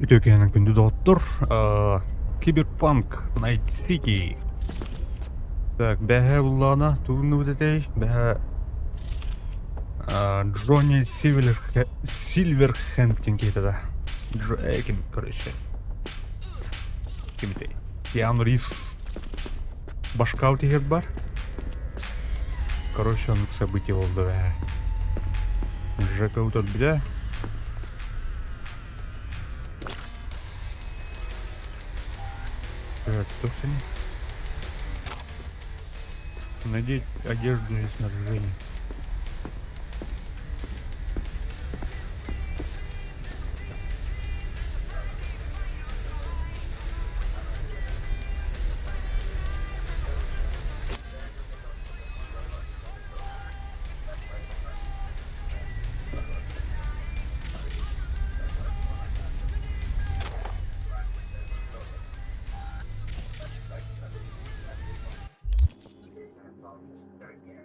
Үтүө киһинэн күндү доҕоттор, Киберпанк Night City. Так, бэһэ буллаҕына тугуннубут этэй? Бэһэ Джонни Сильверхенд диэн киһитэ да. Ким, короче. Ким этэй? Киану Ривз башка тиһэр бар. Короче, оннук событие болды бэһэ. Жека утарбыта. Так, кто Надеть одежду и снаряжение.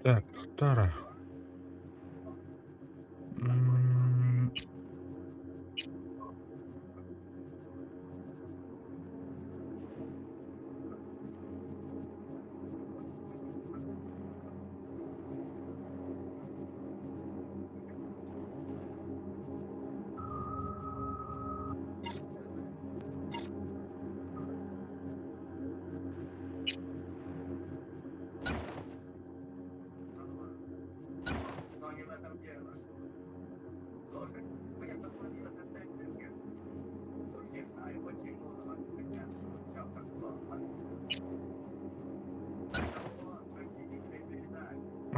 Так, Тара.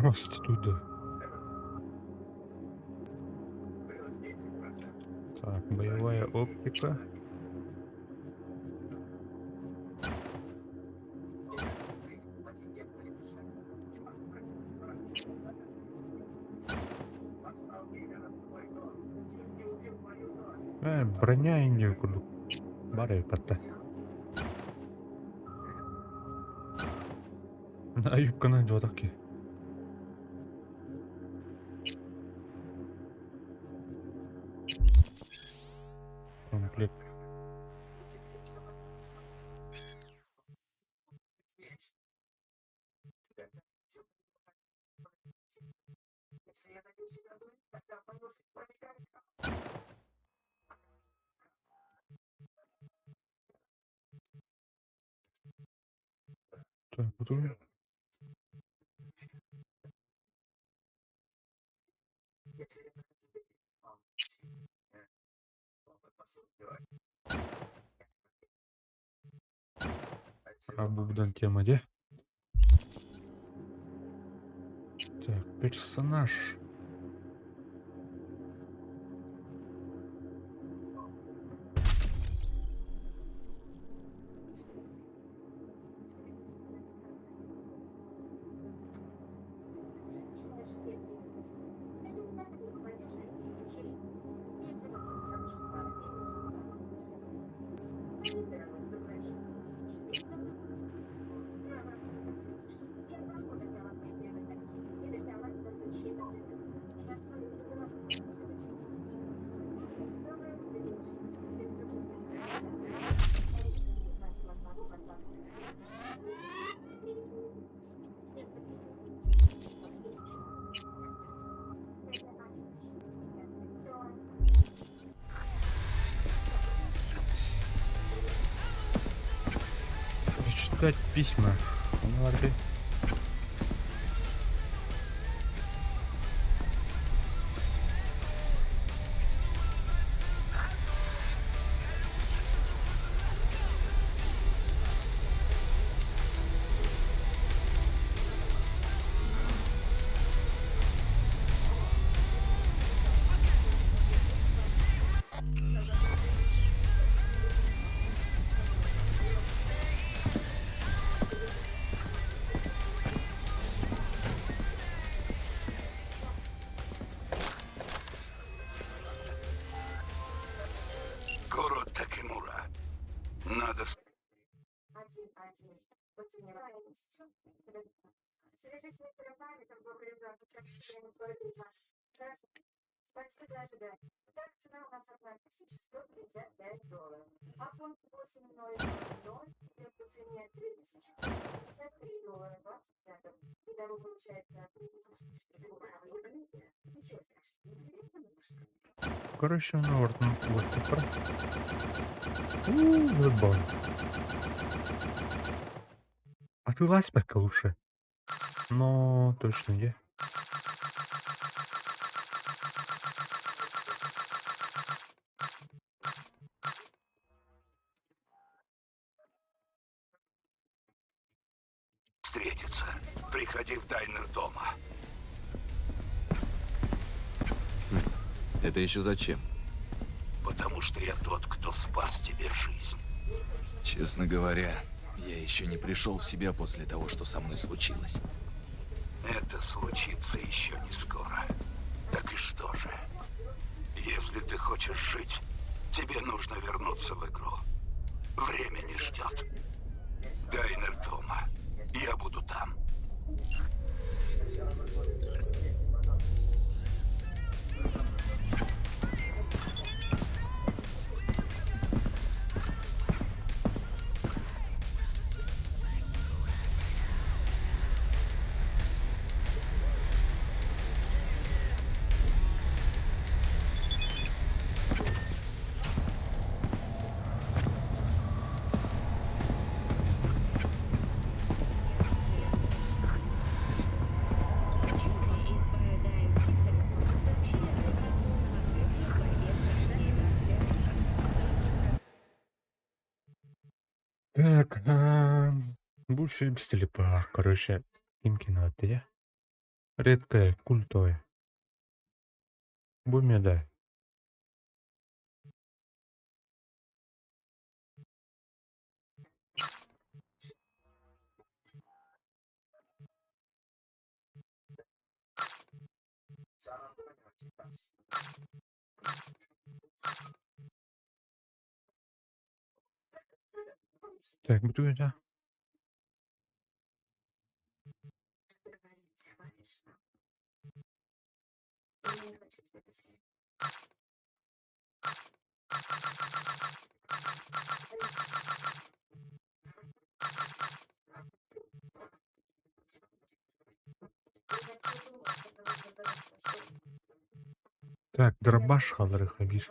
Проститутка. Так, боевая оптика. Броня инде курдук бар эбит. Юбканы жуотах ки. Комплект. Так, бу А бу тема где? Так, персонаж. Прочитать письма. Ну, ладно. Город Такемура. Надо Короче, ну вот, ну, вот тепер. Ууу, А ты ласпека лучше. Но точно не. встретиться. Приходи в дайнер дома. Это еще зачем? Потому что я тот, кто спас тебе жизнь. Честно говоря, я еще не пришел в себя после того, что со мной случилось. Это случится еще не скоро. Так и что же? Если ты хочешь жить, тебе нужно вернуться в игру. Время не ждет. Дайнер дома. Я буду там. Из Paradigm Systems сообщили о операционном открытии в борьбе с рассеянным. Так, больше без телепа. Короче, Имкина я. Редкая, культовая. Бумеда. Так, буду я. Так, дробаш халры хабиш.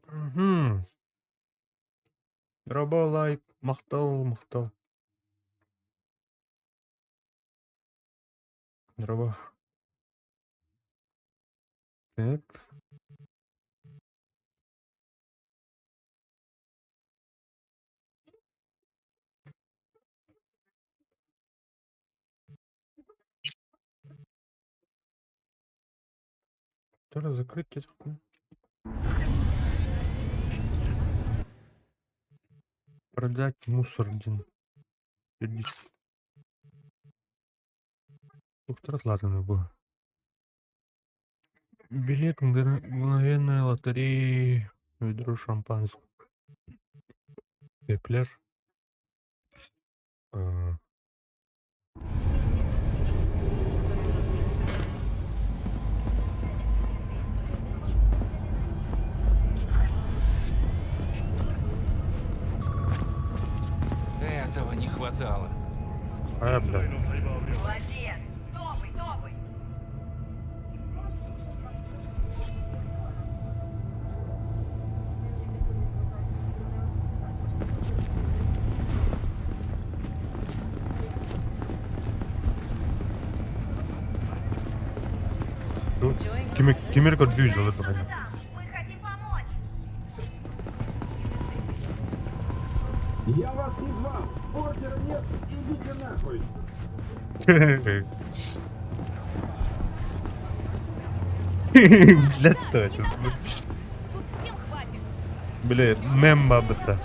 Мгм. Роболайк, махтал, махтал. Дороба. Так. Тоже закрыть эту. Продать мусор один. Туохтара бу? Билет мгновенной лотереи, ведро шампанского. Пляж. А, Этого не хватало. а, бля. Молодец! Топай, топай! Кими кимир көрдүүр дылы баҕайы. Мы хотим помочь! Я вас не звал! Ордера нет! Идите нахуй! Бля, то это. Тут всем хватит! Бля, мем бабата.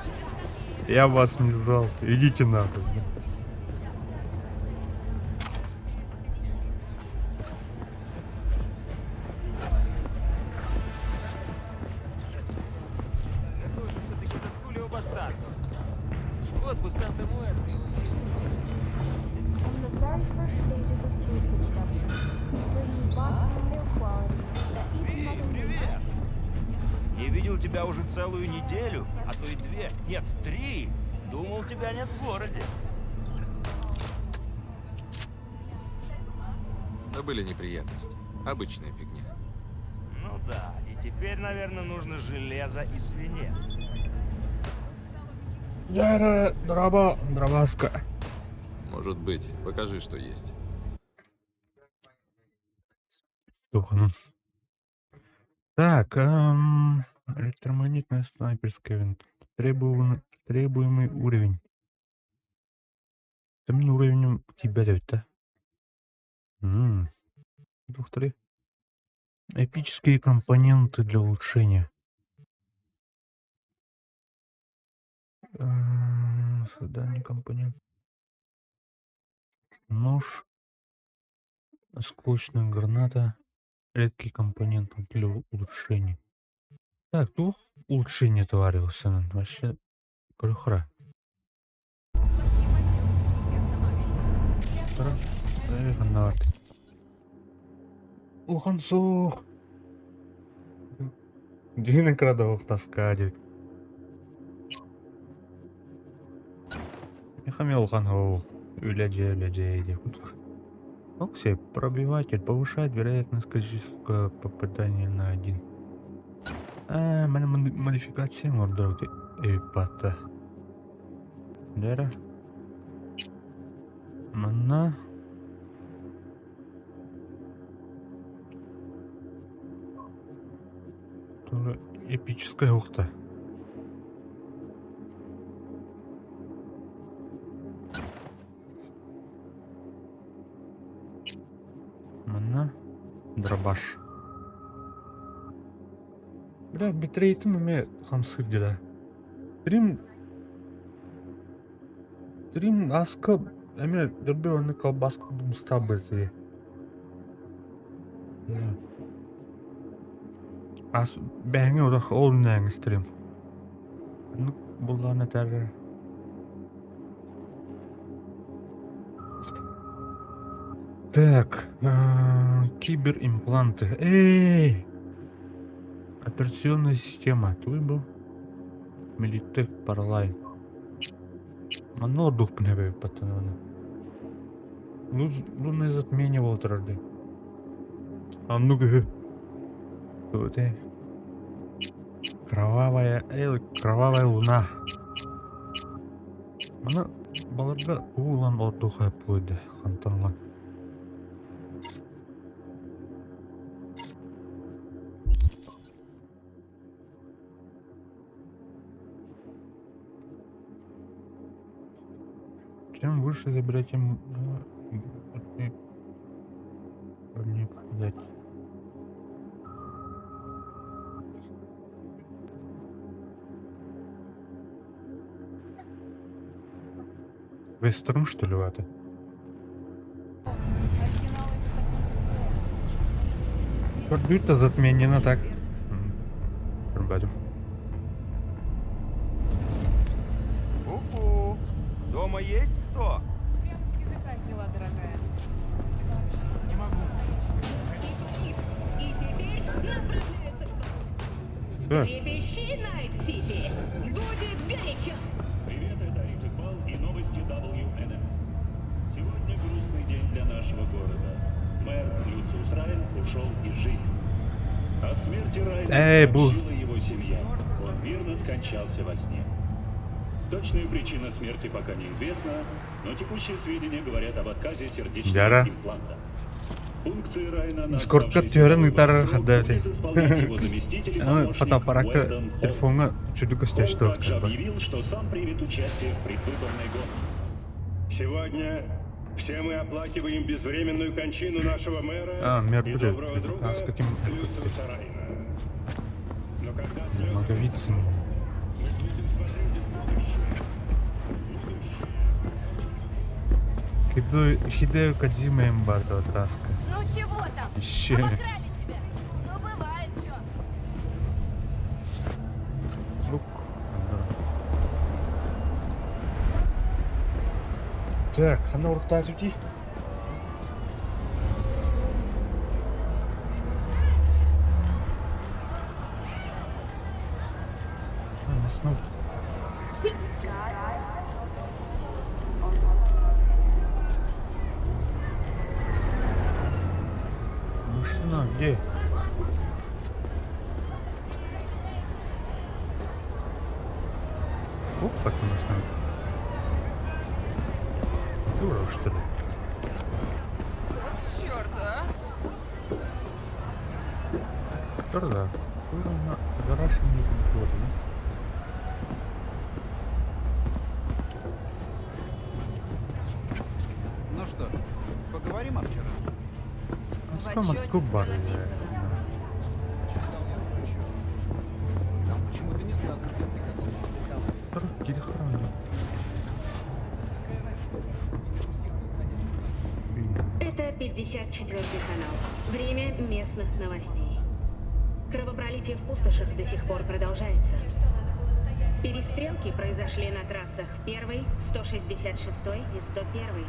Я вас не звал. Идите нахуй. Какой же все-таки этот Хулио Бастардо? Вот бы Санта-Муэрте его In the very first stages of food construction, bringing bottom milk quality that even Mother Привет! Не видел тебя уже целую неделю, а то и две, нет, три. Думал, тебя нет в городе. Да были неприятности. Обычная фигня. Ну да, и теперь, наверное, нужно железо и свинец. Дьэ, дорообо, дробаска. Может быть, покажи, что есть. Дух, ну. Так, электромагнитная снайперская винтовка. Требуемый уровень. Там уровнем тебя да? Двух, три. Эпические компоненты для улучшения. Задание компонент. Нож. Осколочная граната. Редкий компонент для улучшения. Так, туох улучшение товарился. Вообще, крыхра. Ханнават. Улахан суох. Дина крадовых тоска диэбит. Михамел улахан суох. Үлэ дьиэ, үлэ дьиэ диэбит. Окси, пробиватель повышает вероятность критического попадания на один. Аа, манна модификация оҥордо эпата. Дьэ Манна Тура эпическая ухта. Манна дробаш. Бля, битрейтим эмиэ хамсыыр дии Трим Трим аска эмиэ дөрбү оннук колбаска курдук Ас бэһэҥҥэ утах ол иннээҥи стрим. Оннук буллаҕына этэр Так, киберимпланты. Эй! Операционная система. Твой был? Militech Parline. Манна олордуохпун эбэбит баттанаҕына. Лунное затмение буола турар дии. Оннук үһү. Тугутэй? Кровавая, кровавая луна. Маны баларга уу ылан олордуохха буолуо хантан ылан. Чем выше заберете, тем труднее попадать. Весь стрим, что ли, это? Көрдүүр затмение так. Көрбөтүм. Ку-ку. Дома есть кто? Прям с языка сняла, дорогая. Не могу. И теперь направляется к Так, Трепещи, Найт-Сити! Будет горячо! Привет, это Ариф Игбал и новости WNS. Сегодня грустный день для нашего города. Мэр Люциус Райн ушел из жизни. О смерти Райна Эй, бу. сообщила его семья. Он мирно скончался во сне. Точная причина смерти пока неизвестна, но текущие сведения говорят об отказе сердечного Яра. импланта. Функции Райна на Дискордка оставшийся түһэрэн долгий ыытар срок хаддаабыт. будет исполнять его заместитель и Аны помощник фотоаппаракка Уэндон Холл. телефоҥҥа чудук Холл көстөөчтө также объявил, что сам примет участие в предвыборной гонке. Сегодня все мы оплакиваем безвременную кончину нашего мэра А, мэр и будет. доброго друга А с каким Люциуса Райна. Но когда слезы Наговицын. мы будем смотреть в будущее. Будущее. Хидео Хидео Кодзима Эмбарго таска. Ну чего там? Еще. Обокрали тебя? Ну бывает что. Лук. Так, ханна уруктаат үти. Маснут. Машина где? Ух, как у нас там. Дура, что ли? Вот черт, а! Дура, дура на гараж не дура, да? Ну что, поговорим о вчерашнем? А В с отчете ком всё бар? написано. Читал я отчет. Там почему-то не сказано, что я приказал вам отдать товар. Какая разница? Не беру силы входящих Это 54-й канал. Время местных новостей. Кровопролитие в пустошах до сих пор продолжается. Перестрелки произошли на трассах 1, 166 и 101.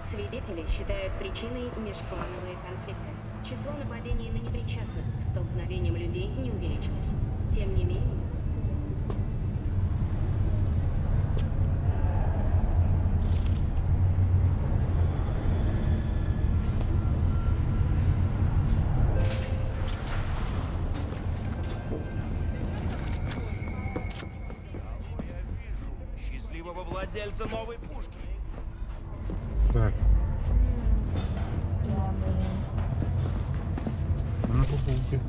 Свидетели считают причиной межклановые конфликты. Число нападений на непричастных к столкновениям людей не увеличилось. Тем не менее, Кого я вижу? Счастливого владельца новой пушки. Так. Ну, популки.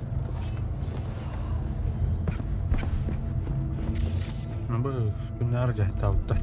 Ну, бу күннэр дьаһтаабыттар.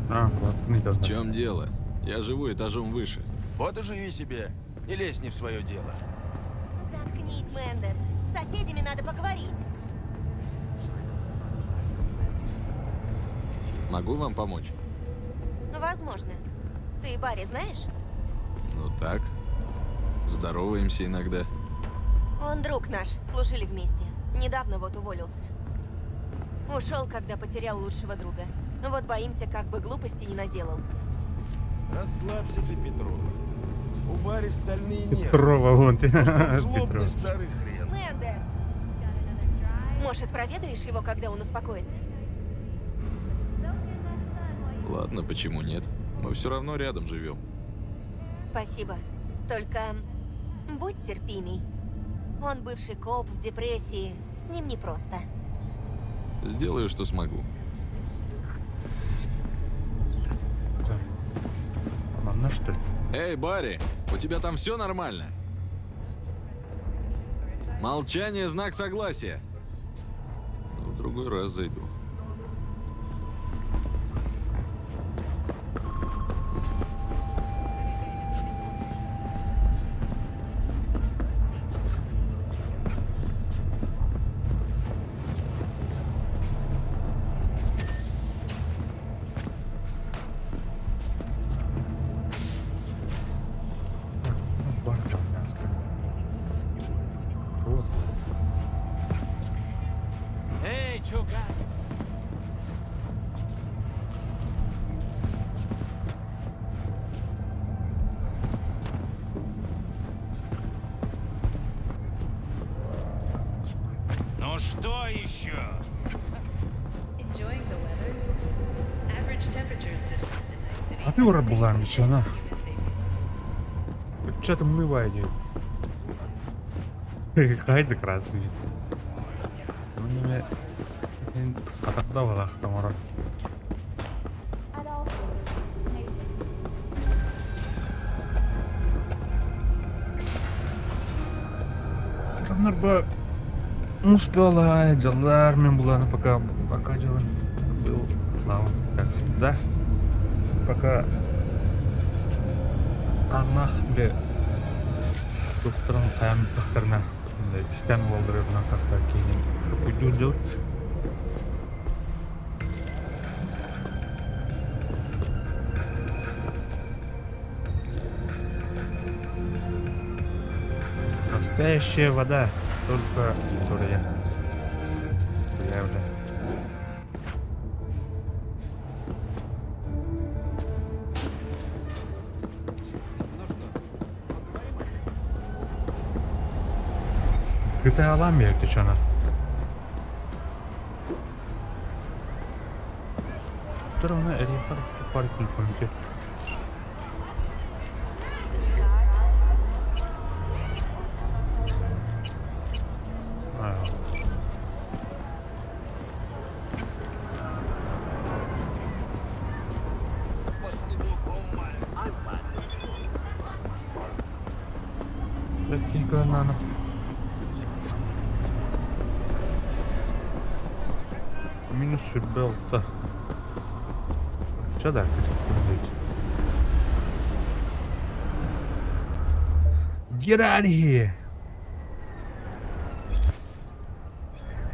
А, вот, не В чем дело? Я живу этажом выше. Вот и живи себе. Не лезь не в свое дело. Заткнись, Мендес. С соседями надо поговорить. Могу вам помочь? Возможно. Ты Барри знаешь? Ну так. Здороваемся иногда. Он друг наш, служили вместе. Недавно вот уволился. Ушел, когда потерял лучшего друга. Вот боимся, как бы глупости не наделал. Расслабься ты, Петрова. У Барри стальные нервы. Петрова, вон ты. Он злобный Петрова. старый хрен. Мендес! Может, проведаешь его, когда он успокоится? Ладно, почему нет? Мы все равно рядом живем. Спасибо. Только будь терпимей. Он бывший коп в депрессии. С ним непросто. Сделаю, что смогу. Манна, что ли? Эй, Барри, у тебя там все нормально? Молчание – знак согласия. Ну, в другой раз зайду. Бар там мяско. Вот. Эй, чё как? Ну что еще? А ты ура была, Мишана. Че там мывание? Хайда красный. Атақта балақтан ора. Жаннар ба успела, дьаллар мен буланы пока пока дьалан был лаван, как всегда. Пока Аннах бе докторын каям докторына истен болдырыбына каста кейин уйду делать. Настоящая вода, только которая я бля. Gıda alamıyor ki çana. Dur onu erifar park kulpanki. Dakika nana. Минус белта. Че да, Get out of here.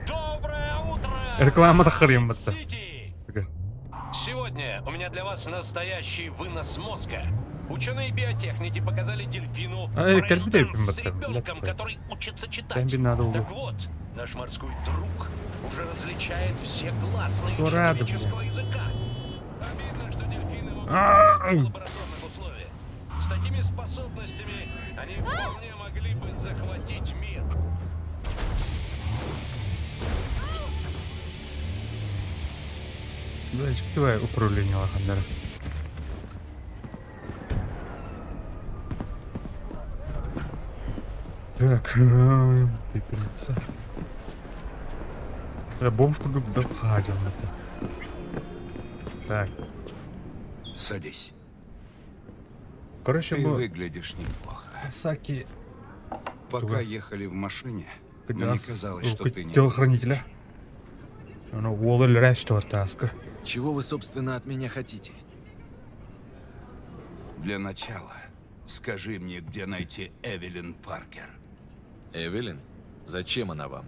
Доброе утро! Реклама тахарим бата. Сити! Сегодня у меня для вас настоящий вынос мозга. Ученые-биотехники показали дельфину Ай, кальбидей брейнданс с бата, ребенком, блядь. который учится читать. Бэмби надо Так вот, наш морской друг уже различает все гласные Что рада, человеческого языка. Обидно, что дельфины могут Ау! жить в лабораторных условиях. С такими способностями они вполне могли бы захватить мир. Давай, давай управление лахандара. Так, пепельница. Я бомж курдук да ходил это. Так, Садись. короче, Ты бу выглядишь неплохо. Саки Пока Туга. ехали в машине, мне казалось, что ты не... телохранителя. Оно уолл ресто таска. Чего вы, собственно, от меня хотите? Для начала скажи мне, где найти Эвелин Паркер. Эвелин? Зачем она вам?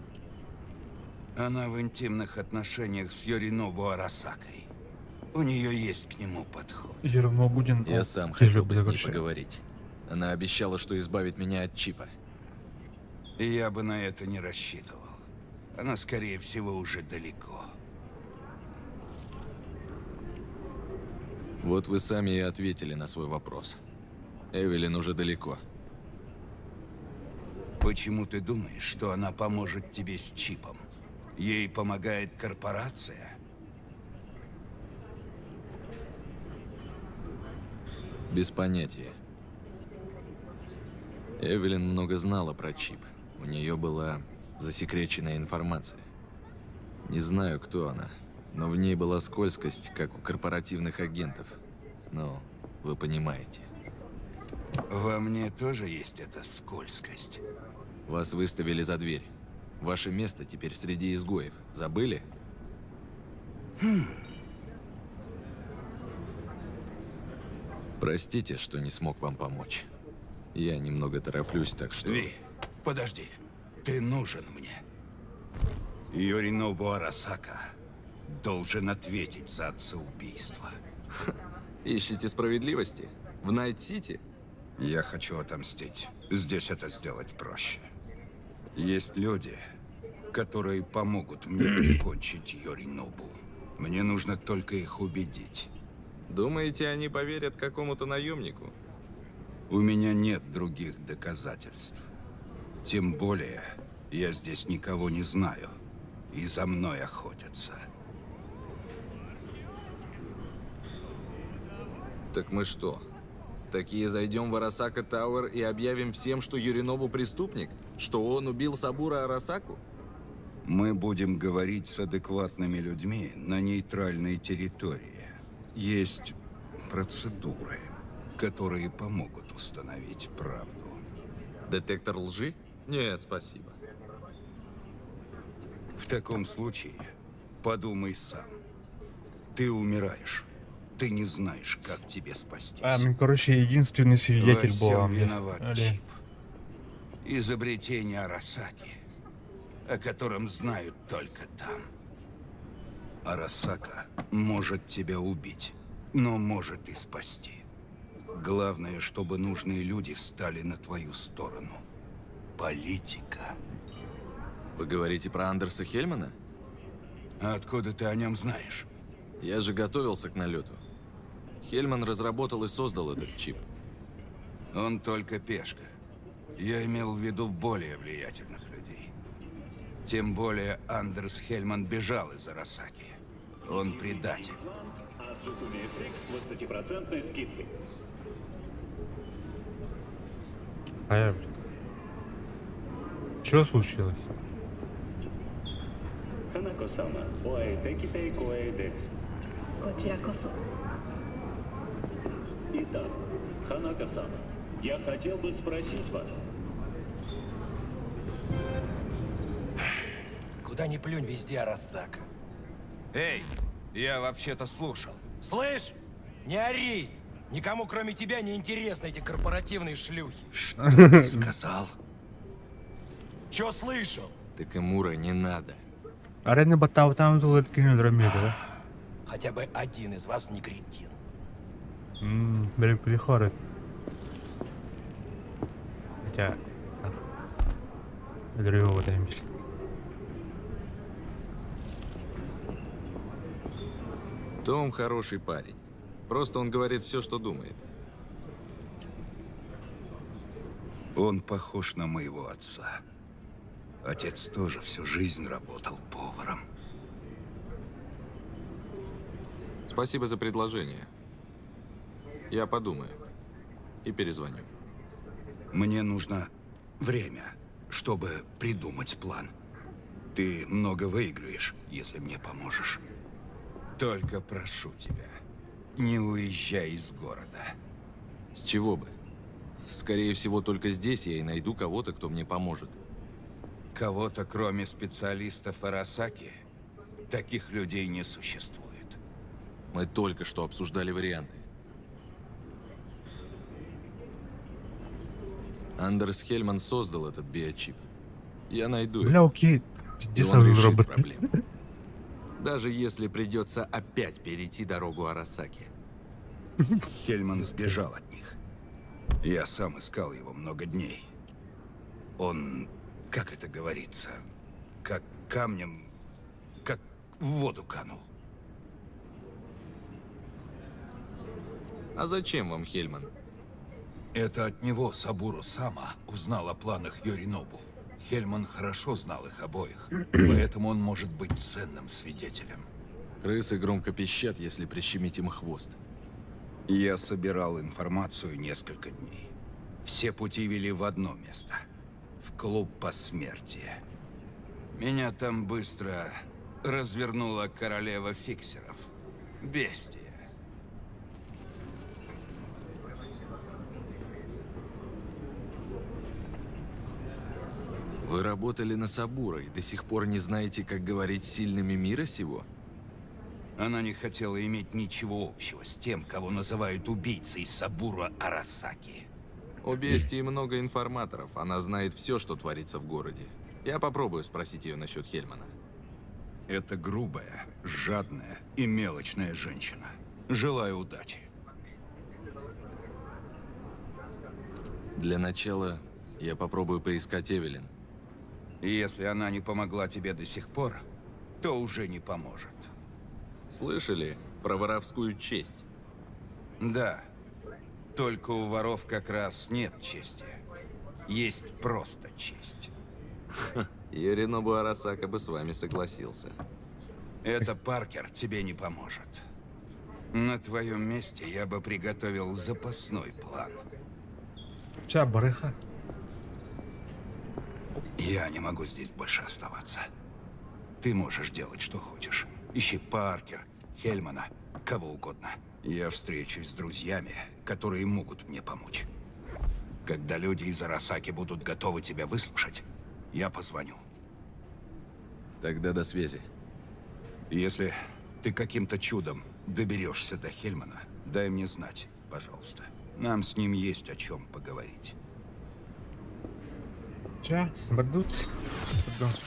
Она в интимных отношениях с Йоринобу Арасакой. У нее есть к нему подход. Ермогудин. Я сам хотел бы с ней поговорить. Она обещала, что избавит меня от чипа. Я бы на это не рассчитывал. Она, скорее всего, уже далеко. Вот вы сами и ответили на свой вопрос. Эвелин уже далеко. Почему ты думаешь, что она поможет тебе с чипом? Ей помогает корпорация? Без понятия. Эвелин много знала про чип. У нее была засекреченная информация. Не знаю, кто она, но в ней была скользкость, как у корпоративных агентов. Ну, вы понимаете. Во мне тоже есть эта скользкость. Вас выставили за дверь. Ваше место теперь среди изгоев. Забыли? Хм. Простите, что не смог вам помочь. Я немного тороплюсь, так что... Ви, подожди. Ты нужен мне. Йоринобу Арасака должен ответить за отцеубийство. Ищете справедливости? В Найт-Сити? Я хочу отомстить. Здесь это сделать проще. Есть люди, которые помогут мне прикончить Йоринобу. Мне нужно только их убедить. Думаете, они поверят какому-то наемнику? У меня нет других доказательств. Тем более, я здесь никого не знаю. И за мной охотятся. Так мы что? Такие зайдем в Арасака Тауэр и объявим всем, что Юринобу преступник? Что он убил Сабура Арасаку? Мы будем говорить с адекватными людьми на нейтральной территории. Есть процедуры, которые помогут установить правду. Детектор лжи? Нет, спасибо. В таком случае подумай сам. Ты умираешь. Ты не знаешь, как тебе спастись. А, ну, короче, единственный свидетель Во всем был. виноват Али. чип. Изобретение Арасаки, о котором знают только там. Арасака может тебя убить, но может и спасти. Главное, чтобы нужные люди встали на твою сторону. Политика. Вы говорите про Андерса Хельмана? А откуда ты о нем знаешь? Я же готовился к налету. Хельман разработал и создал этот чип. Он только пешка. Я имел в виду более влиятельных людей. Тем более Андерс Хельман бежал из Арасаки. Он предатель. А Сукуми SX с 20% скидкой. А я, блин. Что случилось? Ханако-сама, оаэ коэ дэс. こちらこそ。 Итак, Ханако-сама, я хотел бы спросить вас. Куда ни плюнь, везде Арасака. Эй, я вообще-то слушал. Слышь, не ори! Никому, кроме тебя, не интересны эти корпоративные шлюхи. Что ты сказал? Чё слышал? Такамура не надо. Арена батау там тулет кине драмида. Хотя бы один из вас не кретин. Блин, перехоры. Хотя... Дрюво там. Том хороший парень. Просто он говорит все, что думает. Он похож на моего отца. Отец тоже всю жизнь работал поваром. Спасибо за предложение. Я подумаю. И перезвоню. Мне нужно время, чтобы придумать план. Ты много выиграешь, если мне поможешь. Только прошу тебя, не уезжай из города. С чего бы? Скорее всего, только здесь я и найду кого-то, кто мне поможет. Кого-то, кроме специалистов Арасаки, таких людей не существует. Мы только что обсуждали варианты. Андерс Хельман создал этот биочип. Я найду Бля, его. окей. И Пиздец, он решит робот. проблему. Даже если придется опять перейти дорогу Арасаки. Хельман сбежал от них. Я сам искал его много дней. Он Как это говорится? Как камнем... Как в воду канул. А зачем вам Хельман? Это от него Сабуру Сама узнал о планах Йоринобу. Хельман хорошо знал их обоих, поэтому он может быть ценным свидетелем. Крысы громко пищат, если прищемить им хвост. Я собирал информацию несколько дней. Все пути вели в одно место. В клуб посмертия. Меня там быстро развернула королева фиксеров. Бестия. Вы работали на Сабура и до сих пор не знаете, как говорить с сильными мира сего? Она не хотела иметь ничего общего с тем, кого называют убийцей Сабура Арасаки. У Бестии много информаторов, она знает все, что творится в городе. Я попробую спросить ее насчет Хельмана. Это грубая, жадная и мелочная женщина. Желаю удачи. Для начала я попробую поискать Эвелин. Если она не помогла тебе до сих пор, то уже не поможет. Слышали про воровскую честь? Да. Только у воров как раз нет чести. Есть просто честь. Йоринобу Арасака бы с вами согласился. Это Паркер тебе не поможет. На твоем месте я бы приготовил запасной план. Ча, барыха. Я не могу здесь больше оставаться. Ты можешь делать, что хочешь. Ищи Паркер, Хельмана, кого угодно. Я встречусь с друзьями, которые могут мне помочь. Когда люди из Арасаки будут готовы тебя выслушать, я позвоню. Тогда до связи. Если ты каким-то чудом доберешься до Хельмана, дай мне знать, пожалуйста. Нам с ним есть о чем поговорить. Ча, бардут.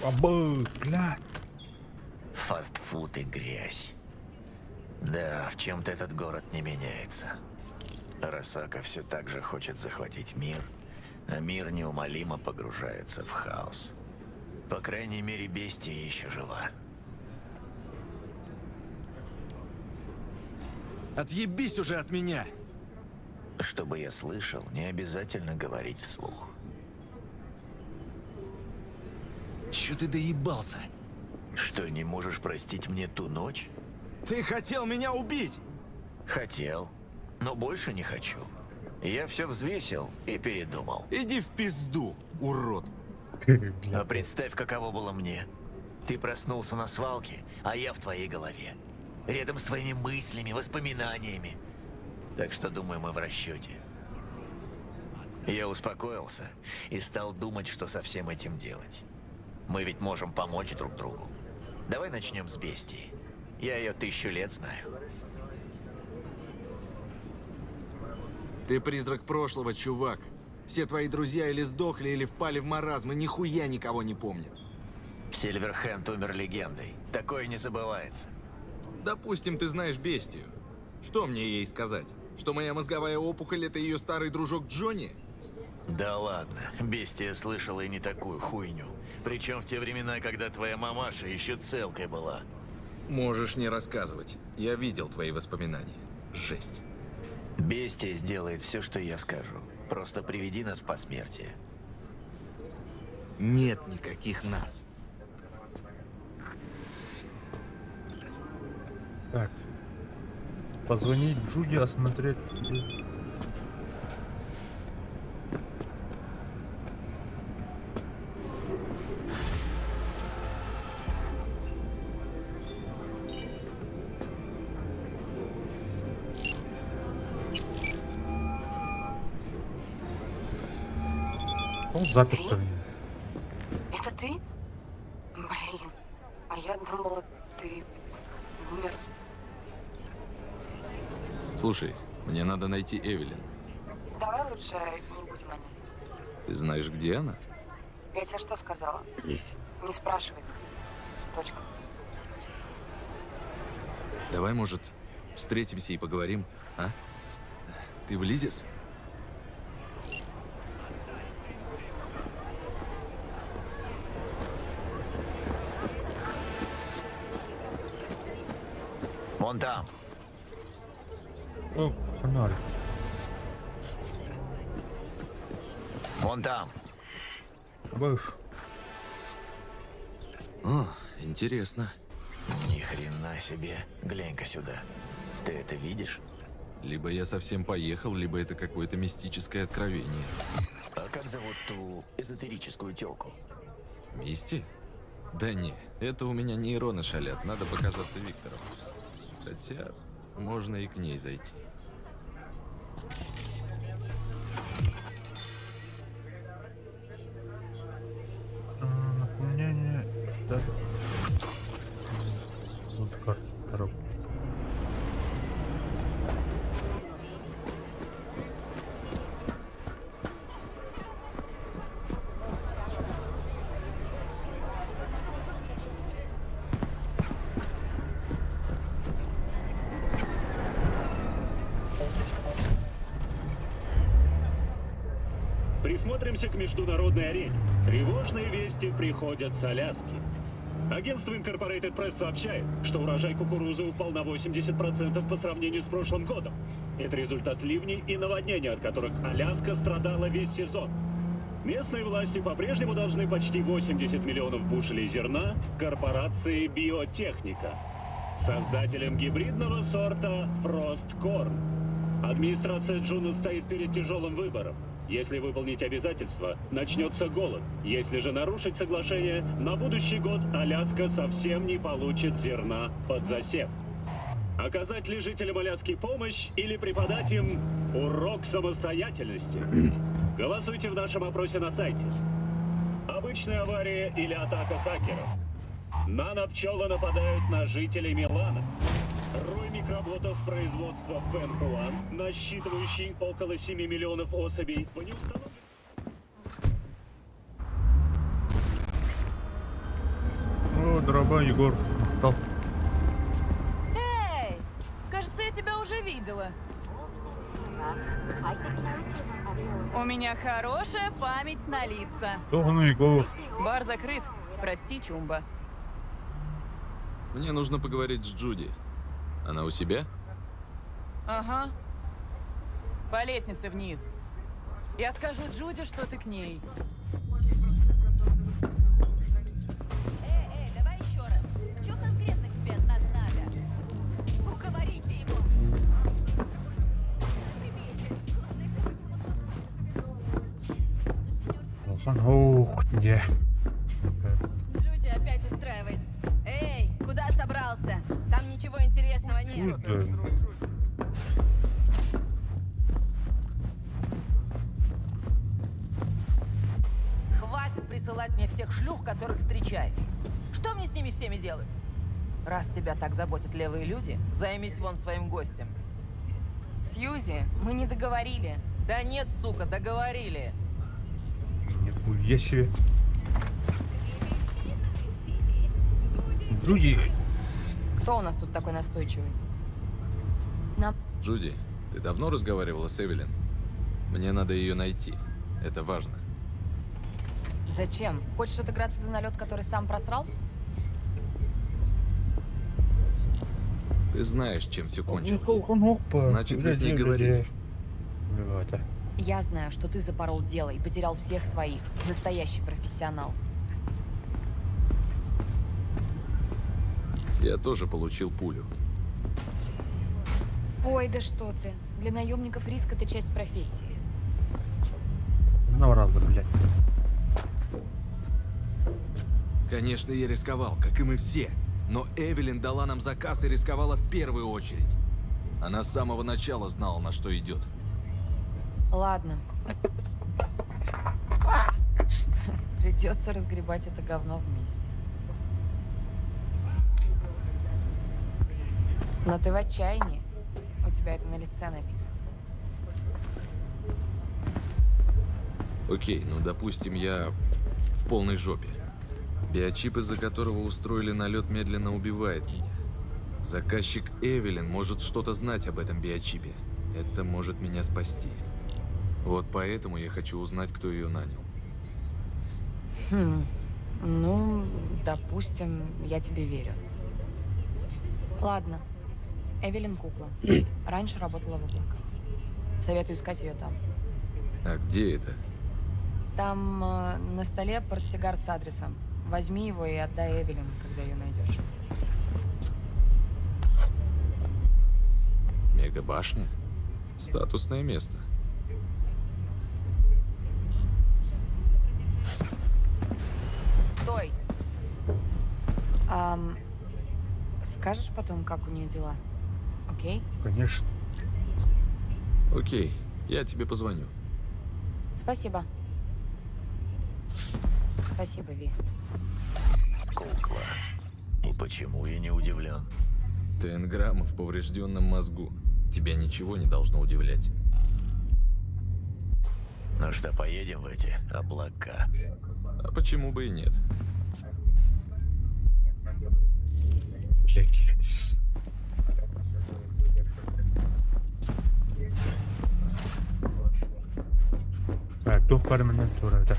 Абы, бля. Фастфуд и грязь. Да, в чем-то этот город не меняется. Росака все так же хочет захватить мир, а мир неумолимо погружается в хаос. По крайней мере, бестия еще жива. Отъебись уже от меня! Чтобы я слышал, не обязательно говорить вслух. Че ты доебался? Что, не можешь простить мне ту ночь? Ты хотел меня убить! Хотел, но больше не хочу. Я все взвесил и передумал. Иди в пизду, урод! А представь, каково было мне. Ты проснулся на свалке, а я в твоей голове. Рядом с твоими мыслями, воспоминаниями. Так что, думаю, мы в расчете. Я успокоился и стал думать, что со всем этим делать. Мы ведь можем помочь друг другу. Давай начнем с бестии. Я ее тысячу лет знаю. Ты призрак прошлого, чувак. Все твои друзья или сдохли, или впали в маразм, и нихуя никого не помнят. Сильверхенд умер легендой. Такое не забывается. Допустим, ты знаешь бестию. Что мне ей сказать? Что моя мозговая опухоль — это ее старый дружок Джонни? Да ладно, бестия слышала и не такую хуйню. Причем в те времена, когда твоя мамаша еще целкой была. Можешь не рассказывать. Я видел твои воспоминания. Жесть. Бестия сделает все, что я скажу. Просто приведи нас в посмертие. Нет никаких нас. Так. Позвонить Джуди, осмотреть... Он заперто. Это ты? Блин, а я думала, ты умер. Слушай, мне надо найти Эвелин. Давай лучше не будем о ней. Ты знаешь, где она? Я тебе что сказала? Не спрашивай. Точка. Давай, может, встретимся и поговорим, а? Ты влезешь? Вон там. О, фонарик. Вон там. Больше. О, интересно. Ни хрена себе. Глянь-ка сюда. Ты это видишь? Либо я совсем поехал, либо это какое-то мистическое откровение. А как зовут ту эзотерическую телку? Мисти? Да не, это у меня нейроны шалят, надо показаться Виктору. Хотя, можно и к ней зайти. Наполнение стат. Вот карта. Присмотримся к международной арене. Тревожные вести приходят с Аляски. Агентство Incorporated Press сообщает, что урожай кукурузы упал на 80% по сравнению с прошлым годом. Это результат ливней и наводнений, от которых Аляска страдала весь сезон. Местные власти по-прежнему должны почти 80 миллионов бушелей зерна корпорации «Биотехника», создателям гибридного сорта «Фросткорн». Администрация Джуна стоит перед тяжелым выбором. Если выполнить обязательства, начнется голод. Если же нарушить соглашение, на будущий год Аляска совсем не получит зерна под засев. Оказать ли жителям Аляски помощь или преподать им урок самостоятельности? Голосуйте в нашем опросе на сайте. Обычная авария или атака хакеров? Нано-пчелы нападают на жителей Милана. Рой микроботов производства Фэнхуан, насчитывающий около 7 миллионов особей, по неустановленным... О, дорогой Егор. Махтал. Эй! Кажется, я тебя уже видела. У меня хорошая память на лица. Ну, Егор. Бар закрыт. Прости, Чумба. Мне нужно поговорить с Джуди. Она у себя? Ага. По лестнице вниз. Я скажу Джуди, что ты к ней. Эй, эй, давай еще раз. Что конкретно тебе от нас надо? Уговорите его. Улахан ох, не. Джуди опять устраивает. Эй, куда собрался? Там ничего интересного нет. Хватит присылать мне всех шлюх, которых встречаешь. Что мне с ними всеми делать? Раз тебя так заботят левые люди, займись вон своим гостем. Сьюзи, мы не договорили. Да нет, сука, договорили. Нихуя себе. Джуди. Кто у нас тут такой настойчивый? Нам Джуди, ты давно разговаривала с Эвелин? Мне надо ее найти. Это важно. Зачем? Хочешь отыграться за налет, который сам просрал? Ты знаешь, чем все кончилось. Значит, Значит, вы с ней говорили. Я знаю, что ты запорол дело и потерял всех своих. Настоящий профессионал. Я тоже получил пулю. Ой, да что ты. Для наемников риск это часть профессии. Наврал бы, блядь. Конечно, я рисковал, как и мы все. Но Эвелин дала нам заказ и рисковала в первую очередь. Она с самого начала знала, на что идет. Ладно. Придется разгребать это говно вместе. Но ты в отчаянии. У тебя это на лице написано. Окей, ну допустим, я в полной жопе. Биочип, из-за которого устроили налет, медленно убивает меня. Заказчик Эвелин может что-то знать об этом биочипе. Это может меня спасти. Вот поэтому я хочу узнать, кто ее нанял. Хм. Ну, допустим, я тебе верю. Ладно. Эвелин Кукла. Раньше работала в облаках. Советую искать ее там. А где это? Там на столе портсигар с адресом. Возьми его и отдай Эвелин, когда ее найдешь. Мегабашня? Статусное место. Стой! Скажешь потом, как у нее дела? Окей? Конечно. Окей, я тебе позвоню. Спасибо. Спасибо, Ви. Кукла. И почему я не удивлен? Ты энграмма в поврежденном мозгу. Тебя ничего не должно удивлять. Ну что, поедем в эти облака? А почему бы и нет? Так, тух барменен турада.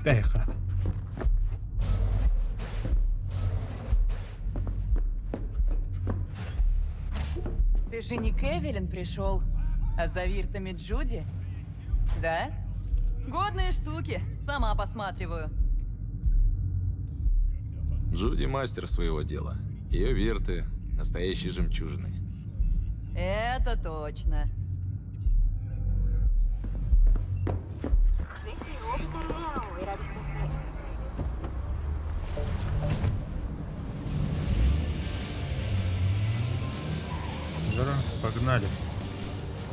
Бэха. Ты же не к Эвелин пришел, а за виртами Джуди? Да? Годные штуки, сама посматриваю. Джуди мастер своего дела. Ее вирты – настоящие жемчужины. Это точно. Здорово, погнали.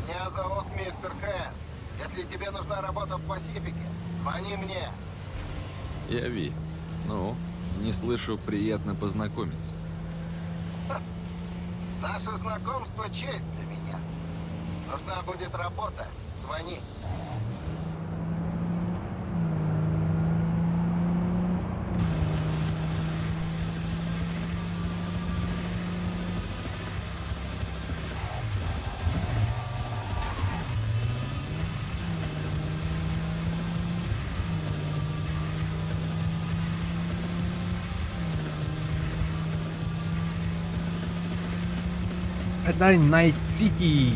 Меня зовут мистер Хэндс. Если тебе нужна работа в Пасифике, звони мне. Я Ви. Ну, не слышу, приятно познакомиться. Наше знакомство честь для меня. Нужна будет работа, звони. Это Найт Сити.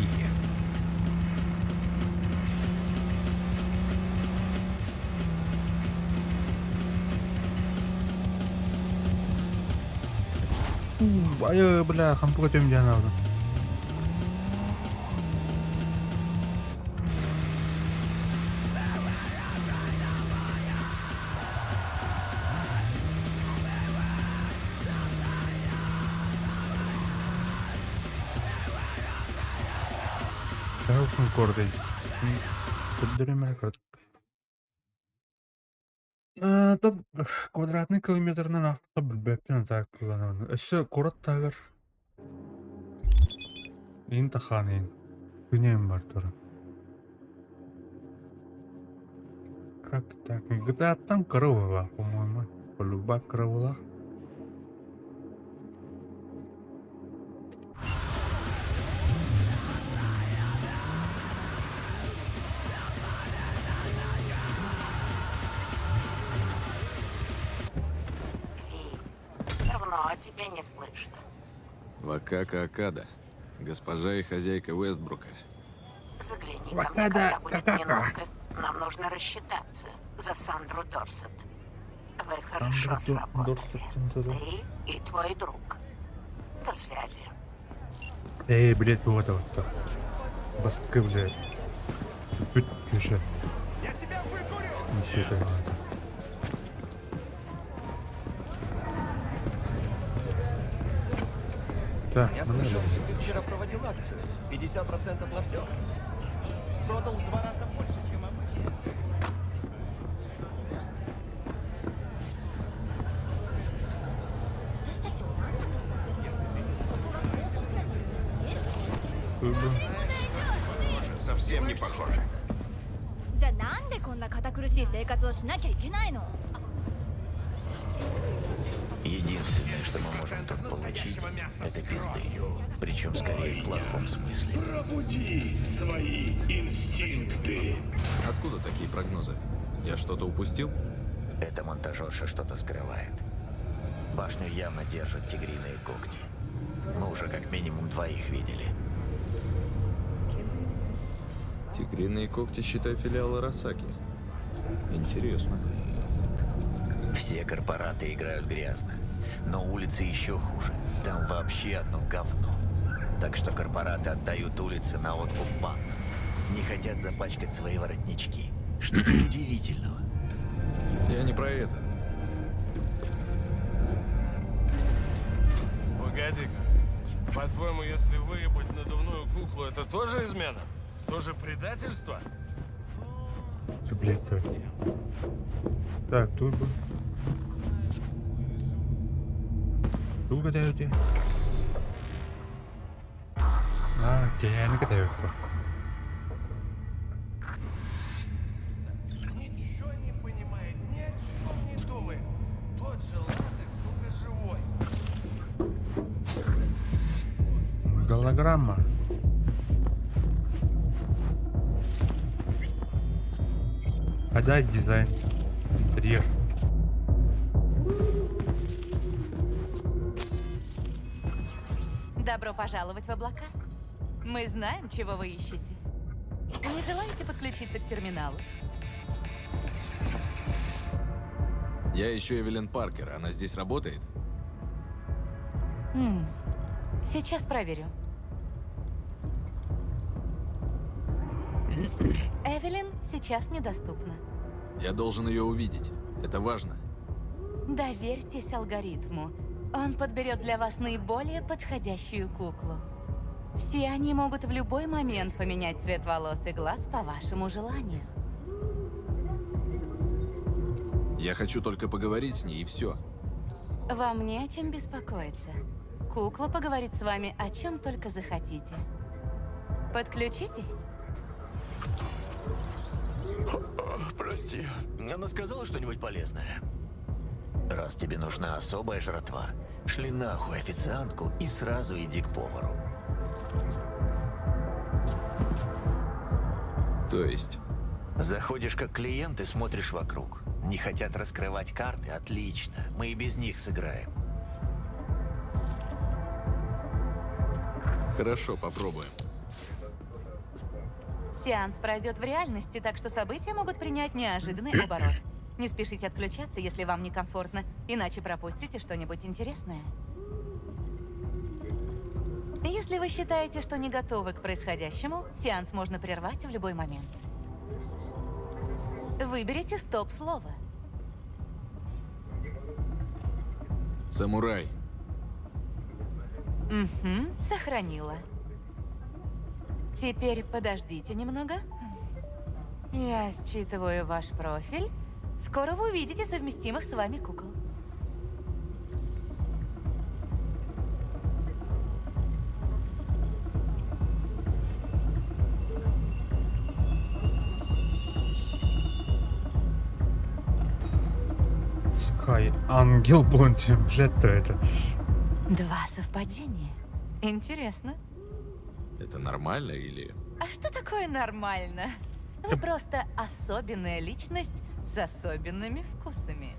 Ай, бля, хампука төм жаналды. Карлсон кордой. Көддөрөмөр Тут квадратный километрынан артта билбэппин так кыланабын. Өссө курат тагыр. Ин таханын. Күнем бар тура. Как так? GTA-тан кырыбыла, по-моему. Полюба кырыбыла. Давно тебя не слышно. Вакака Акада. Госпожа и хозяйка Вестбрука. Загляни ко мне, Вакада когда будет Какака. минутка. Нам нужно рассчитаться за Сандру Дорсет. Вы хорошо Сандра сработали. Дорсет. Ты и твой друг. До связи. Эй, блядь, вот вот так. Бастыкы, блядь. Бүт köşe. Я тебя выкурю! Не это. Так, Я ну слышал, да. ты вчера проводил акцию. 50% на все. Продал в 2 раза больше, чем обычно. Совсем не похоже. じゃあなんでこんな堅苦しい生活をしなきゃいけないの？ Единственное, что мы можем тут получить, это пизды. Причем скорее в плохом смысле. Пробуди свои инстинкты. Откуда такие прогнозы? Я что-то упустил? Эта монтажерша что-то скрывает. Башню явно держат тигриные когти. Мы уже как минимум двоих видели. Тигриные когти, считай, филиал Арасаки. Интересно. Все корпораты играют грязно. Но улицы еще хуже. Там вообще одно говно. Так что корпораты отдают улицы на откуп бандам. Не хотят запачкать свои воротнички. Что тут удивительного? Я не про это. Погоди-ка. По-твоему, если выебать надувную куклу, это тоже измена? Тоже предательство? Всё, блядь, так. Так, тут бы. Тугу кэтэһэбитий? Аа, киэһээни кэтэһэбит Ничего не понимает, ни о чем не думает. Тот же латекс, только живой. Голограмма. Отдать дизайн. Интерьер. Добро пожаловать в облака. Мы знаем, чего вы ищете. Не желаете подключиться к терминалу? Я ищу Эвелин Паркер. Она здесь работает? М, Сейчас проверю. Эвелин сейчас недоступна. Я должен ее увидеть. Это важно. Доверьтесь алгоритму. Он подберет для вас наиболее подходящую куклу. Все они могут в любой момент поменять цвет волос и глаз по вашему желанию. Я хочу только поговорить с ней, и все. Вам не о чем беспокоиться. Кукла поговорит с вами о чем только захотите. Подключитесь? Прости, она сказала что-нибудь полезное? Раз тебе нужна особая жратва, шли нахуй официантку и сразу иди к повару. То есть? Заходишь как клиент и смотришь вокруг. Не хотят раскрывать карты? Отлично. Мы и без них сыграем. Хорошо, попробуем. Сеанс пройдет в реальности, так что события могут принять неожиданный оборот. Не спешите отключаться, если вам некомфортно, иначе пропустите что-нибудь интересное. Если вы считаете, что не готовы к происходящему, сеанс можно прервать в любой момент. Выберите стоп-слово. Самурай. Угу, сохранила. Теперь подождите немного. Я считываю ваш профиль. Скоро вы увидите совместимых с вами кукол. Скай, Ангел Бонти, блядь, то это. Два совпадения. Интересно. Это нормально или... А что такое нормально? Вы просто особенная личность с особенными вкусами.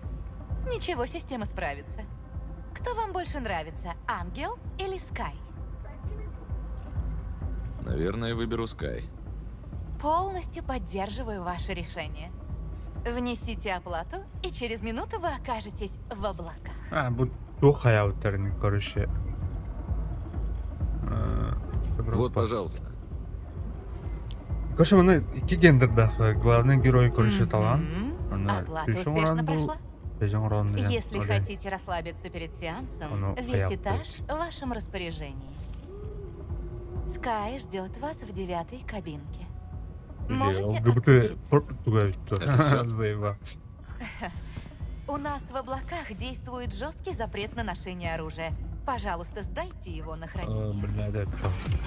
Ничего, система справится. Кто вам больше нравится, Ангел или Скай? Наверное, выберу Скай. Полностью поддерживаю ваше решение. Внесите оплату, и через минуту вы окажетесь в облаках. А, бу туох хайаабыттарын, короче. Э, Вот, пожалуйста. Короче, манна икки гендердаах главный герой, короче, талант. Оплата успешно прошла. Если хотите расслабиться перед сеансом, Оно весь хайаабыт. этаж в вашем распоряжении. Скай ждет вас в девятой кабинке. Можете ЛГБТ Это всё? Заеба. У нас в облаках действует жесткий запрет на ношение оружия. Пожалуйста, сдайте его на хранение. Бля, да,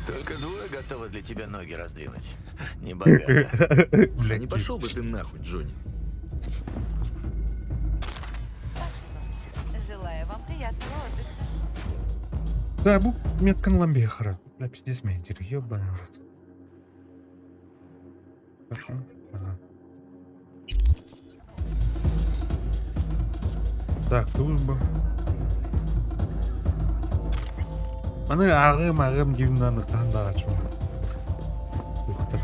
Только двое готовы для тебя ноги раздвинуть. Не богато. А не пошел бы ты нахуй, Джонни. Желаю вам приятного отдыха. Да, бу меткан ламбехара. Бля, пиздец, меня ебаный в рот. Хорошо. Ага. Так, тут бы. Маны ааҕыам ааҕыам диэн хаһан даҕаччы Доктор.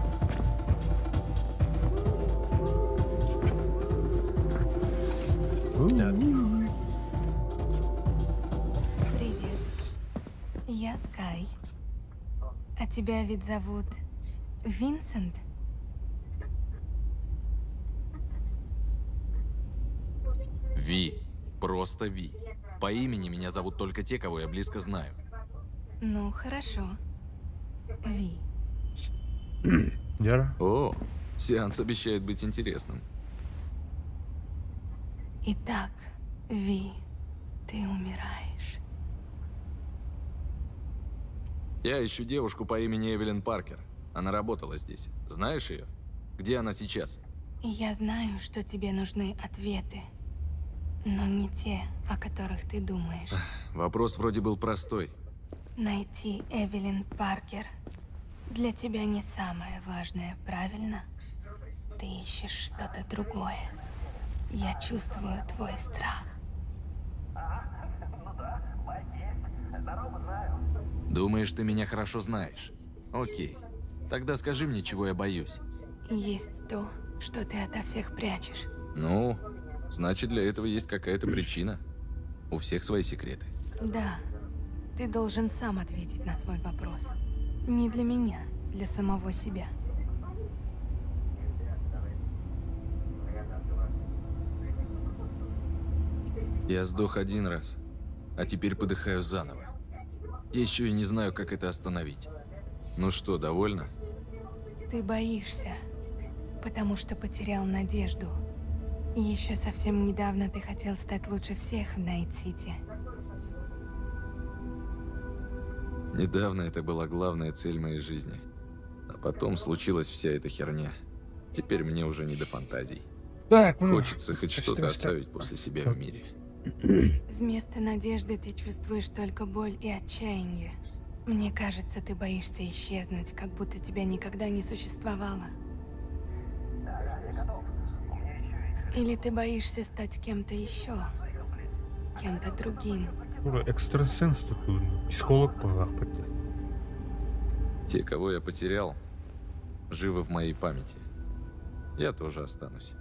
Привет. Я Скай. А тебя ведь зовут Винсент? Ви. Просто Ви. По имени меня зовут только те, кого я близко знаю. Ну, хорошо. Ви. Яра? О, сеанс обещает быть интересным. Итак, Ви, ты умираешь. Я ищу девушку по имени Эвелин Паркер. Она работала здесь. Знаешь ее? Где она сейчас? Я знаю, что тебе нужны ответы, но не те, о которых ты думаешь. Вопрос вроде был простой. Найти Эвелин Паркер для тебя не самое важное, правильно? Ты ищешь что-то другое. Я чувствую твой страх. Думаешь, ты меня хорошо знаешь? Окей. Тогда скажи мне, чего я боюсь. Есть то, что ты ото всех прячешь. Ну, значит, для этого есть какая-то причина. У всех свои секреты. Да, ты должен сам ответить на свой вопрос. Не для меня, для самого себя. Я сдох один раз, а теперь подыхаю заново. Еще и не знаю, как это остановить. Ну что, довольна? Ты боишься, потому что потерял надежду. Еще совсем недавно ты хотел стать лучше всех в Найт-Сити. Недавно это была главная цель моей жизни. А потом случилась вся эта херня. Теперь мне уже не до фантазий. Так, ну, Хочется хоть что-то оставить после себя в мире. Вместо надежды ты чувствуешь только боль и отчаяние. Мне кажется, ты боишься исчезнуть, как будто тебя никогда не существовало. Или ты боишься стать кем-то еще, кем-то другим. Тура экстрасенс тут, психолог буоллахпыт. Те, кого я потерял, живы в моей памяти. Я тоже останусь.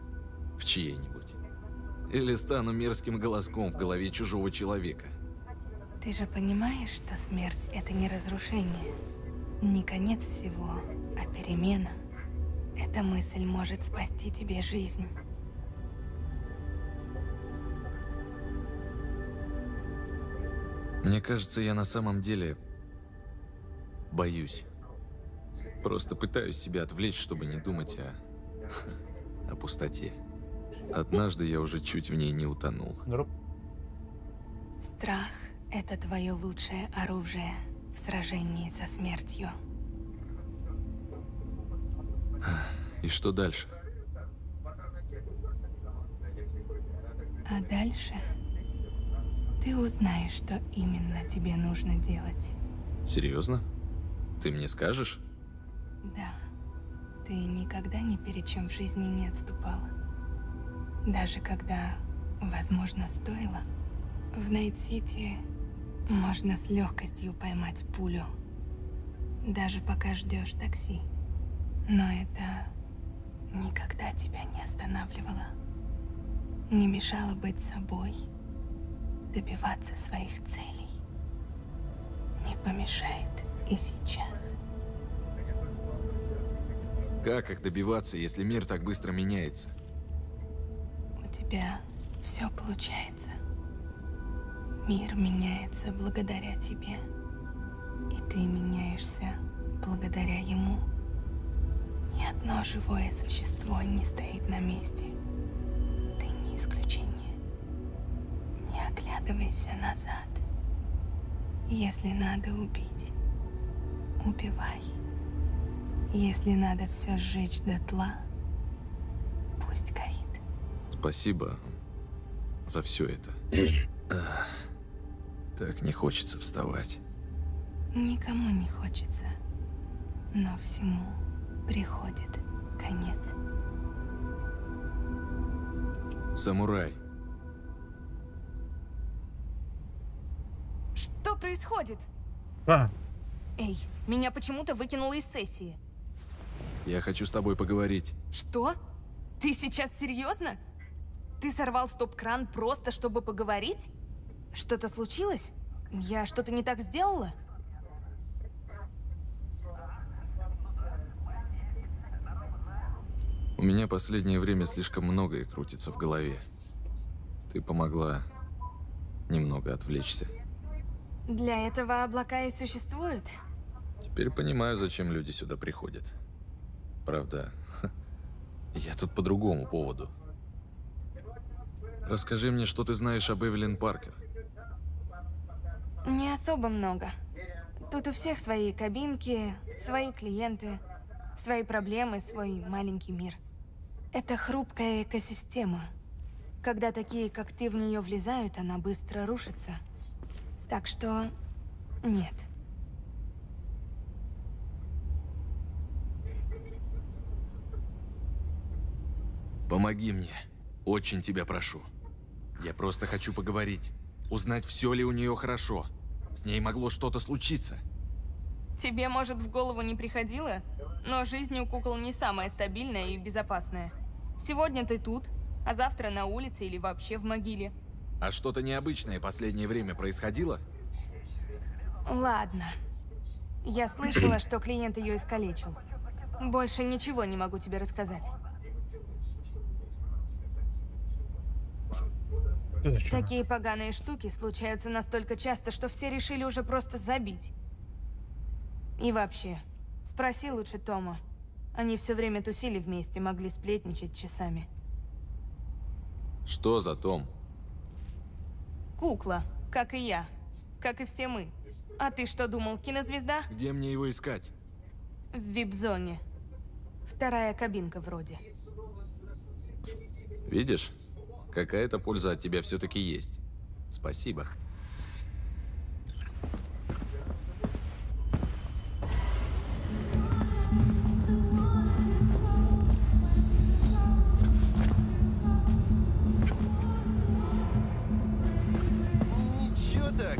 В чьей-нибудь. Или стану мерзким голоском в голове чужого человека. Ты же понимаешь, что смерть — это не разрушение, не конец всего, а перемена. Эта мысль может спасти тебе жизнь. Мне кажется, я на самом деле боюсь. Просто пытаюсь себя отвлечь, чтобы не думать о, о пустоте. Однажды я уже чуть в ней не утонул. Страх — это твое лучшее оружие в сражении со смертью. И что дальше? А дальше ты узнаешь, что именно тебе нужно делать. Серьезно? Ты мне скажешь? Да, ты никогда ни перед чем в жизни не отступала. Даже когда, возможно, стоило. В Найт-Сити можно с легкостью поймать пулю. Даже пока ждешь такси. Но это никогда тебя не останавливало. Не мешало быть собой, добиваться своих целей. Не помешает и сейчас. Как их добиваться, если мир так быстро меняется? У тебя все получается. Мир меняется благодаря тебе. И ты меняешься благодаря ему. Ни одно живое существо не стоит на месте. Ты не исключение. Не оглядывайся назад. Если надо убить, убивай. Если надо все сжечь дотла, пусть горит. Спасибо за все это. Ах, Так не хочется вставать. Никому не хочется, но всему приходит конец. Самурай. Что происходит? А, Эй, меня почему-то выкинуло из сессии. Я хочу с тобой поговорить. Что? Ты сейчас серьезно? Ты сорвал стоп-кран просто, чтобы поговорить? Что-то случилось? Я что-то не так сделала? У меня последнее время слишком многое крутится в голове. Ты помогла немного отвлечься. Для этого облака и существуют. Теперь понимаю, зачем люди сюда приходят. Правда, я тут по другому поводу. Расскажи мне, что ты знаешь об Эвелин Паркер. Не особо много. Тут у всех свои кабинки, свои клиенты, свои проблемы, свой маленький мир. Это хрупкая экосистема. Когда такие, как ты, в нее влезают, она быстро рушится. Так что нет. Помоги мне. Очень тебя прошу. Я просто хочу поговорить. Узнать, все ли у нее хорошо. С ней могло что-то случиться. Тебе, может, в голову не приходило, но жизнь у кукол не самая стабильная и безопасная. Сегодня ты тут, а завтра на улице или вообще в могиле. А что-то необычное последнее время происходило? Ладно. Я слышала, что клиент ее искалечил. Больше ничего не могу тебе рассказать. Такие поганые штуки случаются настолько часто, что все решили уже просто забить. И вообще, спроси лучше Тома. Они все время тусили вместе, могли сплетничать часами. Что за Том? Кукла, как и я, как и все мы. А ты что думал, кинозвезда? Где мне его искать? В вип-зоне. Вторая кабинка вроде. Видишь? Какая-то польза от тебя все-таки есть. Спасибо. Ничего так.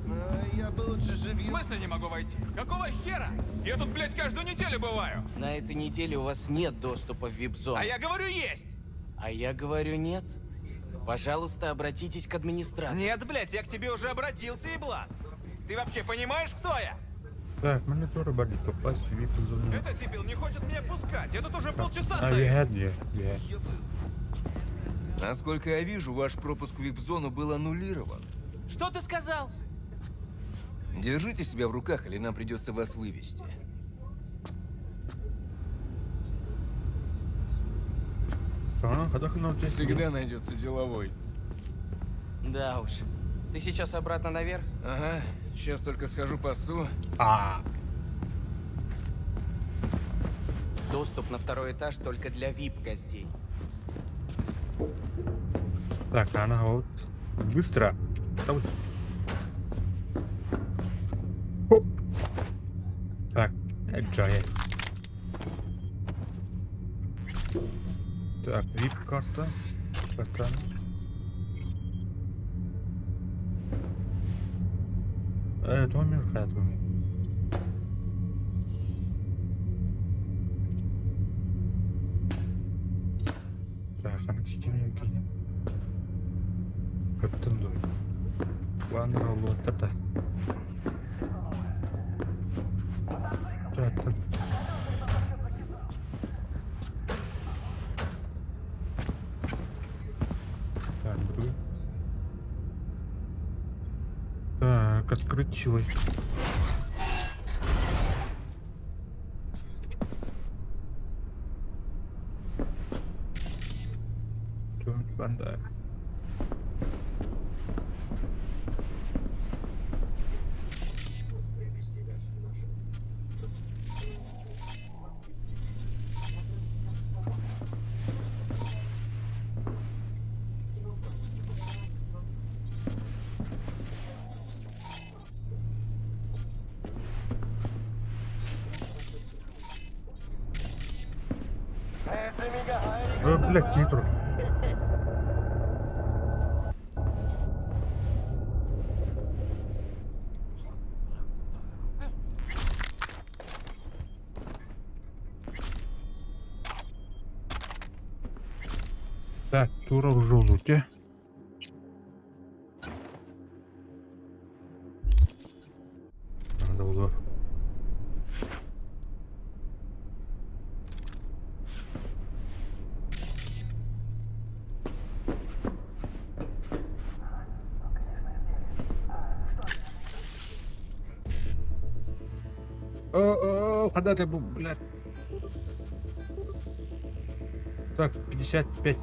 Но я бы лучше В живью. смысле не могу войти? Какого хера? Я тут, блядь, каждую неделю бываю. На этой неделе у вас нет доступа в вип-зону. А я говорю, есть. А я говорю нет. Пожалуйста, обратитесь к администратору. Нет, блядь, я к тебе уже обратился, еблан. Ты вообще понимаешь, кто я? Так, мне тоже болит попасть в вип-зону. Этот дебил не хочет меня пускать. Я тут уже полчаса А, стою. я, я, я. Насколько я вижу, ваш пропуск в вип-зону был аннулирован. Что ты сказал? Держите себя в руках, или нам придется вас вывести. Всегда найдется деловой. Да уж. Ты сейчас обратно наверх? Ага, сейчас только схожу пасу. А. Доступ на второй этаж только для вип-гостей. Так, она вот быстро. Давай. Хоп. Так, Джая. Так, VIP-карта. Карта. Томир Хэтуми. Так, Стивен Кинг. Каптан Дой. Ванна Лотата. Так. Так, буду. Так, открыть силой. Банда. Бля, хитро. Так, тура в желуде. Надо было. О, когда ты был, блядь? Так, 55.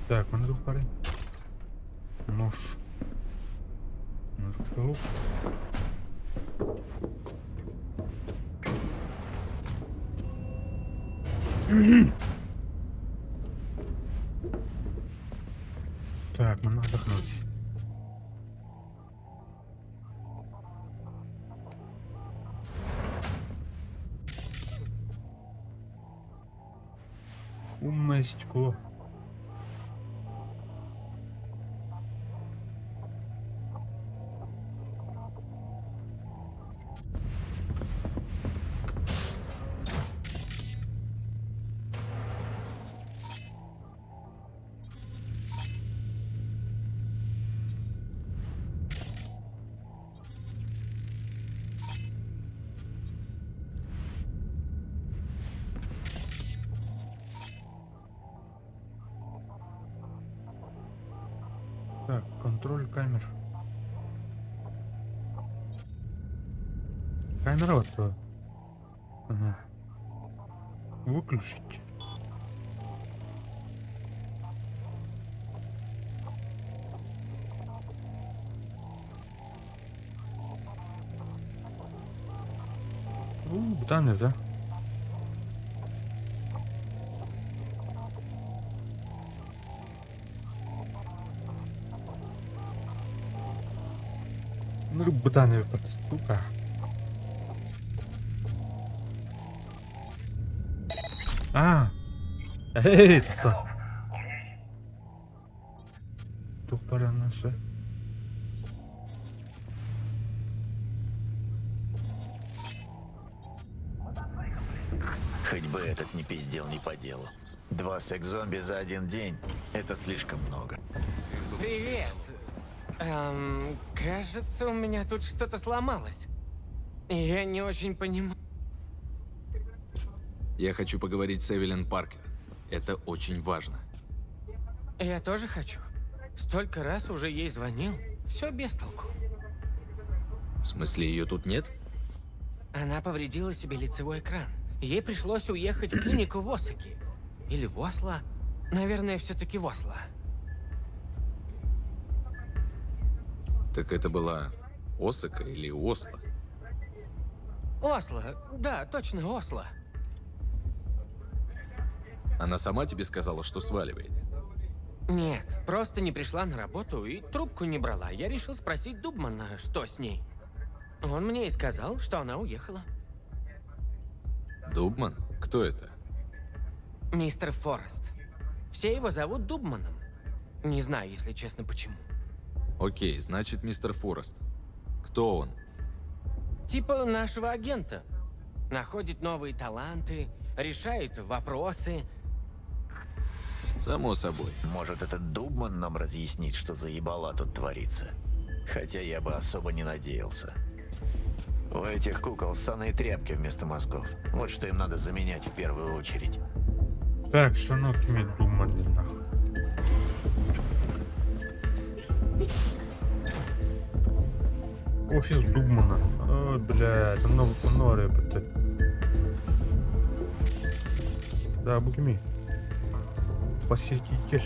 Так, мы тут парень. Нож. Нож. Так, нам надо отдохнуть. Умное стекло. Так, контроль камер. Камера вот. Ага. Выключить. У, данные, да? Ну, бутаны, сука. А! Эй, это. Тух паранасы. Хоть бы этот не пиздел не по делу. Два секс-зомби за один день – это слишком много. Привет. Кажется, у меня тут что-то сломалось. Я не очень понимаю. Я хочу поговорить с Эвелин Паркер. Это очень важно. Я тоже хочу. Столько раз уже ей звонил. Все без толку. В смысле, ее тут нет? Она повредила себе лицевой экран. Ей пришлось уехать в клинику в Осаке. Или в Осло. Наверное, все-таки в Осло. Так это была Осака или Осло? Осло. Да, точно, Осло. Она сама тебе сказала, что сваливает? Нет, просто не пришла на работу и трубку не брала. Я решил спросить Дубмана, что с ней. Он мне и сказал, что она уехала. Дубман? Кто это? Мистер Форест. Все его зовут Дубманом. Не знаю, если честно, почему. Окей, значит, мистер Форест. Кто он? Типа нашего агента. Находит новые таланты, решает вопросы. Само собой. Может, этот Дубман нам разъяснит, что за ебала тут творится? Хотя я бы особо не надеялся. У этих кукол ссаные тряпки вместо мозгов. Вот что им надо заменять в первую очередь. Так, что кими думали нахуй. Офис Дубмана. Ой, блядь, оно, оно репет. Да, букми. Посетитель.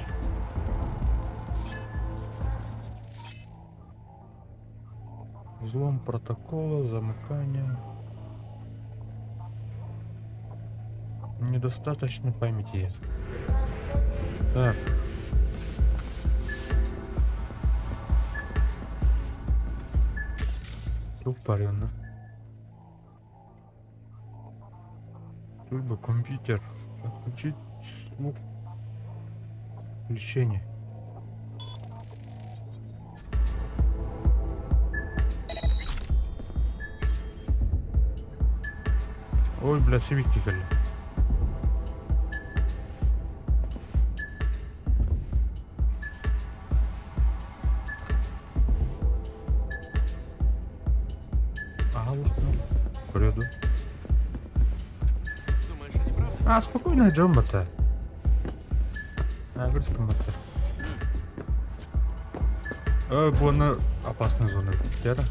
Взлом протокола, замыкание. Недостаточно памяти. Так. Тупоренно. Тут компьютер. Отключить звук. Лечение. Ой, бля, сибикки кэллэ. Аһаллахпына көрүө дуо? А, спокойно дьон бата. А, көрүскүн бата. Ой, буона опасная зона. Тера.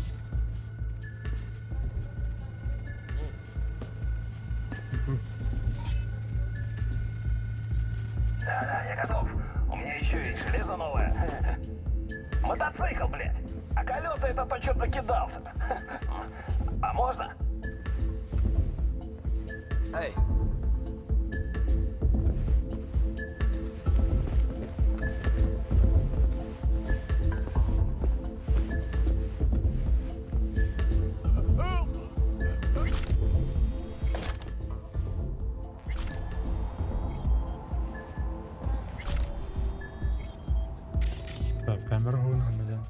Да-да, я готов. У меня еще и железо новое. Мотоцикл, блядь. А колеса это то что-то накидался. А можно? Эй! Так, камера уһун диэн.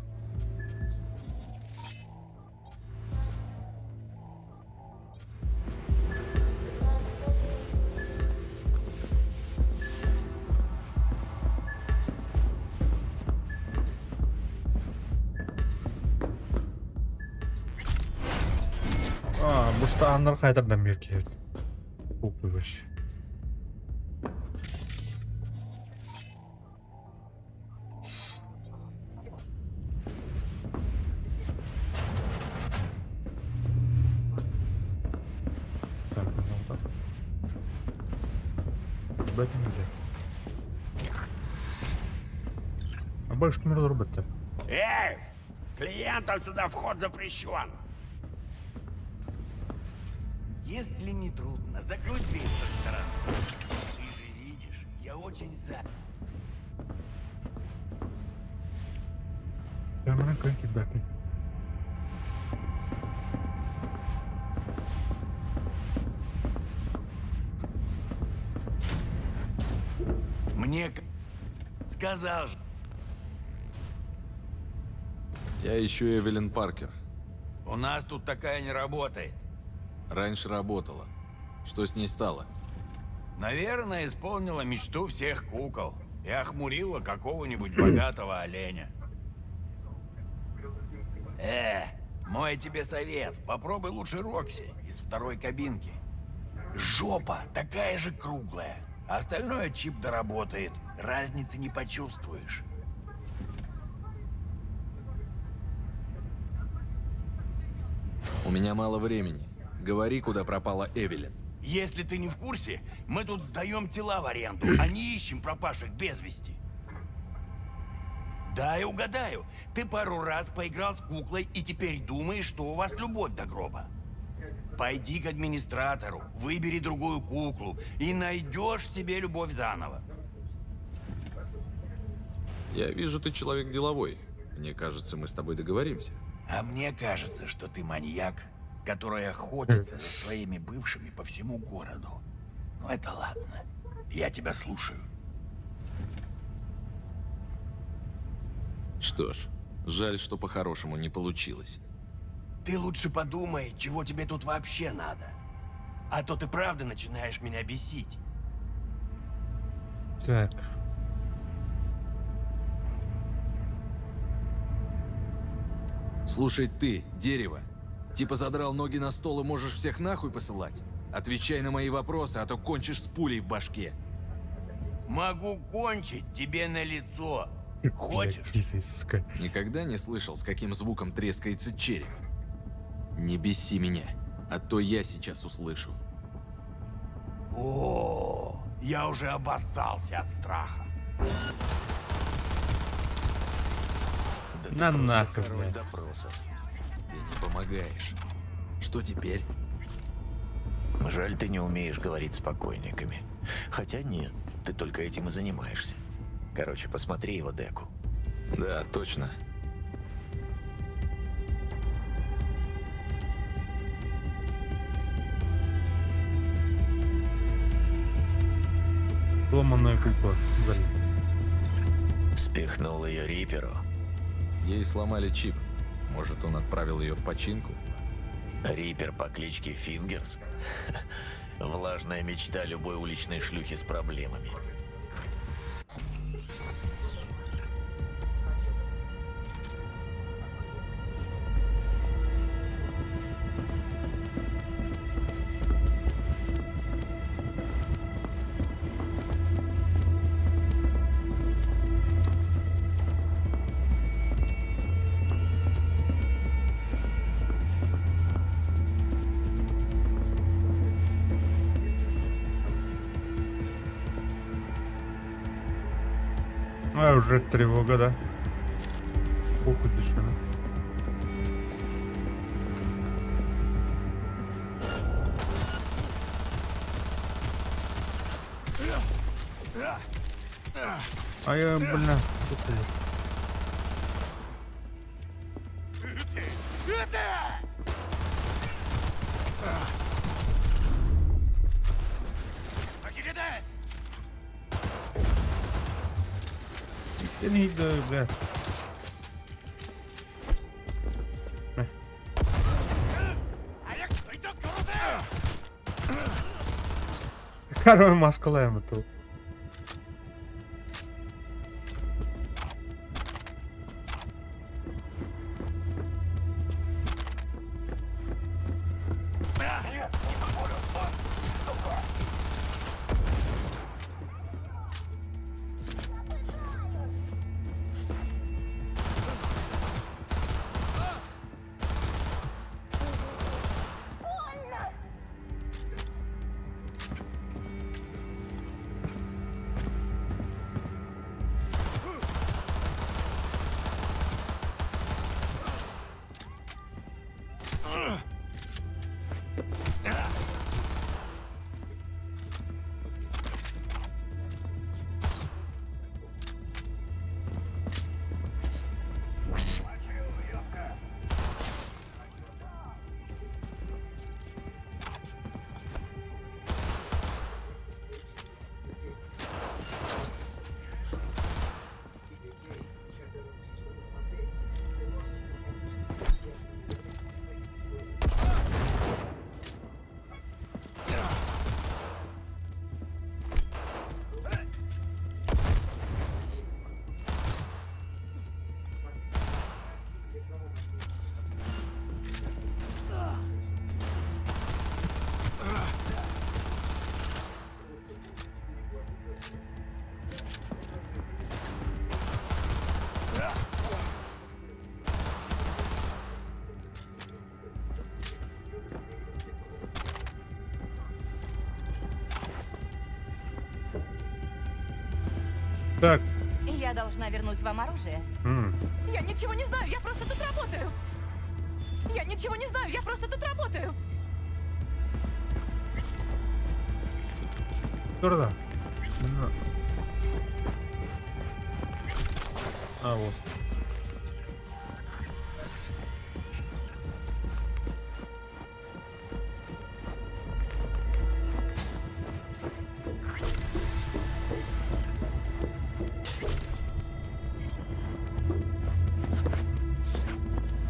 А, бушта аннар хайдардан бир киһи. Упывыш. Так, ну так. Бэт нельзя. А больше мир робот-то. Эй! Клиентам сюда вход запрещен! Если не трудно, закрой дверь с той стороны. Ты же видишь, я очень занят. Камера көнкит бәкин. Мне сказал же. Я ищу Эвелин Паркер. У нас тут такая не работает. Раньше работала. Что с ней стало? Наверное, исполнила мечту всех кукол и охмурила какого-нибудь богатого оленя. Мой тебе совет. Попробуй лучше Рокси из второй кабинки. Жопа такая же круглая. А остальное чип доработает. Разницы не почувствуешь. У меня мало времени. Говори, куда пропала Эвелин. Если ты не в курсе, мы тут сдаем тела в аренду, а не ищем пропавших без вести. Да, и угадаю. Ты пару раз поиграл с куклой и теперь думаешь, что у вас любовь до гроба. Пойди к администратору, выбери другую куклу и найдешь себе любовь заново. Я вижу, ты человек деловой. Мне кажется, мы с тобой договоримся. А мне кажется, что ты маньяк, который охотится за своими бывшими по всему городу. Ну это ладно. Я тебя слушаю. Что ж, жаль, что по-хорошему не получилось. Ты лучше подумай, чего тебе тут вообще надо. А то ты правда начинаешь меня бесить. Так. Слушай ты, дерево. Типа задрал ноги на стол и можешь всех нахуй посылать? Отвечай на мои вопросы, а то кончишь с пулей в башке. Могу кончить тебе на лицо. Хочешь? Никогда не слышал, с каким звуком трескается череп. Не беси меня, а то я сейчас услышу. О, я уже обоссался от страха. Да ты На просто нахуй, король блядь. допросов. Ты не помогаешь. Что теперь? Жаль, ты не умеешь говорить с покойниками. Хотя нет, ты только этим и занимаешься. Короче, посмотри его деку. Да, точно. Сломанная кукла. Блин. Спихнул ее Риперу. Ей сломали чип. Может, он отправил ее в починку? Рипер по кличке Фингерс? Влажная мечта любой уличной шлюхи с проблемами. А, уже тревога, да? Похуй ты. А я, бля, сука. Didn't he do, бля? Короче, маскалаем тут. Так. Я должна вернуть вам оружие. Я ничего не знаю, я просто тут работаю. Я ничего не знаю, я просто тут работаю. Турда. А, вот.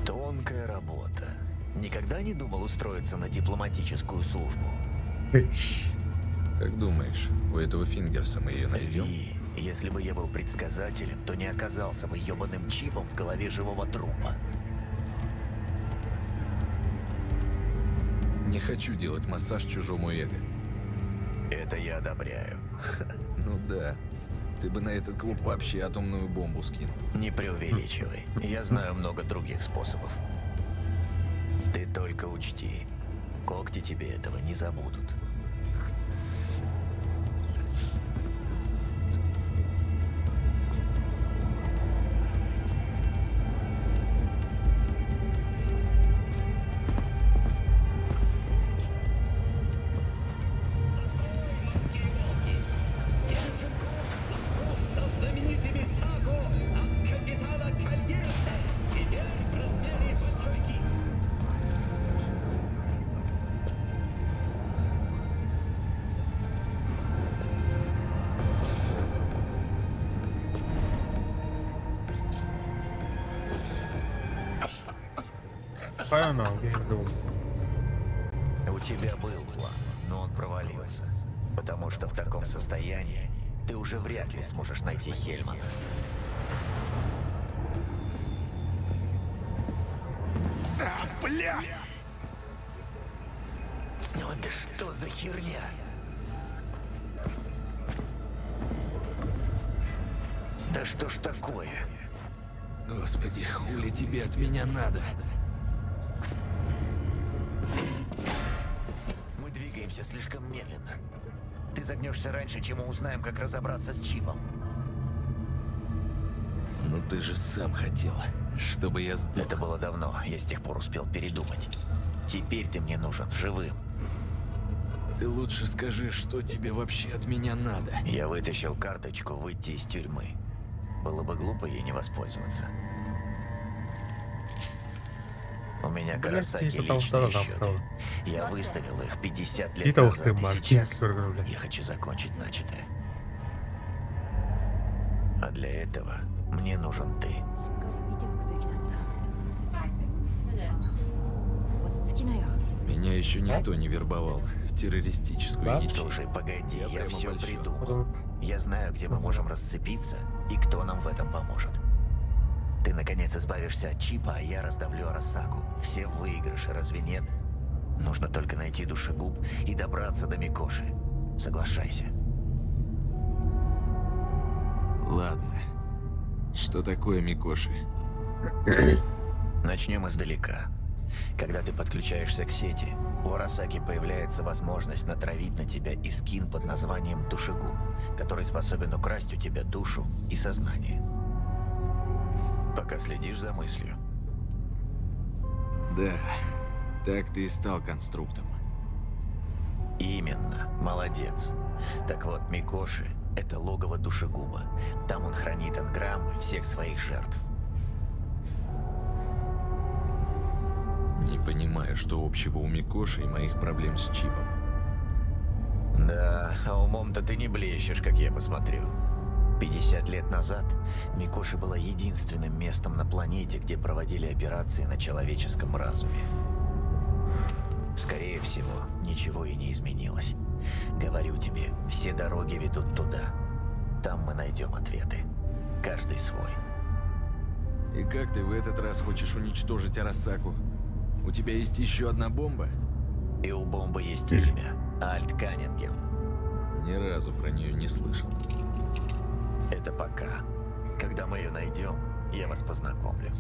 Тонкая работа. Никогда не думал устроиться на дипломатическую службу? Как думаешь, у этого Фингерса мы ее найдем? Ви, если бы я был предсказателем, то не оказался бы ебаным чипом в голове живого трупа. Не хочу делать массаж чужому эго. Это я одобряю. Ну да. Ты бы на этот клуб вообще атомную бомбу скинул. Не преувеличивай. Я знаю много других способов. Ты только учти, когти тебе этого не забудут. Хайа, окей, думаю. У тебя был план, но он провалился. Потому что в таком состоянии ты уже вряд ли сможешь найти Хельмана. А, блядь! Ну да что за херня? Да что ж такое? Господи, хули тебе от меня надо? Мы двигаемся слишком медленно. Ты загнешься раньше, чем мы узнаем, как разобраться с чипом. Ну ты же сам хотел, чтобы я сдох. Это было давно, я с тех пор успел передумать. Теперь ты мне нужен живым. Ты лучше скажи, что тебе вообще от меня надо. Я вытащил карточку выйти из тюрьмы. Было бы глупо ей не воспользоваться. У меня Блядь, Карасаки это там личные второй, там счеты. второй. Я выставил их 50 лет Это ух назад, ты, и Марк, сейчас блядь. я хочу закончить начатое. А для этого мне нужен ты. Меня еще никто не вербовал в террористическую ячейку. Слушай, погоди, я, прямо все обольщен. придумал. Я знаю, где мы можем расцепиться и кто нам в этом поможет. Ты, наконец, избавишься от чипа, а я раздавлю Арасаку. Все в выигрыше, разве нет? Нужно только найти душегуб и добраться до Микоши. Соглашайся. Ладно. Что такое Микоши? Начнем издалека. Когда ты подключаешься к сети, у Арасаки появляется возможность натравить на тебя искин под названием Душегуб, который способен украсть у тебя душу и сознание. Пока следишь за мыслью. Да, так ты и стал конструктом. Именно, молодец. Так вот, Микоши — это логово душегуба. Там он хранит энграммы всех своих жертв. Не понимаю, что общего у Микоши и моих проблем с чипом. Да, а умом-то ты не блещешь, как я посмотрю. 50 лет назад Микоши была единственным местом на планете, где проводили операции на человеческом разуме. Скорее всего, ничего и не изменилось. Говорю тебе, все дороги ведут туда. Там мы найдем ответы. Каждый свой. И как ты в этот раз хочешь уничтожить Арасаку? У тебя есть еще одна бомба? И у бомбы есть имя. Альт Каннингем. Ни разу про нее не слышал. Это пока. Когда мы ее найдем, я вас познакомлю.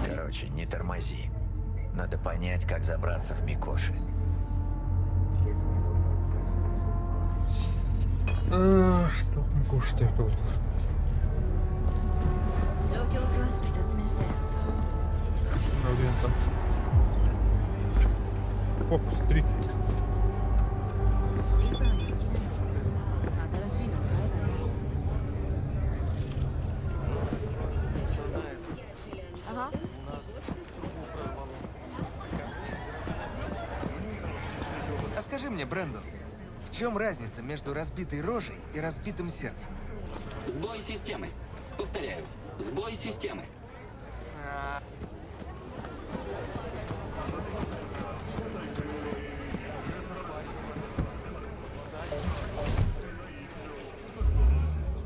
Короче, не тормози. Надо понять, как забраться в Микоши. Что Микоши тут? 状況を詳しく説明して Поп стрит. リバーに飽きない新しいの買えばいいあ А скажи мне, Брэндон, в чем разница между разбитой рожей и разбитым сердцем? Сбой системы. Повторяю, сбой системы.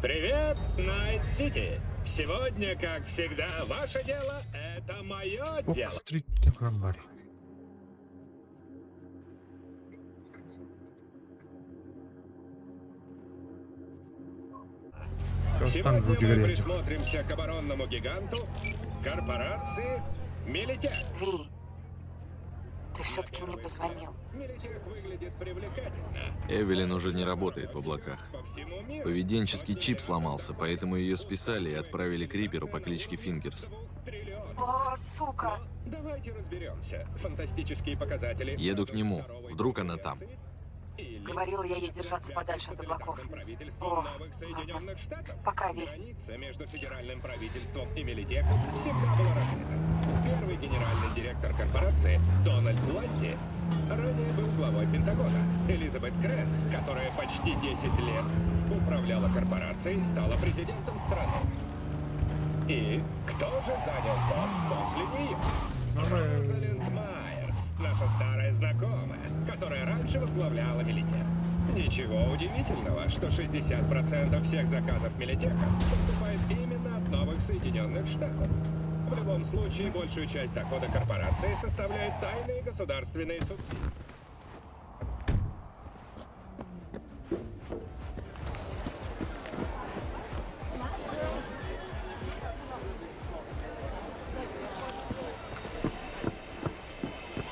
Привет, Найт-Сити! Сегодня, как всегда, ваше дело — это мое Поп дело. стрит бар. Сегодня мы Жудигеренчик. присмотримся к оборонному гиганту корпорации Милитех. Ви, ты все-таки мне позвонил. Милитех выглядит привлекательно. Эвелин уже не работает в облаках. Поведенческий чип сломался, поэтому ее списали и отправили к Риперу по кличке Фингерс. О, сука! Давайте разберемся. Фантастические показатели. Еду к нему. Вдруг она там. Говорила я ей держаться подальше от облаков. О, ладно. Пока, Ви. Граница между федеральным правительством и Милитехом всегда была размыта. Первый генеральный директор корпорации Дональд Ладди ранее был главой Пентагона. Элизабет Кресс, которая почти 10 лет управляла корпорацией, стала президентом страны. И кто же занял пост после нее? Розалинд Майерс. наша старая знакомая, которая раньше возглавляла Милитех. Ничего удивительного, что 60% всех заказов Милитеха поступает именно от новых Соединенных Штатов. В любом случае, большую часть дохода корпорации составляют тайные государственные субсидии.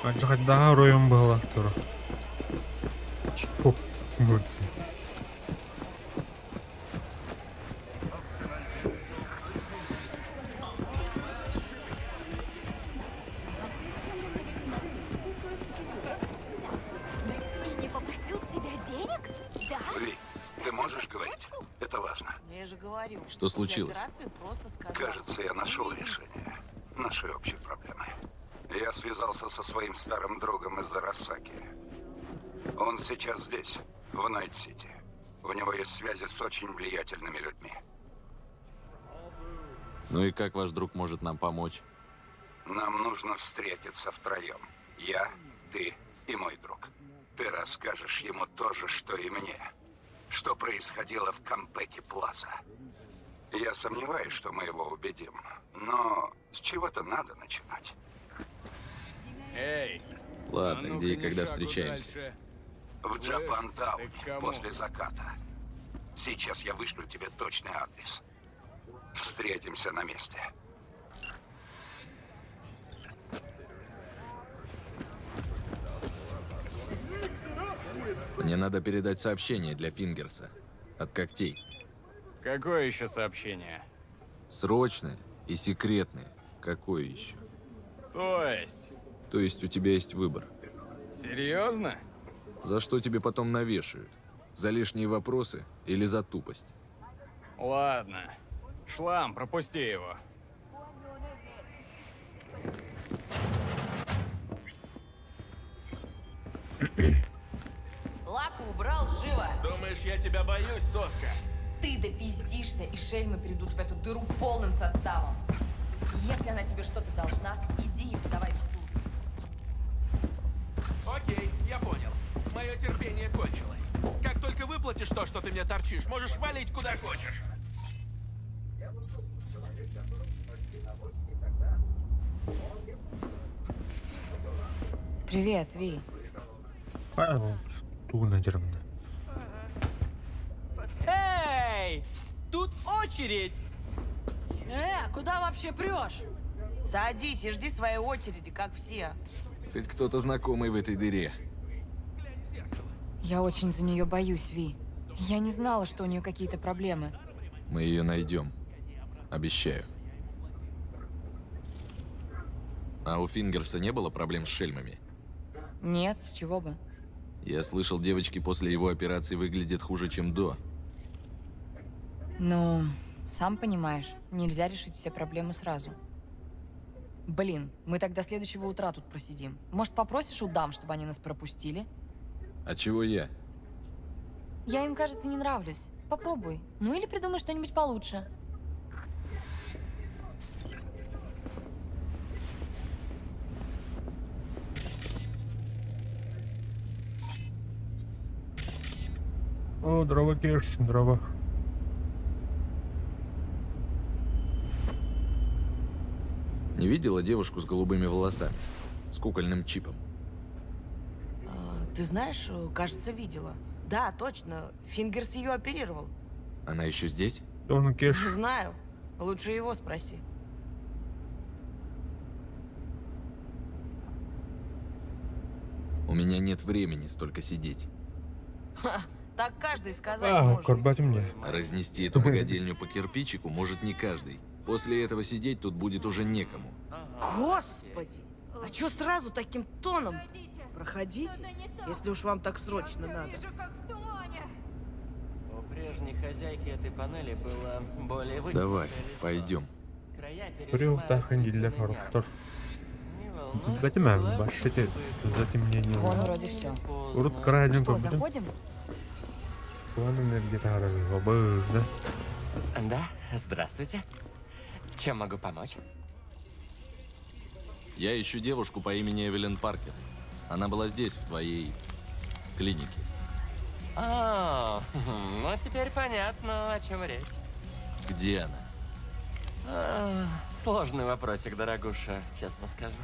Алдьархайдааҕы оройуон быһалаахтара Чпок И не попросил с тебя денег? Да? Ви, ты можешь говорить? Это важно. Я же говорю. Что случилось? Операцию просто сказал. Кажется, я нашел решение нашей общей проблемы. Я связался со своим старым другом из Арасаки. Он сейчас здесь, в Найт-Сити. У него есть связи с очень влиятельными людьми. Ну и как ваш друг может нам помочь? Нам нужно встретиться втроем. Я, ты и мой друг. Ты расскажешь ему то же, что и мне. Что происходило в Кампеки Плаза. Я сомневаюсь, что мы его убедим. Но с чего-то надо начинать. Эй! Ладно, а ну-ка где и ни когда шагу встречаемся? дальше. В Слышь, Джапантауне ты к кому? после заката. Сейчас я вышлю тебе точный адрес. Встретимся на месте. Мне надо передать сообщение для Фингерса. От когтей. Какое еще сообщение? Срочное и секретное. Какое еще? То есть? То есть у тебя есть выбор. Серьезно? За что тебе потом навешают? За лишние вопросы или за тупость? Ладно. Шлам, пропусти его. Лапу убрал живо. Думаешь, я тебя боюсь, соска? Ты допиздишься, и шельмы придут в эту дыру полным составом. Если она тебе что-то должна, иди и подавай в суд. Окей, я понял. Мое терпение кончилось. Как только выплатишь то, что ты мне торчишь, можешь валить куда хочешь. Привет, Ви. Тугунан дьарымна. Эй! Тут очередь! Куда вообще прешь? Садись и жди своей очереди, как все. Хоть кто-то знакомый в этой дыре. Я очень за нее боюсь, Ви. Я не знала, что у нее какие-то проблемы. Мы ее найдем. Обещаю. А у Фингерса не было проблем с шельмами? Нет, с чего бы? Я слышал, девочки после его операции выглядят хуже, чем до. Ну, сам понимаешь, нельзя решить все проблемы сразу. Блин, мы тогда следующего утра тут просидим. Может, попросишь у дам, чтобы они нас пропустили? А чего я? Я им, кажется, не нравлюсь. Попробуй. Ну или придумай что-нибудь получше. О, дрова кеш, дрова. Не видела девушку с голубыми волосами? С кукольным чипом? А, Ты знаешь, кажется, видела. Да, точно. Фингерс ее оперировал. Она еще здесь? Он кеш. Не знаю. Лучше его спроси. У меня нет времени столько сидеть. Ха, так каждый сказать А, может. көрбөтүм дии. Разнести эту богадельню по кирпичику может не каждый. После этого сидеть тут будет уже некому. Господи! А чё сразу таким тоном? Проходите, если уж вам так срочно надо. У прежней хозяйки этой панели было более Давай, вытянутое лицо. пойдем. Края Үрүө дииллэр сорохтор. Билбэтим ээ, башшыты затемнение. Вон вроде все. Урут кыраайдын Что, көрбүтүм. заходим? Планын где-то да? Да, здравствуйте. Чем могу помочь? Я ищу девушку по имени Эвелин Паркер. Она была здесь, в твоей клинике. А, ну теперь понятно, о чем речь. Где она? А, сложный вопросик, дорогуша, честно скажу.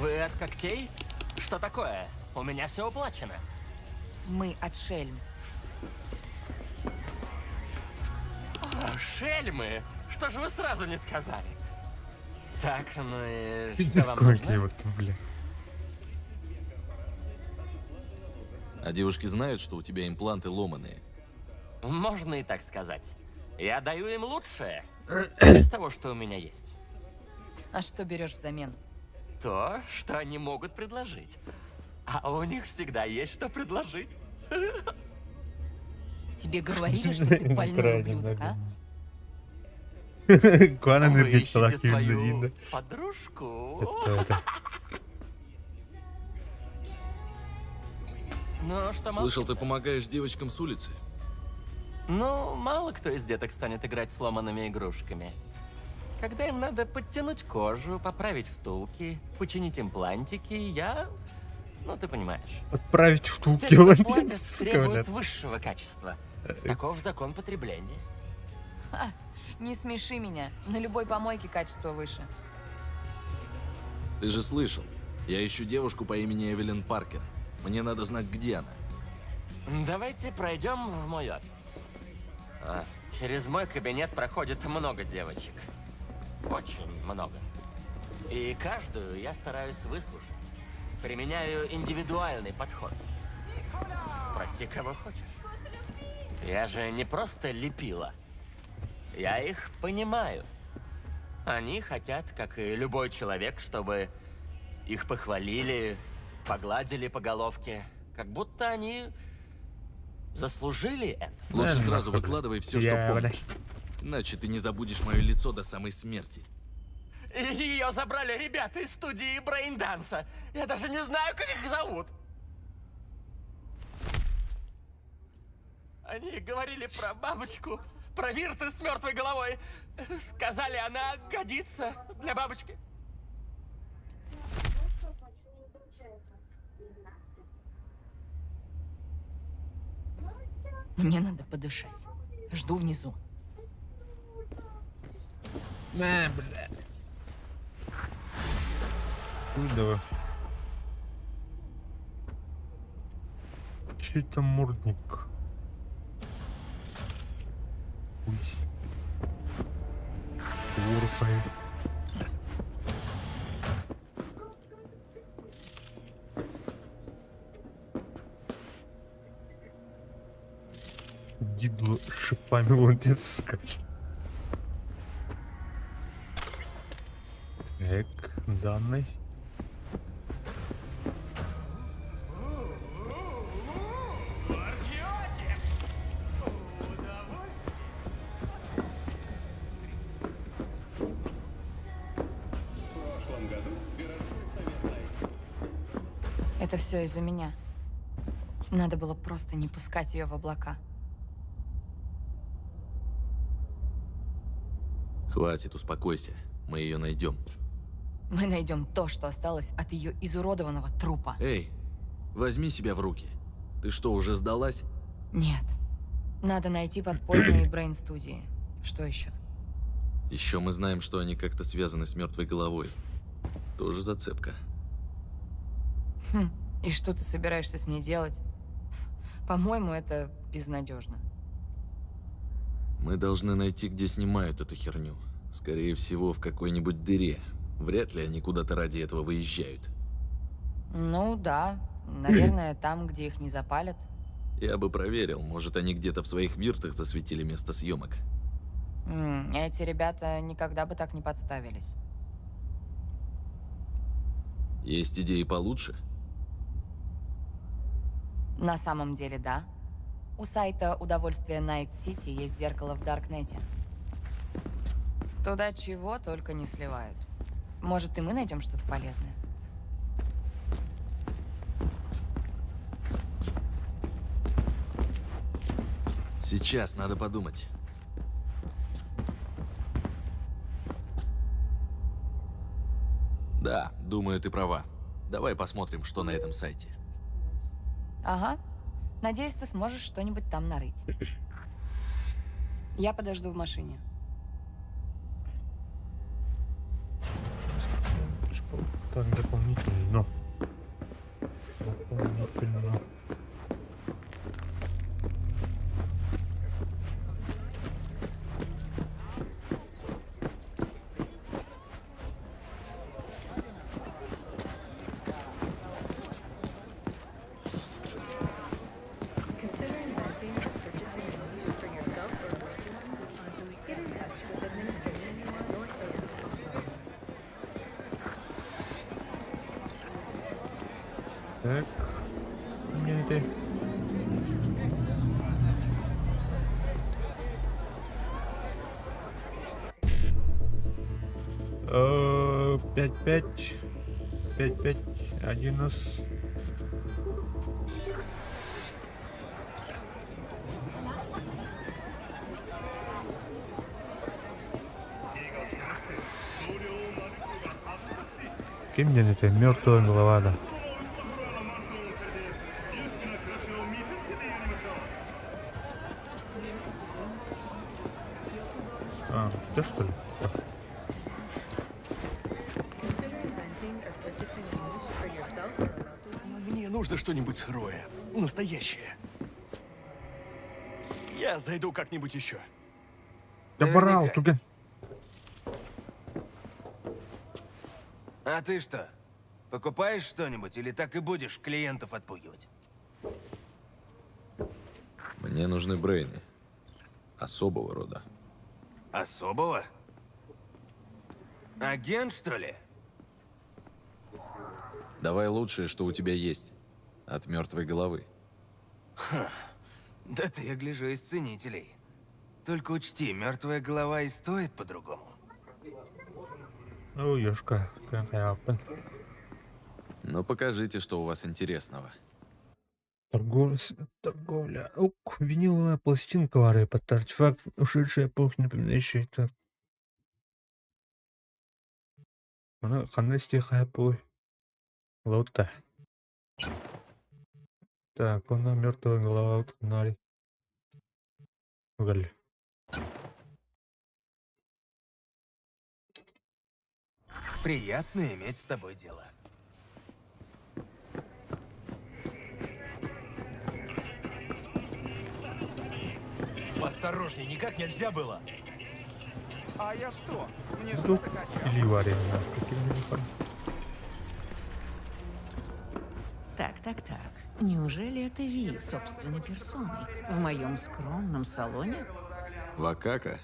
Вы от когтей? Что такое? У меня все уплачено. Мы от шельм. О, шельмы! Что же вы сразу не сказали? Так, ну и Пиздец, что вам нужно? какие вот, бля. А девушки знают, что у тебя импланты ломаные? Можно и так сказать. Я даю им лучшее из того, что у меня есть. А что берешь взамен? То, что они могут предложить. А у них всегда есть что предложить. Тебе говорили, что ты больной Крайне ублюдок, а? Куана Вы ныргит ищете талахи свою подружку? Это. Ну, что Слышал, ты помогаешь девочкам с улицы? Ну, мало кто из деток станет играть сломанными игрушками. Когда им надо подтянуть кожу, поправить втулки, починить имплантики, я... Ну, ты понимаешь. Отправить втулки, Те, кто ладно, платит, сука, требуют блядь. высшего качества. Таков закон потребления. Ха, не смеши меня. На любой помойке качество выше. Ты же слышал. Я ищу девушку по имени Эвелин Паркер. Мне надо знать, где она. Давайте пройдем в мой офис. А, через мой кабинет проходит много девочек. Очень много. И каждую я стараюсь выслушать. Применяю индивидуальный подход. Спроси, кого хочешь. Я же не просто лепила. Я их понимаю. Они хотят, как и любой человек, чтобы их похвалили, погладили по головке. Как будто они заслужили это. Лучше Да, сразу нахуй, выкладывай все, Я, что помнишь. Иначе ты не забудешь мое лицо до самой смерти. Ее забрали ребята из студии Брейнданса. Я даже не знаю, как их зовут. Они говорили про бабочку, про вирты с мертвой головой. Сказали, она годится для бабочки. Мне надо подышать. Жду внизу. На, бля. Хуй давай. Чей-то мордник. Хуй. Урфай. Дидло шипами молодец, сука. Так, данный. Это все из-за меня. Надо было просто не пускать ее в облака. Хватит, успокойся. Мы ее найдем. Мы найдем то, что осталось от ее изуродованного трупа. Эй, возьми себя в руки. Ты что, уже сдалась? Нет. Надо найти подпольные брейн-студии. Что еще? Еще мы знаем, что они как-то связаны с мертвой головой. Тоже зацепка. Хм, и что ты собираешься с ней делать? По-моему, это безнадежно. Мы должны найти, где снимают эту херню. Скорее всего, в какой-нибудь дыре. Вряд ли они куда-то ради этого выезжают. Ну да, наверное, там, где их не запалят. Я бы проверил, может, они где-то в своих виртах засветили место съемок. Эти ребята никогда бы так не подставились. Есть идеи получше? На самом деле, да. У сайта «Удовольствие Найт Сити» есть зеркало в Даркнете. Туда чего только не сливают. Может, и мы найдем что-то полезное. Сейчас надо подумать. Да, думаю, ты права. Давай посмотрим, что на этом сайте. Ага. Надеюсь, ты сможешь что-нибудь там нарыть. Я подожду в машине. Так, дополнительно. Дополнительно. Consider inventing or purchasing a niche for yourself or a loved one. Get in touch with administration at North Bay. Так. Не это. Пять, пять, пять, пять, 11. Кем мне это мертвая голова, да? А, ты что ли? Так. Consider inventing or purchasing a niche for yourself or a loved one. Мне нужно что-нибудь сырое, настоящее. Я зайду как-нибудь еще. Да брал, туген. А ты что? Покупаешь что-нибудь или так и будешь клиентов отпугивать? Мне нужны брейны. Особого рода. Особого? Агент, что ли? Давай лучшее, что у тебя есть. От мертвой головы. Ха, да ты, я гляжу, из ценителей. Только учти, мертвая голова и стоит по-другому. Ну, ёшка, какая опен. Но покажите, что у вас интересного. Торговля, торговля. Ук, виниловая пластинка вары под артефакт, ушедшая эпохи, напоминающая это. Она ханна стиха пой. Лота. Так, она мертвая голова вот нари. Уголь. Приятно иметь с тобой дело. Поосторожней, никак нельзя было. А я что? Мне же Дух или варенье. Так, так, так. Неужели это Ви собственной персоной? В моем скромном салоне? Вакака?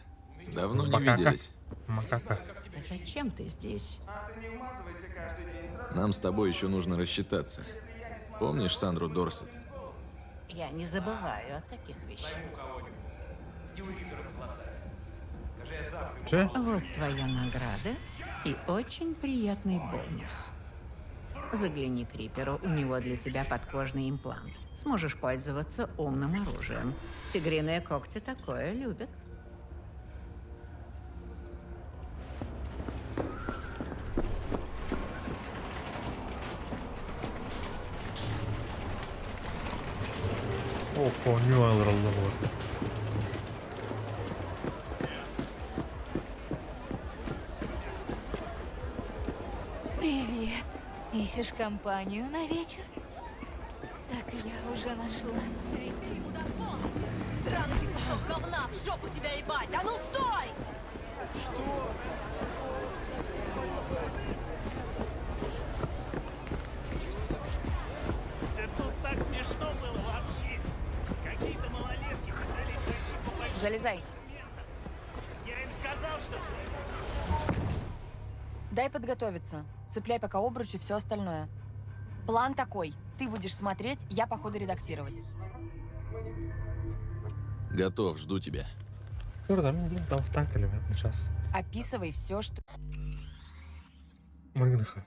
Давно не Макака. виделись. Макака. А зачем ты здесь? Нам с тобой еще нужно рассчитаться. Помнишь Сандру Дорсет? Я не забываю о таких вещах. Че? Вот твоя награда и очень приятный бонус. Загляни к Риперу, у него для тебя подкожный имплант. Сможешь пользоваться умным оружием. Тигриные когти такое любят. О, понял, вот. Привет. Ищешь компанию на вечер? Так я уже нашла. Эй, ты, мудафон! Сраный ты кусок говна! В жопу тебя ебать! А ну стой! Да тут так смешно было вообще. Какие-то малолетки пытались пройти по большим Залезай. Я им сказал, что... Дай подготовиться. Цепляй пока обруч и все остальное. План такой. Ты будешь смотреть, я по ходу редактировать. Готов, жду тебя. Сейчас. Описывай все, что... Марганаха.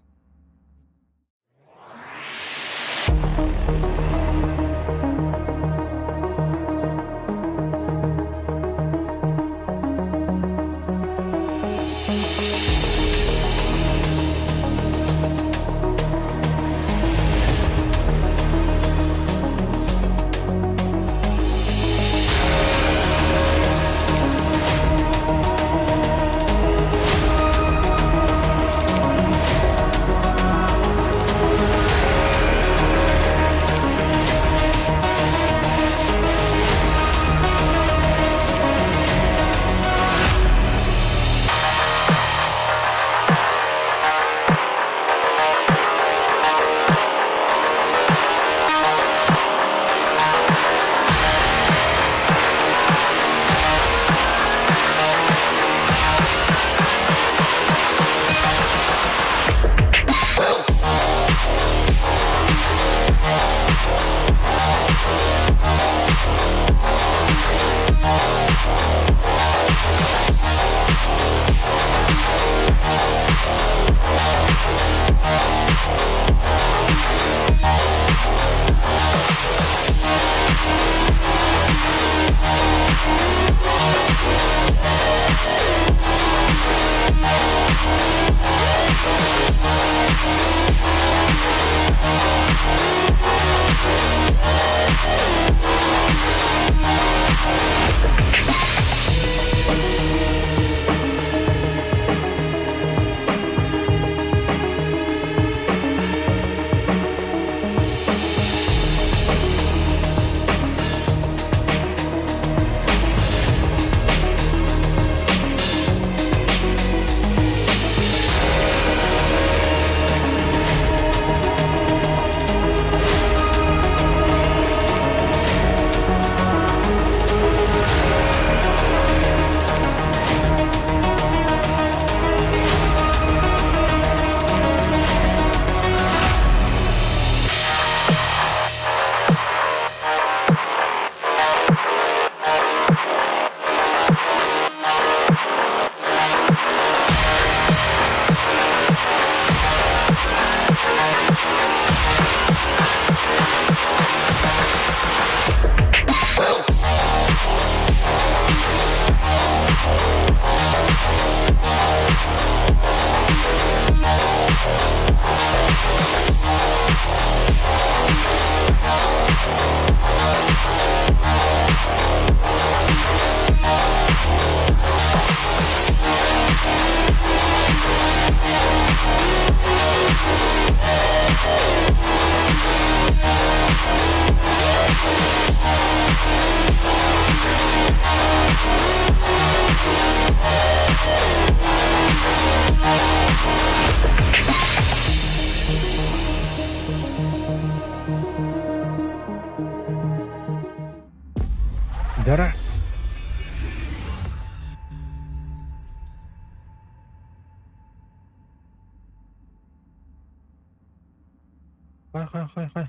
Хай, хай, хай, хай.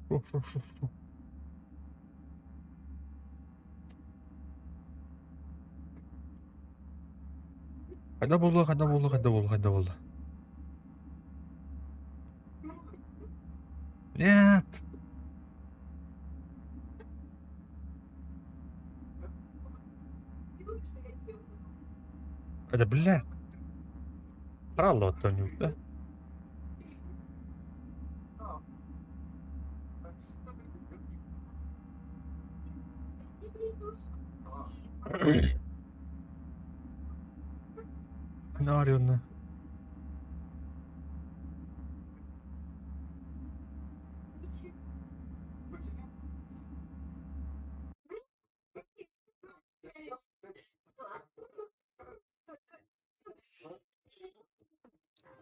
Шо, шо, шо, шо. Хайда буолла, хайда буолла, хайда буолла, хайда буолла. Нет! Это, блядь. Харалла оттон да? Ne arıyorsun lan?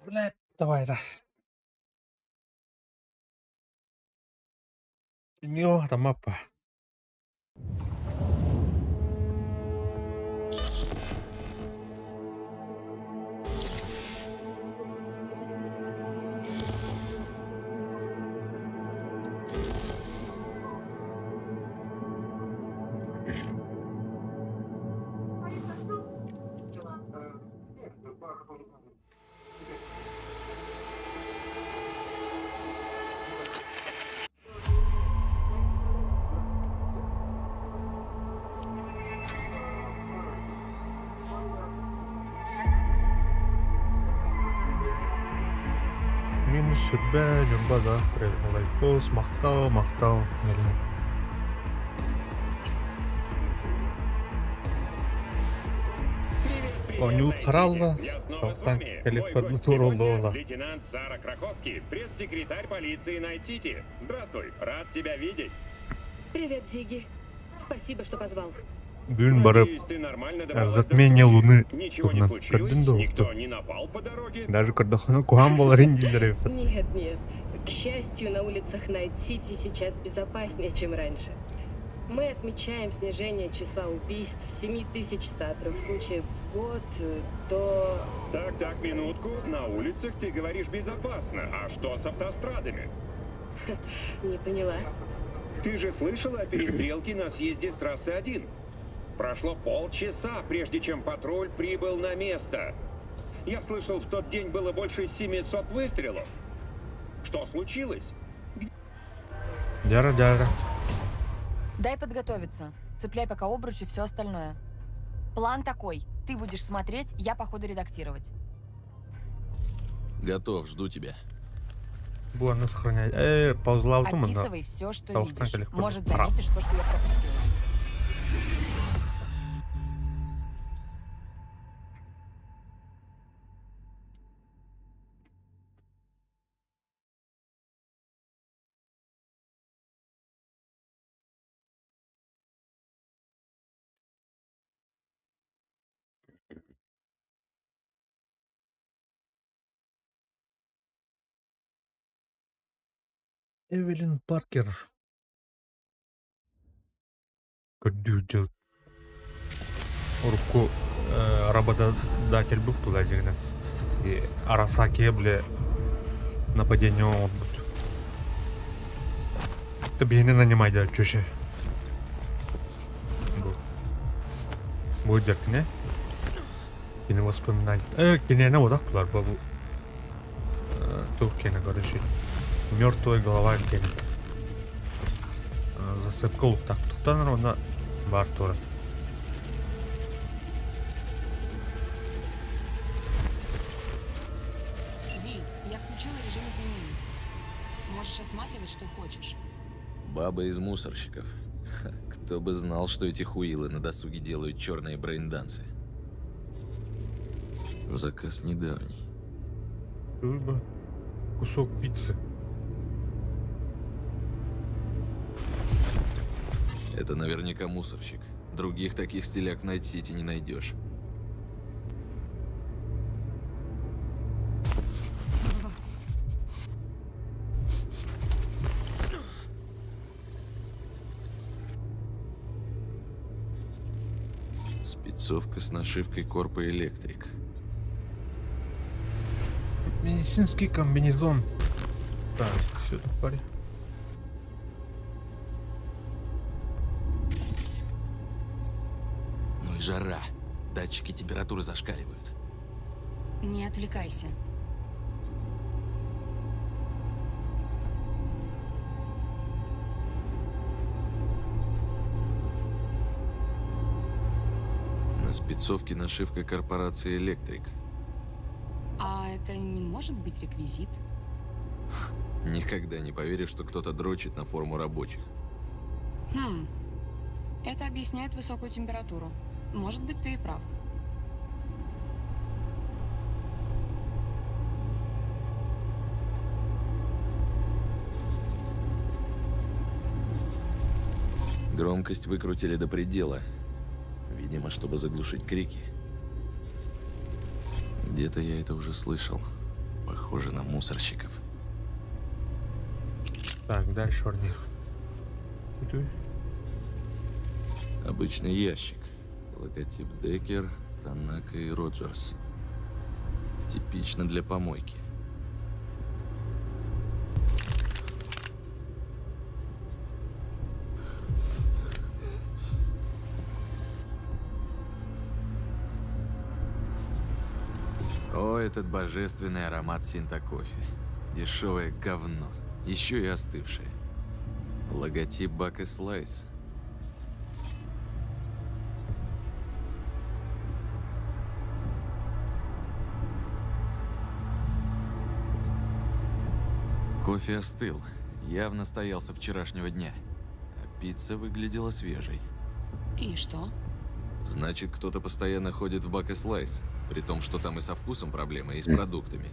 Блядь, давай, да. Не, там мапа. Мин сүрбэ Ньурба да лайкос, махтал, махтал. Оонньуут харалла, тохтан кэлиппэр туоруллуола. Лейтенант Сара Краковский, пресс-секретарь полиции Найт-Сити. Здравствуй, рад тебя видеть. Привет, Зиги. Спасибо, что позвал. Бүгүн барып Надеюсь, ты нормально добралась до затмение луны Ничего не туһунан случилось, көрдүн да никто не напал по дороге. Даже көрдөххүнэ куһаҕан буоларын дииллэр эбит. Нет, нет. К счастью, на улицах Найт-Сити сейчас безопаснее, чем раньше. Мы отмечаем снижение числа убийств с 7103 случаев в год до... Так, так, минутку. На улицах ты говоришь безопасно. А что с автострадами? Не поняла. Ты же слышала о перестрелке на съезде с трассы 1? Прошло полчаса, прежде чем патруль прибыл на место. Я слышал, в тот день было больше 700 выстрелов. Что случилось? Дяра, дяра. Дай подготовиться. Цепляй пока обруч и все остальное. План такой. Ты будешь смотреть, я по ходу редактировать. Готов, жду тебя. Бу аны сохранять. Паузалаабытым манна. Описывай все, что Тавахтан видишь. кэлиэхпин. Может, Хара. заметишь то, что я пропустила. Эвелин Паркер. Көрдүү дьыл урукку работодатель быт дьиҥинэн. И Арасакия бile нападение оҥорбут. Биһини нанимайда чөшө. Бу. Бу дьэркине. Кини воспоминания. Киниэнэ удах булар бу. Тух кene короче. Мертвая голова кene. Засыпка улуктактыктан онна бар тура. Ви, я включила режим изменений. Можешь осматривать, что хочешь. Баба из мусорщиков. Ха, кто бы знал, что эти хуилы на досуге делают черные брейндансы. Заказ недавний. Рыба. Кусок пиццы. Это наверняка мусорщик. Других таких стиляг в Найт-Сити не найдешь. Спецовка с нашивкой Корпо Электрик. Медицинский комбинезон. Так, все, парень. Ну и жара. Датчики температуры зашкаливают. Не отвлекайся. На спецовке нашивка корпорации «Электрик». А это не может быть реквизит? Никогда не поверишь, что кто-то дрочит на форму рабочих. Хм. Это объясняет высокую температуру. Может быть, ты и прав. Громкость выкрутили до предела. Видимо, чтобы заглушить крики. Где-то я это уже слышал. Похоже на мусорщиков. Так, дальше орних. Куда? Обычный ящик. Логотип Деккер, Танака и Роджерс. Типично для помойки. О, этот божественный аромат синта-кофе. Дешевое говно. Еще и остывшее. Логотип Бак и Слайс. Кофе остыл. Явно стоял со вчерашнего дня. А пицца выглядела свежей. И что? Значит, кто-то постоянно ходит в Бак и Слайс. При том, что там и со вкусом проблемы, и с продуктами.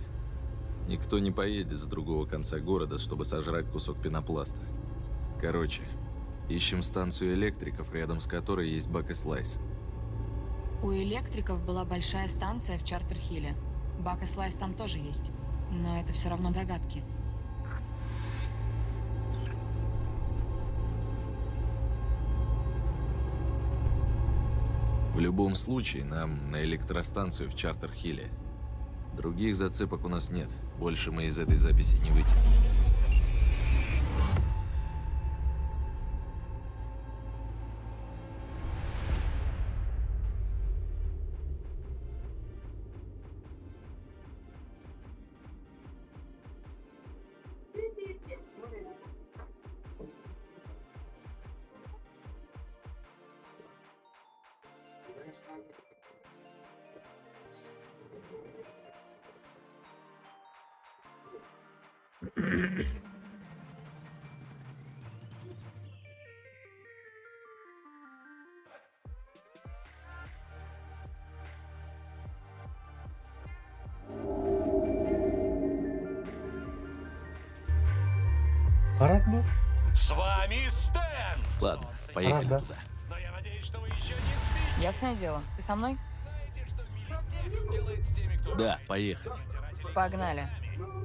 Никто не поедет с другого конца города, чтобы сожрать кусок пенопласта. Короче, ищем станцию электриков, рядом с которой есть Бак и Слайс. У электриков была большая станция в Чартер-Хилле. Бак и Слайс там тоже есть. Но это все равно догадки. В любом случае, нам на электростанцию в Чартер-Хилле. Других зацепок у нас нет. Больше мы из этой записи не вытянем. Парад был? С вами Стэн! Ладно, поехали А, да. туда. Ясное дело. Ты со мной? Да, поехали. Погнали.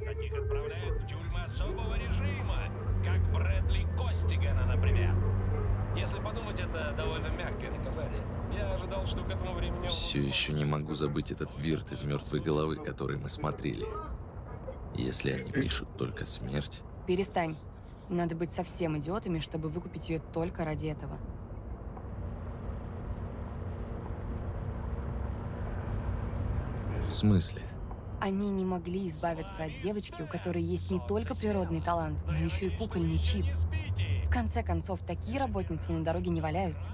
Таких отправляют в тюрьмы особого режима, как Брэдли Костигана, например. Если подумать, это довольно мягкое наказание. Я ожидал, что к этому времени он... Все еще не могу забыть этот вирт из мертвой головы, который мы смотрели. Если они пишут только смерть. Перестань. Надо быть совсем идиотами, чтобы выкупить ее только ради этого. В смысле? Они не могли избавиться от девочки, у которой есть не только природный талант, но еще и кукольный чип. В конце концов, такие работницы на дороге не валяются.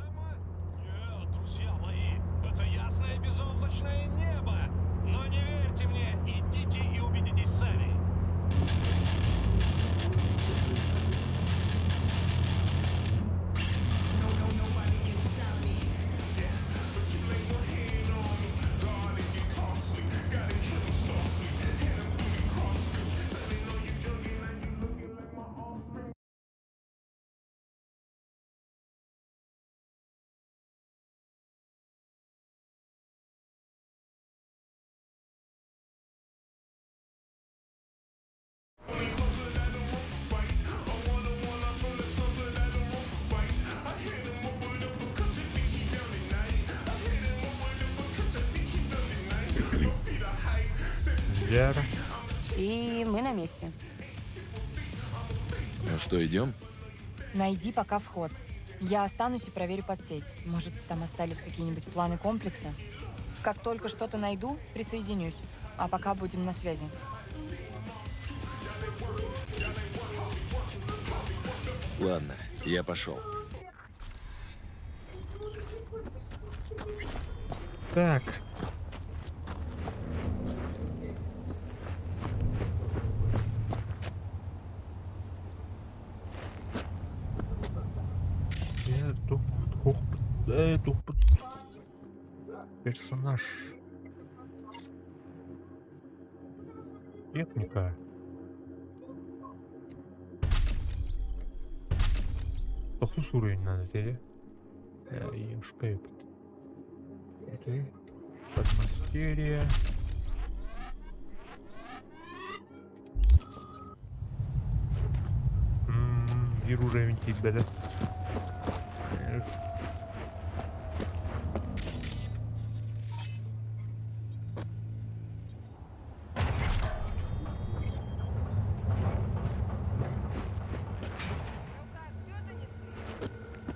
Друзья мои, это ясное безоблачное небо! Но не верьте мне, идите и убедитесь сами. Вера. И мы на месте. Ну что, идем? Найди пока вход. Я останусь и проверю подсеть. Может, там остались какие-нибудь планы комплекса? Как только что-то найду, присоединюсь. А пока будем на связи. Ладно, я пошел. Так. Я тух, тух, тух, персонаж. Техника. Тохсус уровень надо тебе. Ешка ёпт. Это подмастерье. Бир уровень тебя, да?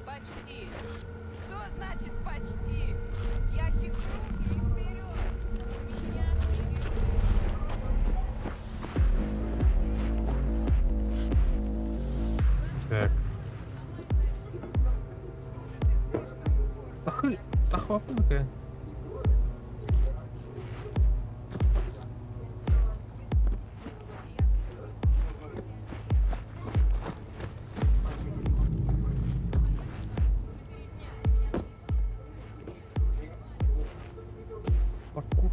Почти. Что значит почти? Ящик в руки и вперед. У меня Так. Ахы, ахвапынка. Паркур.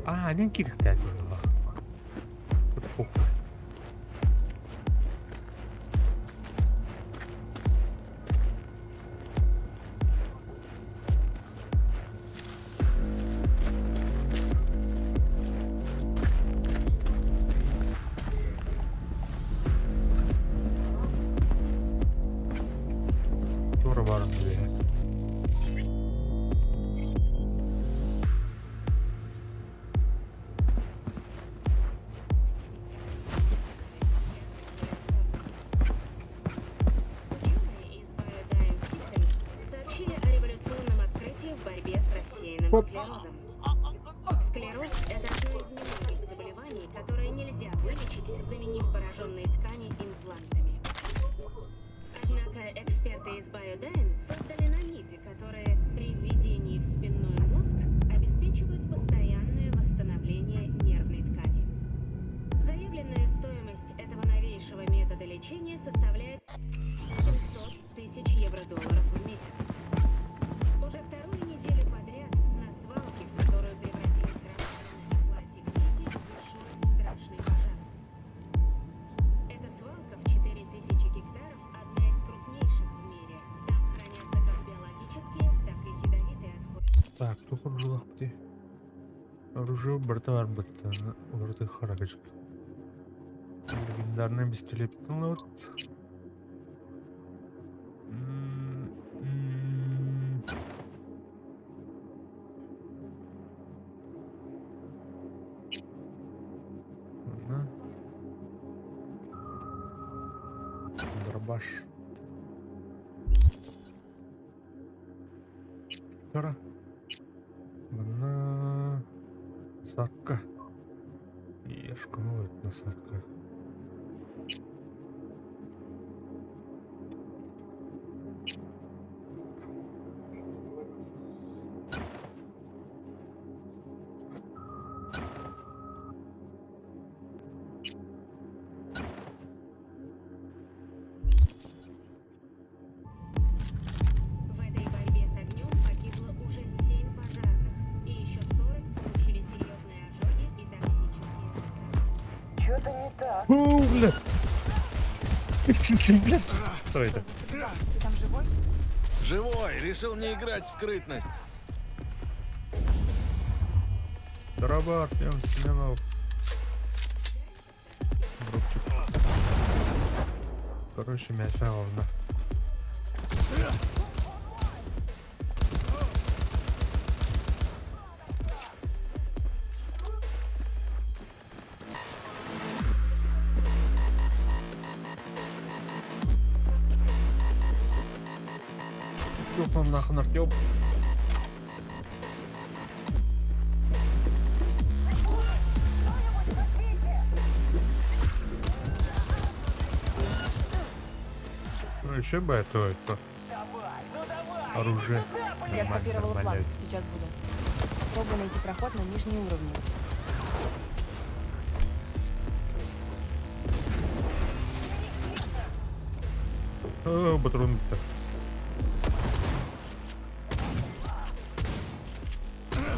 А, мен кирихтää tuolla. Тура барын бе. Ученые из Biodyne Systems сообщили о революционном открытии в борьбе с рассеянным склерозом. Склероз – это одно из немногих заболеваний, которое нельзя вылечить, заменив пораженные ткани имплантами. Однако эксперты из Biodyne создали наниты, которые при введении в спинной мозг обеспечивают постоянное восстановление нервной ткани. Заявленная стоимость этого новейшего метода лечения составляет 700 тысяч евро-долларов в месяц. Уже вторую неделю подряд на свалке, в которую превратились развалины Атлантик-Сити, бушует страшный пожар. Эта свалка в 4000 гектаров одна из крупнейших в мире. Там хранятся как биологические, так и ядовитые отходы. Так, тухор бити. Оружие барыта бар бытта. Барыта харагачка. Легендарный пистолет. Ну вот. М. Ага. Дробаш. Кара. Мына насадка. Ешка, вот насадка. В этой борьбе с огнем погибло уже 7 пожарных, и еще 40 получили серьезные ожоги и токсические. Что-то не так. О, бля! Бля! Что это? Ты там живой? Живой! Решил не играть в скрытность. Дроба, Артем Семенов. Дропчик. Короче, мясо говно. Пошел нахрен, Артем. Ну еще бы это оружие. Я Нормально, скопировала план. нормально. Сейчас буду. Попробую найти проход на нижние уровни. О, патрон-то.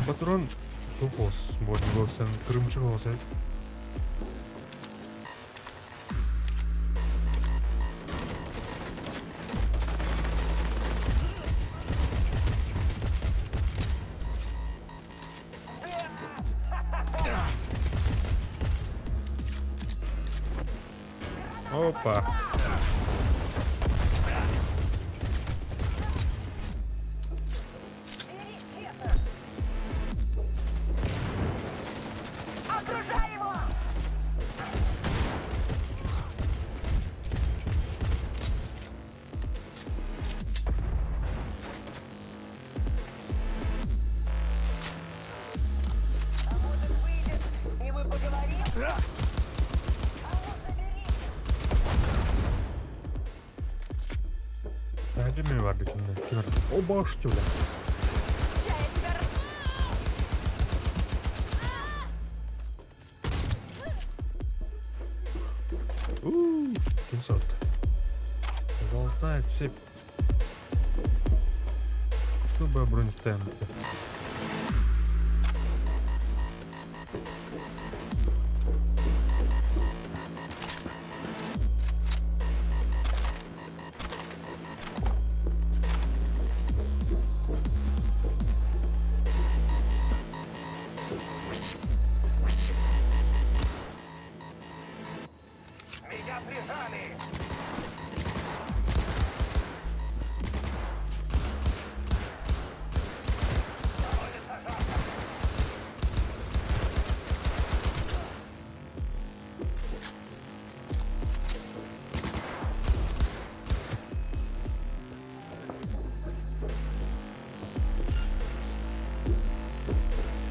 Патрон. Тупос, можно Крымчик. Опа. И мы поговорим? Hadi mi vardı şimdi? Kim vardı? O boştu lan. Uuu, 700. Золотая цепь. Чтобы бронетанки. Меня прижали!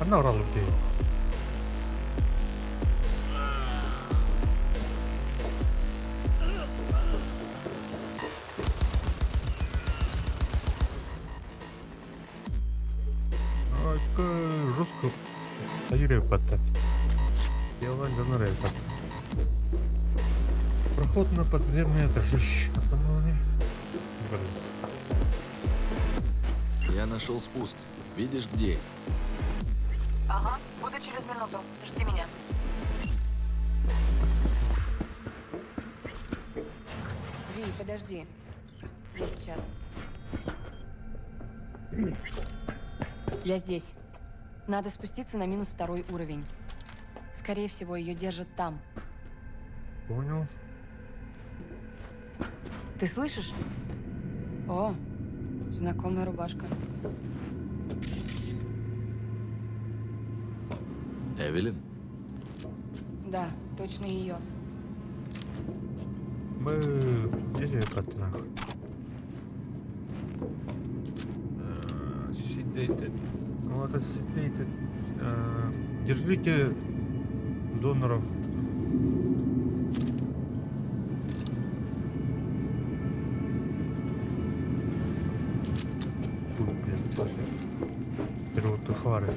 Она урал людей. Жестко. Айрепата. Дело. Проход на подземный этаж. Я нашел спуск. Видишь, где? Ага, буду через минуту. Жди меня. Ви, подожди. Я сейчас. Я здесь. Надо спуститься на минус второй уровень. Скорее всего, ее держат там. Понял. Ты слышишь? О, знакомая рубашка. Эвелин? Да, точно ее. Мы где это нахуй? Sedated. Ну это sedated. Держите доноров. Ой, блин, слушай. Первотухары.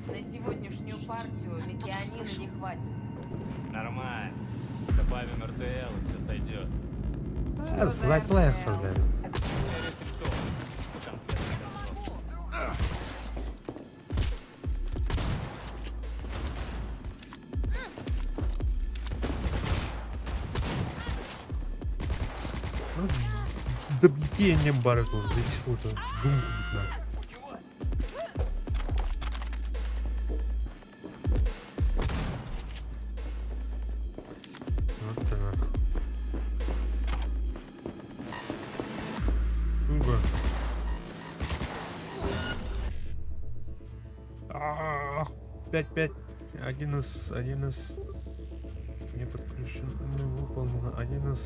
На сегодняшнюю партию метионина не хватит. Нормально. Добавим РТЛ, и все сойдет. А, золотая создали. Да где не барыкл, здесь вот думку надо. Вот так. Уба. А, 5, 5, 1 из, 1 из. Не подключен, не выполнено. 1 из.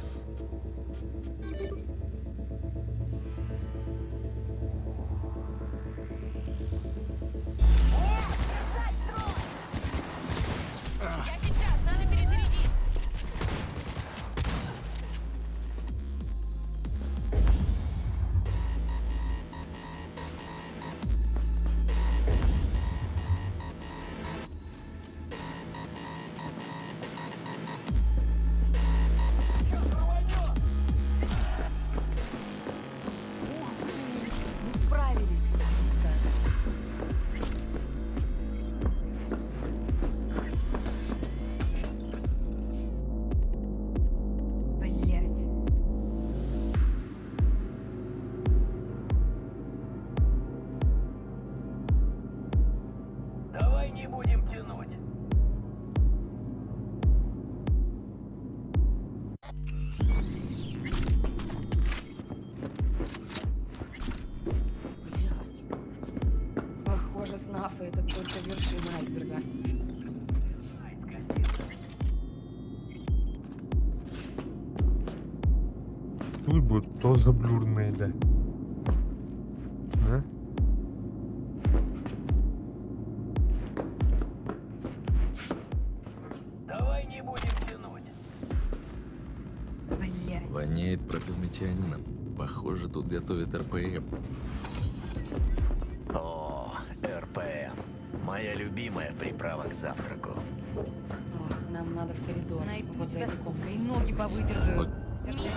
Мафы — это только вершина айсберга. Тут будет то заблюрное, да. Да? Давай не будем тянуть. Блять. Воняет пропилметионином. Похоже, тут готовят РПМ. О, РПМ. Моя любимая приправа к завтраку. Ох, нам надо в коридор. Найду вот за тебя, этой сука, комнатой. и ноги повыдергаю. Сними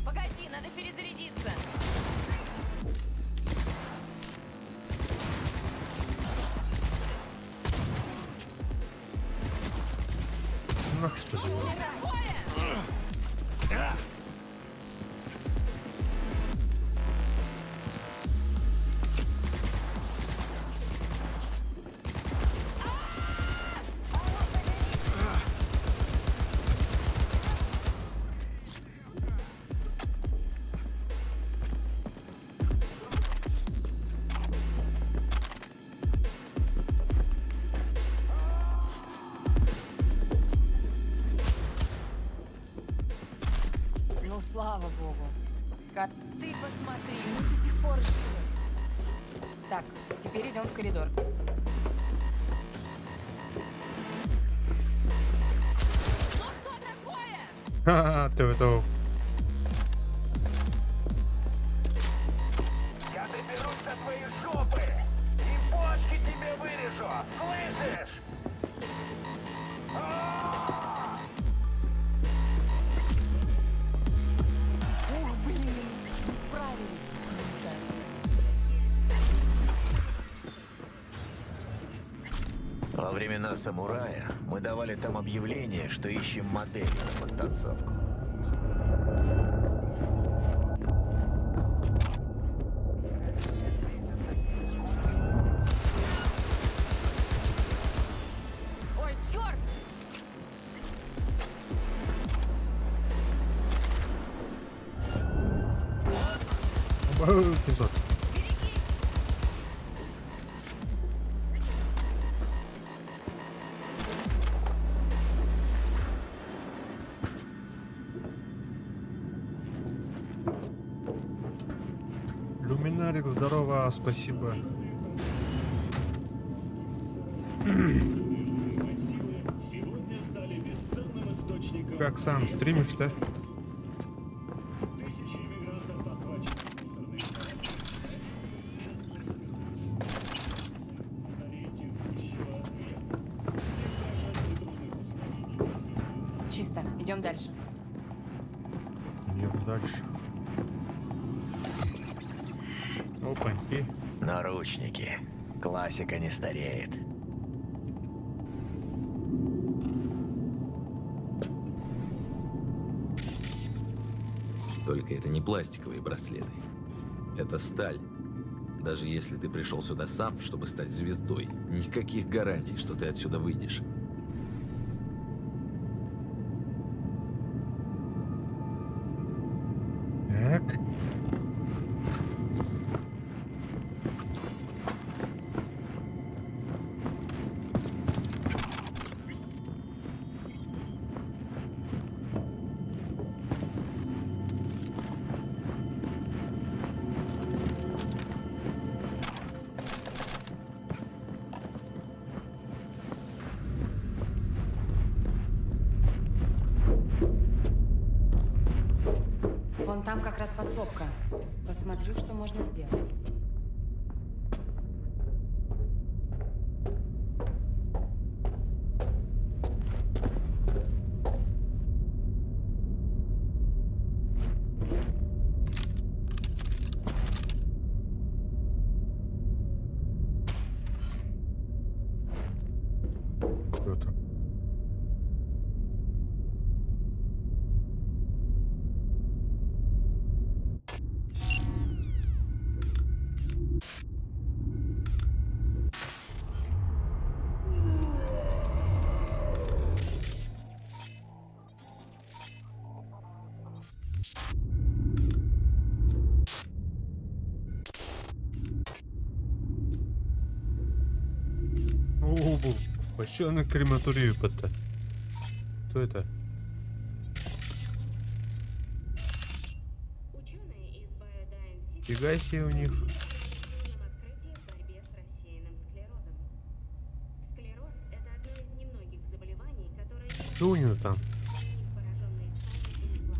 Погоди, надо перезарядиться. Ну что ли? Ну, слава богу. Как... Ты посмотри, мы до сих пор живы. Так, теперь идем в коридор. Ха-ха, ты это... Я доберусь до твоей жопы и почки тебе вырежу, слышишь? Ух, блин, мы справились. Круто. Во времена самурая мы давали там объявление, что ищем модели на подтанцовку. Ой, черт! Эпизод. Люминарик, здорово, спасибо. Сегодня стали бесценным источником. Как сам стримишь, да? Тысячи иммигрантов охвачены Чисто. Идем дальше. Идем дальше. Опаньки. Наручники. Классика не стареет. Только это не пластиковые браслеты. Это сталь. Даже если ты пришел сюда сам, чтобы стать звездой, никаких гарантий, что ты отсюда выйдешь. Так. Вон там как раз подсобка. Посмотрю, что можно сделать. Что там? Бу-бу. Вообще аны крематорию кытта. Кто это? Фига себе у них. Что у него там?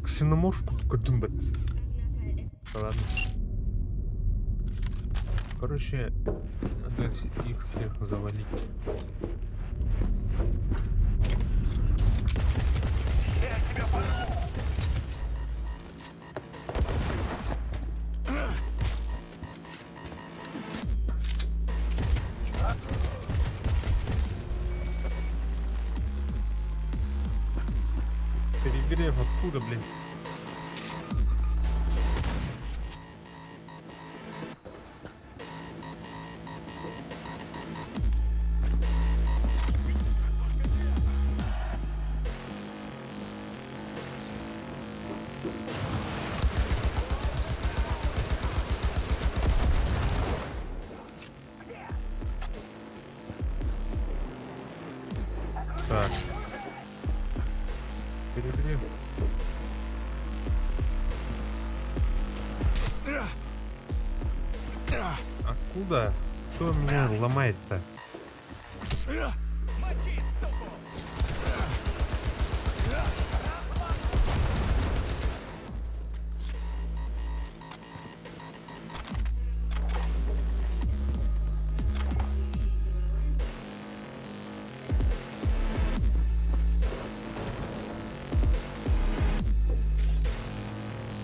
Ксеноморф кудымбат. Ладно. Короче, надо их всех завалить. Я тебя порву! Перегрев откуда, блин? Так. Перегрев. Откуда? Кто меня ломает-то? Мочи, суку!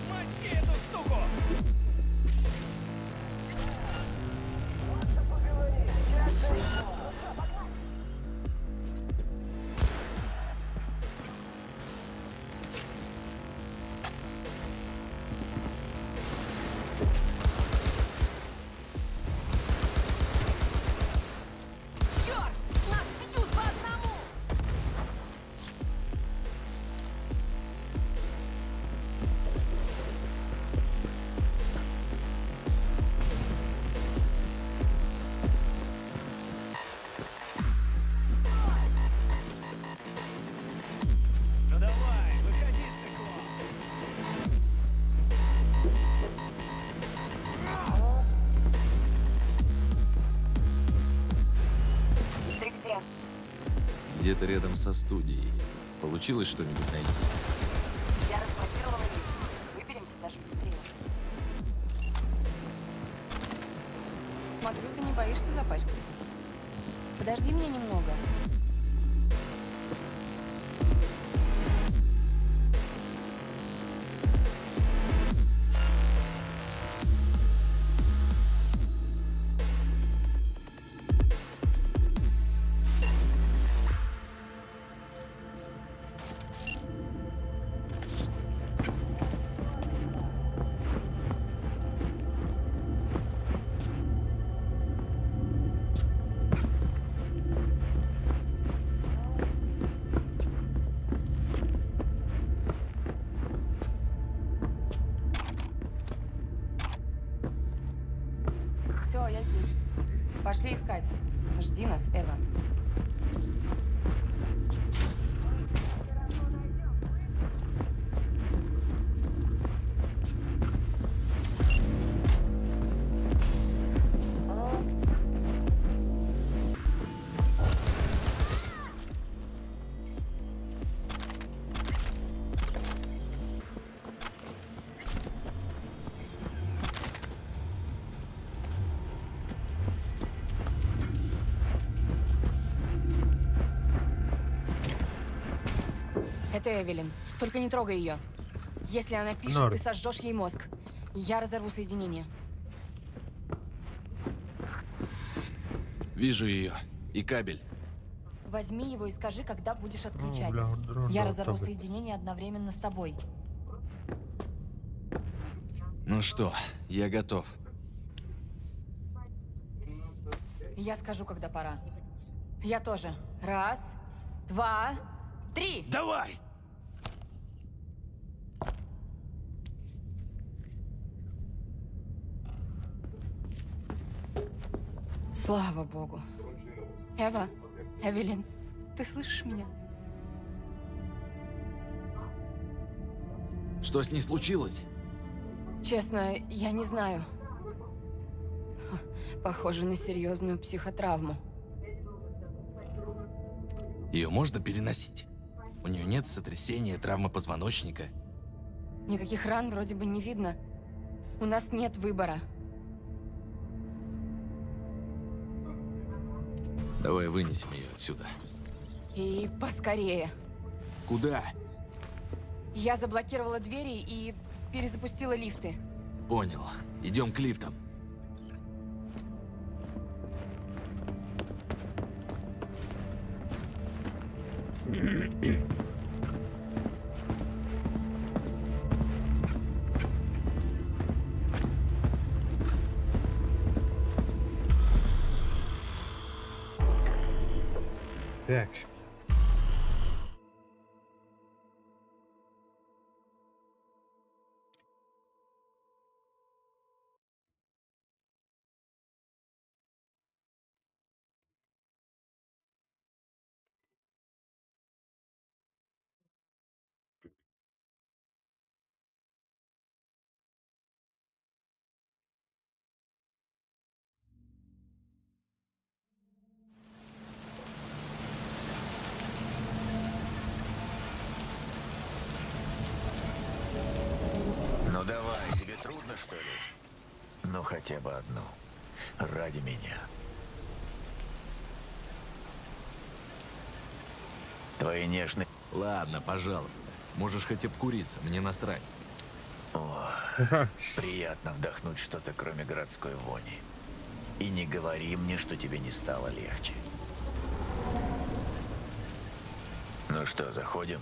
Мочи эту суку! Черт! Нас бьют по одному! Ну давай, выходи, сыкло! Ты где? Где-то рядом со студией. Получилось что-нибудь найти? Я разблокировала лифт. Выберемся даже быстрее. Смотрю, ты не боишься запачкаться. Подожди меня немного. Все, я здесь. Пошли искать. Жди нас, Эва. Это Эвелин. Только не трогай ее. Если она пишет, Норм. ты сожжешь ей мозг. Я разорву соединение. Вижу ее. И кабель. Возьми его и скажи, когда будешь отключать. бля, дрон Я дал разорву тобой. соединение одновременно с тобой. Ну что, я готов. Я скажу, когда пора. Я тоже. Раз, два, три. Давай! Слава богу. Эва, Эвелин, ты слышишь меня? Что с ней случилось? Честно, я не знаю. Похоже на серьезную психотравму. Ее можно переносить? У нее нет сотрясения, травмы позвоночника. Никаких ран вроде бы не видно. У нас нет выбора. Давай вынесем ее отсюда. И поскорее. Куда? Я заблокировала двери и перезапустила лифты. Понял. Идем к лифтам. Так. Ну давай, тебе трудно, что ли? Ну хотя бы одну. Ради меня. Твои нежные... Ладно, пожалуйста. Можешь хоть обкуриться, мне насрать. О, приятно вдохнуть что-то, кроме городской вони. И не говори мне, что тебе не стало легче. Ну что, заходим?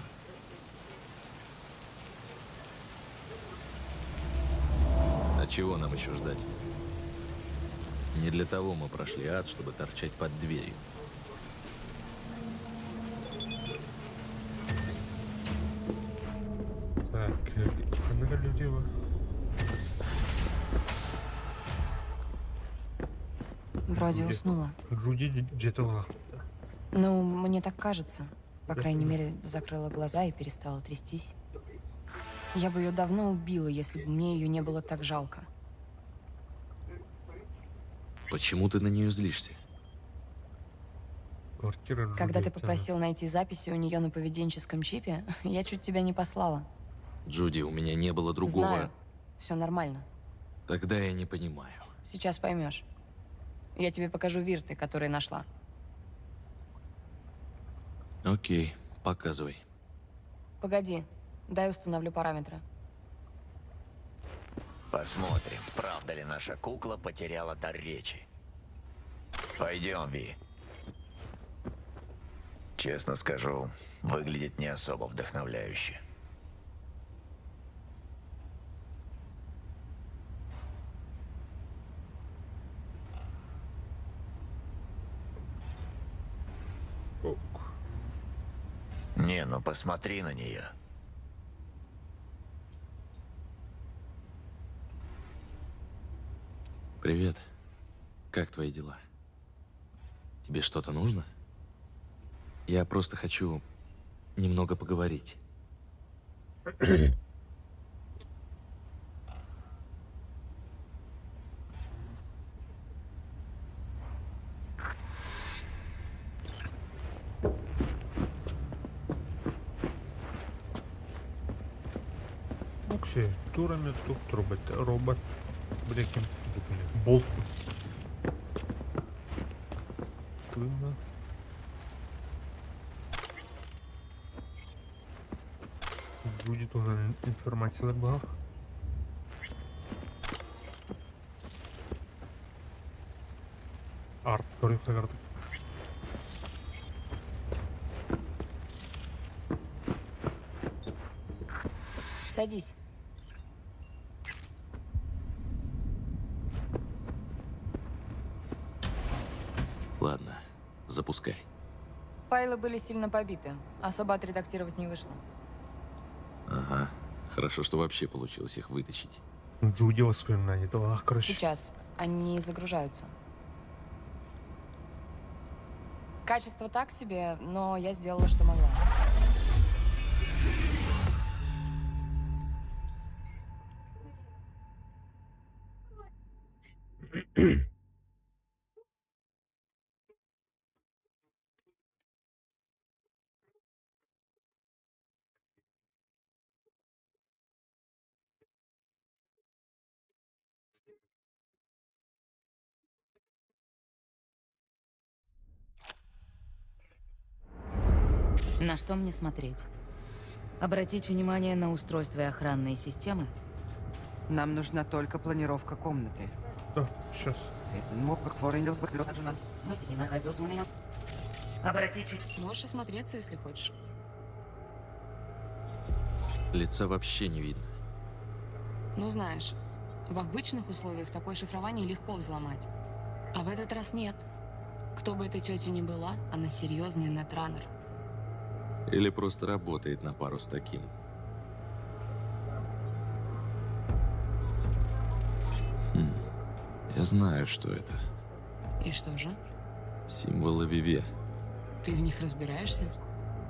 А чего нам еще ждать? Не для того мы прошли ад, чтобы торчать под дверью. Так, ханнык люди Вроде уснула. Джуди где-то. Ну, мне так кажется. По крайней мере, закрыла глаза и перестала трястись. Я бы ее давно убила, если бы мне ее не было так жалко. Почему ты на нее злишься? Квартира Джуди. Когда ты попросил найти записи у нее на поведенческом чипе, я чуть тебя не послала. Джуди, у меня не было другого. Знаю. Все нормально. Тогда я не понимаю. Сейчас поймешь. Я тебе покажу вирты, которые нашла. Окей, показывай. Погоди, дай установлю параметры. Посмотрим, правда ли наша кукла потеряла дар речи. Пойдем, Ви. Честно скажу, выглядит не особо вдохновляюще. Не, ну посмотри на нее. Привет. Как твои дела? Тебе что-то нужно? Я просто хочу немного поговорить. Окси, турами тух робот, робот, блекин, болт. Клына. Джуди туһунан информациялар баах. Арт көрү. Садись. Ладно, запускай. Файлы были сильно побиты. Особо отредактировать не вышло. Ага. Хорошо, что вообще получилось их вытащить. Джуди воспоминания тылах, короче. Сейчас. Они загружаются. Качество так себе, но я сделала, что могла. На что мне смотреть? Обратить внимание на устройство и охранные системы? Нам нужна только планировка комнаты. Да, сейчас. Обратить... Можешь осмотреться, если хочешь. Лица вообще не видно. Ну, знаешь, в обычных условиях такое шифрование легко взломать. А в этот раз нет. Кто бы эта тетя ни была, она серьезный нетранер. Или просто работает на пару с таким. Хм. Я знаю, что это. И что же? Символы Виве. Ты в них разбираешься?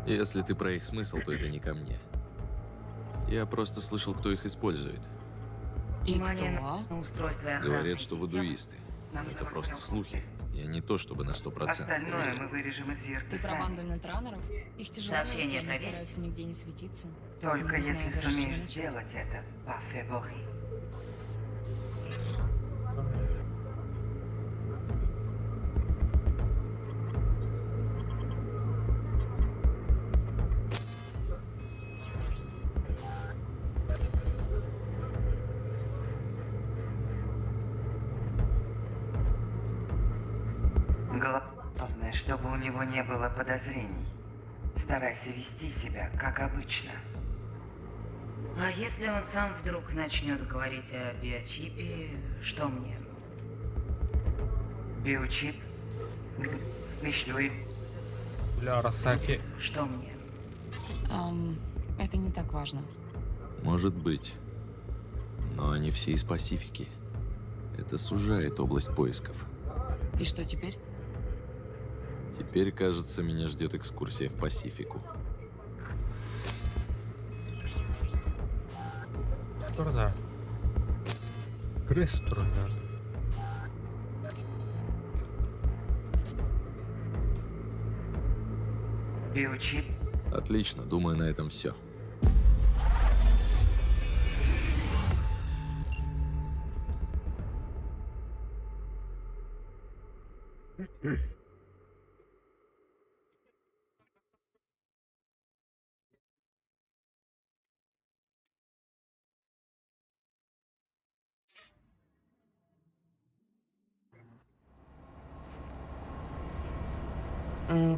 Если ты про их смысл, то это не ко мне. Я просто слышал, кто их использует. И Внимание кто? на устройство и охранные Говорят, что вудуисты. Это просто слухи. Я не то чтобы на 100% Остальное уверен. мы вырежем из Вирта Ты про сами. банду нетранеров? Их тяжело найти, Сообщение они проверить? стараются нигде не светиться. Только Не знаю если даже, с чего сумеешь начать. сделать это, Пафе Бори. Главное, чтобы у него не было подозрений. Старайся вести себя, как обычно. А если он сам вдруг начнет говорить о биочипе, что мне? Биочип. Мишлюй. Бля, Арасаки. Что мне? Это не так важно. Может быть. Но они все из Пасифики. Это сужает область поисков. И что теперь? Теперь, кажется, меня ждет экскурсия в Пасифику. Сторона. Крыс сторона. Биочип. Отлично, думаю, на этом все.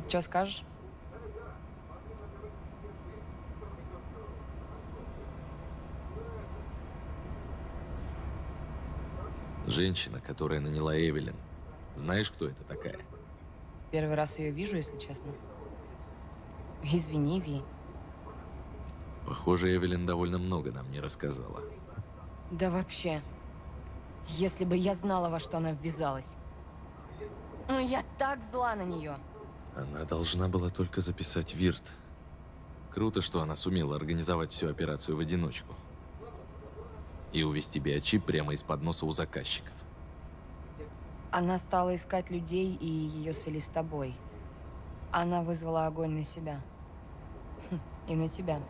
Че скажешь? Женщина, которая наняла Эвелин. Знаешь, кто это такая? Первый раз ее вижу, если честно. Извини, Ви. Похоже, Эвелин довольно много нам не рассказала. Да вообще. Если бы я знала, во что она ввязалась. Ну, я так зла на нее. Она должна была только записать Вирт. Круто, что она сумела организовать всю операцию в одиночку. И увести биочип прямо из-под носа у заказчиков. Она стала искать людей, и ее свели с тобой. Она вызвала огонь на себя. Хм, И на тебя.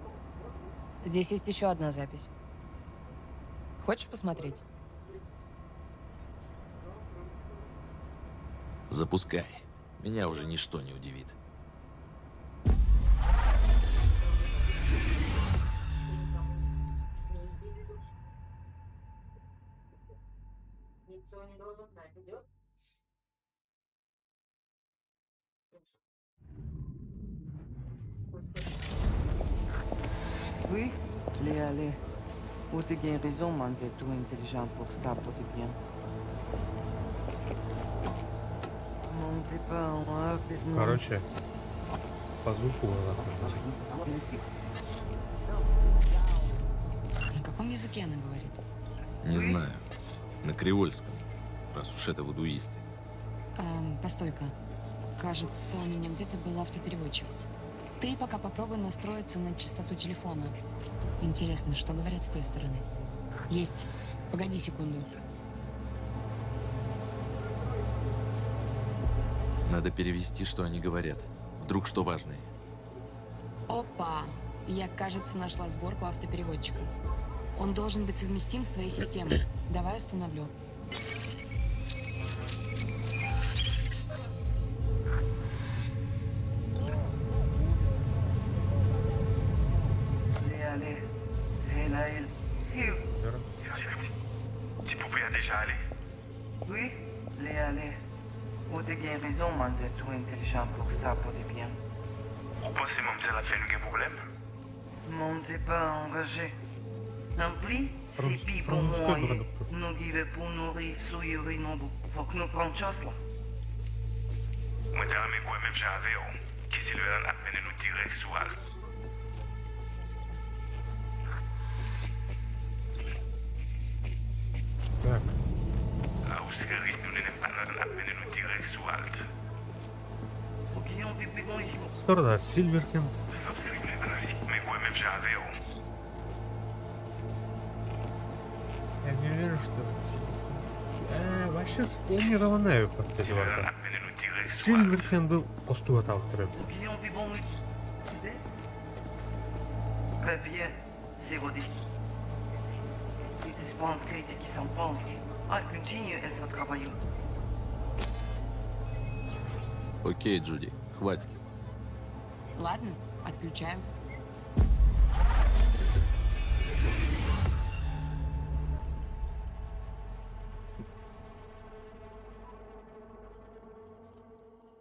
Здесь есть еще одна запись. Хочешь посмотреть? Запускай. Меня уже ничто не удивит. Oui, les allez. Ou te gain raison, man, c'est tout intelligent pour ça, pour te bien. Man, c'est pas un business. Короче, по звуку нахуй. На каком языке она говорит? Не знаю. На креольском. Раз уж это вудуисты. Постой-ка. Кажется, у меня где-то был автопереводчик. Ты пока попробуй настроиться на частоту телефона. Интересно, что говорят с той стороны. Есть. Погоди секунду. Надо перевести, что они говорят. Вдруг что важное. Опа! Я, кажется, нашла сборку автопереводчика. Он должен быть совместим с твоей системой. Давай установлю. Allez, allez. Hey, Laël. Hey. Ti poupée a déjà allé. Oui, les allez. Ou te gen raison, manzè trop intelligent pour ça, pour des biens. Ou panse mamzèl ap fè nou gen pwoblèm? Manzè pa anraje. Anpli, se pi bon Французской mwayen продукт. nou rive pou nou rive sou Yorinobu. Fòk nou pran chans la. Mwen ta renmen kwè menm jan avè w ke Silverhand ap mennen nou dirèk sou Al. Так. A ou Silverhand ap mennen nou dirèk sou Alt. Сторона Сильверхенд. Men kwè menm jan avè w. Я не уверен, что... Вообще спланированная подтвердила. Сильверхенд был костуатавтором. Très bien, c'est rodé. Il se pense critique qui s'en pense. Ah, continue à faire travailler. Окей, Джуди, хватит. Ладно, отключаю.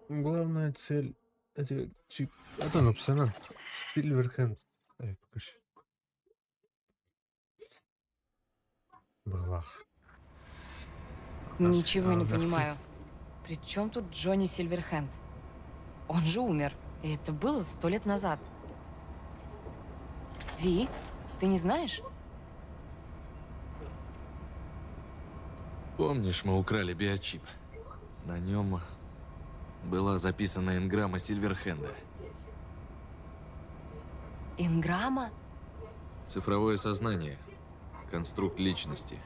Главная цель это чип. А то написано. Сильверхенд. Эй, покажи. Балах. Ничего не да. понимаю. При чем тут Джонни Сильверхенд? Он же умер. И это было 100 лет назад. Ви, ты не знаешь? Помнишь, мы украли биочип? На нем была записана энграмма Сильверхенда. Энграмма? Цифровое сознание. Конструкт личности.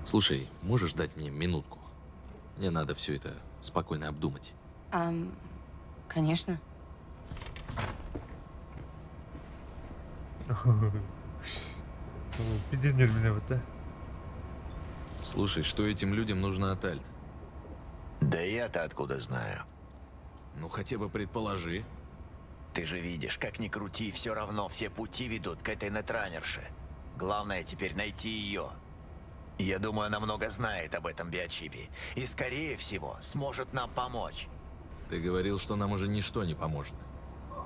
Слушай, можешь дать мне минутку? Мне надо все это спокойно обдумать. Конечно. Пиденер меня вот, да? Слушай, что этим людям нужно от Альт? Да я-то откуда знаю? Ну, хотя бы предположи. Ты же видишь, как ни крути, все равно все пути ведут к этой нетранерше. Главное теперь найти ее. Я думаю, она много знает об этом биочипе. И, скорее всего, сможет нам помочь. Ты говорил, что нам уже ничто не поможет.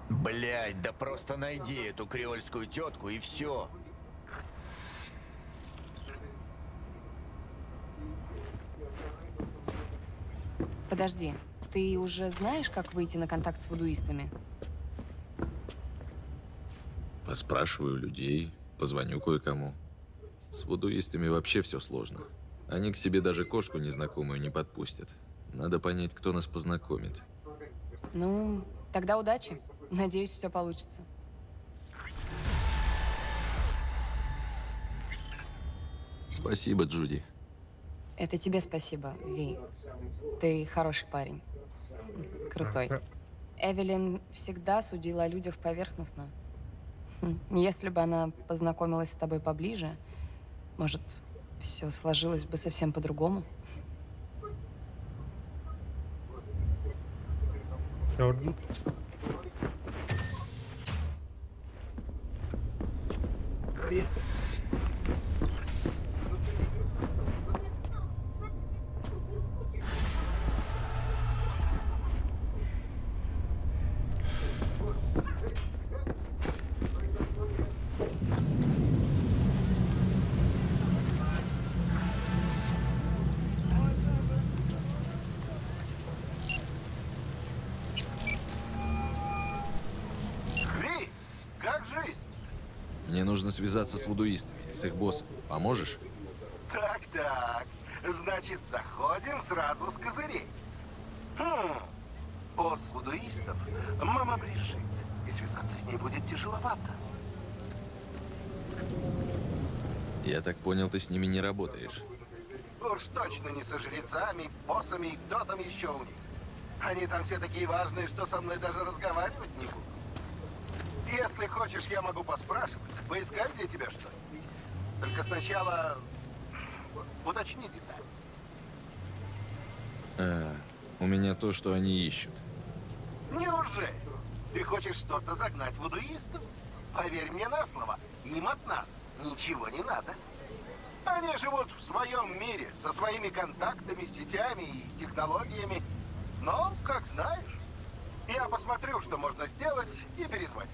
Блять, да просто найди эту креольскую тетку и все. Подожди, ты уже знаешь, как выйти на контакт с вудуистами? Поспрашиваю людей, позвоню кое-кому. С вудуистами вообще все сложно. Они к себе даже кошку незнакомую не подпустят. Надо понять, кто нас познакомит. Ну, тогда удачи. Надеюсь, все получится. Спасибо, Джуди. Это тебе спасибо, Ви. Ты хороший парень. Крутой. Эвелин всегда судила о людях поверхностно. Если бы она познакомилась с тобой поближе, может, все сложилось бы совсем по-другому. Ордут. Ви, как жизнь? Мне нужно связаться с вудуистами, с их боссом. Поможешь? Так-так, значит, заходим сразу с козырей. Хм, босс вудуистов, мама брешит, и связаться с ней будет тяжеловато. Я так понял, ты с ними не работаешь. Уж точно не со жрецами, боссами и кто там еще у них. Они там все такие важные, что со мной даже разговаривать не будут. Если хочешь, я могу поспрашивать, поискать для тебя что-нибудь. Только сначала уточни детали. А, у меня то, что они ищут. Неужели? Ты хочешь что-то загнать вудуистов? Поверь мне на слово, им от нас ничего не надо. Они живут в своем мире, со своими контактами, сетями и технологиями. Но, как знаешь, я посмотрю, что можно сделать, и перезвоню.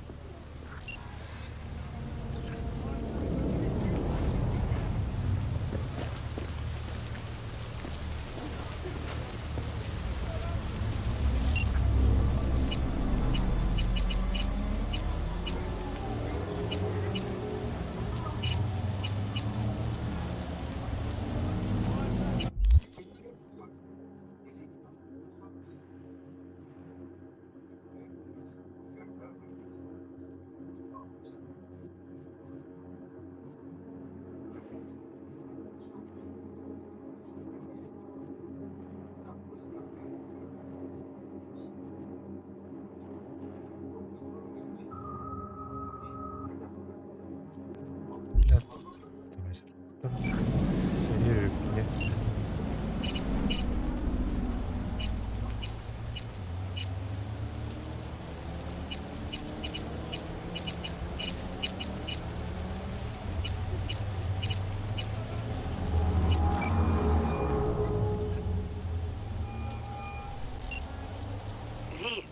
Ви,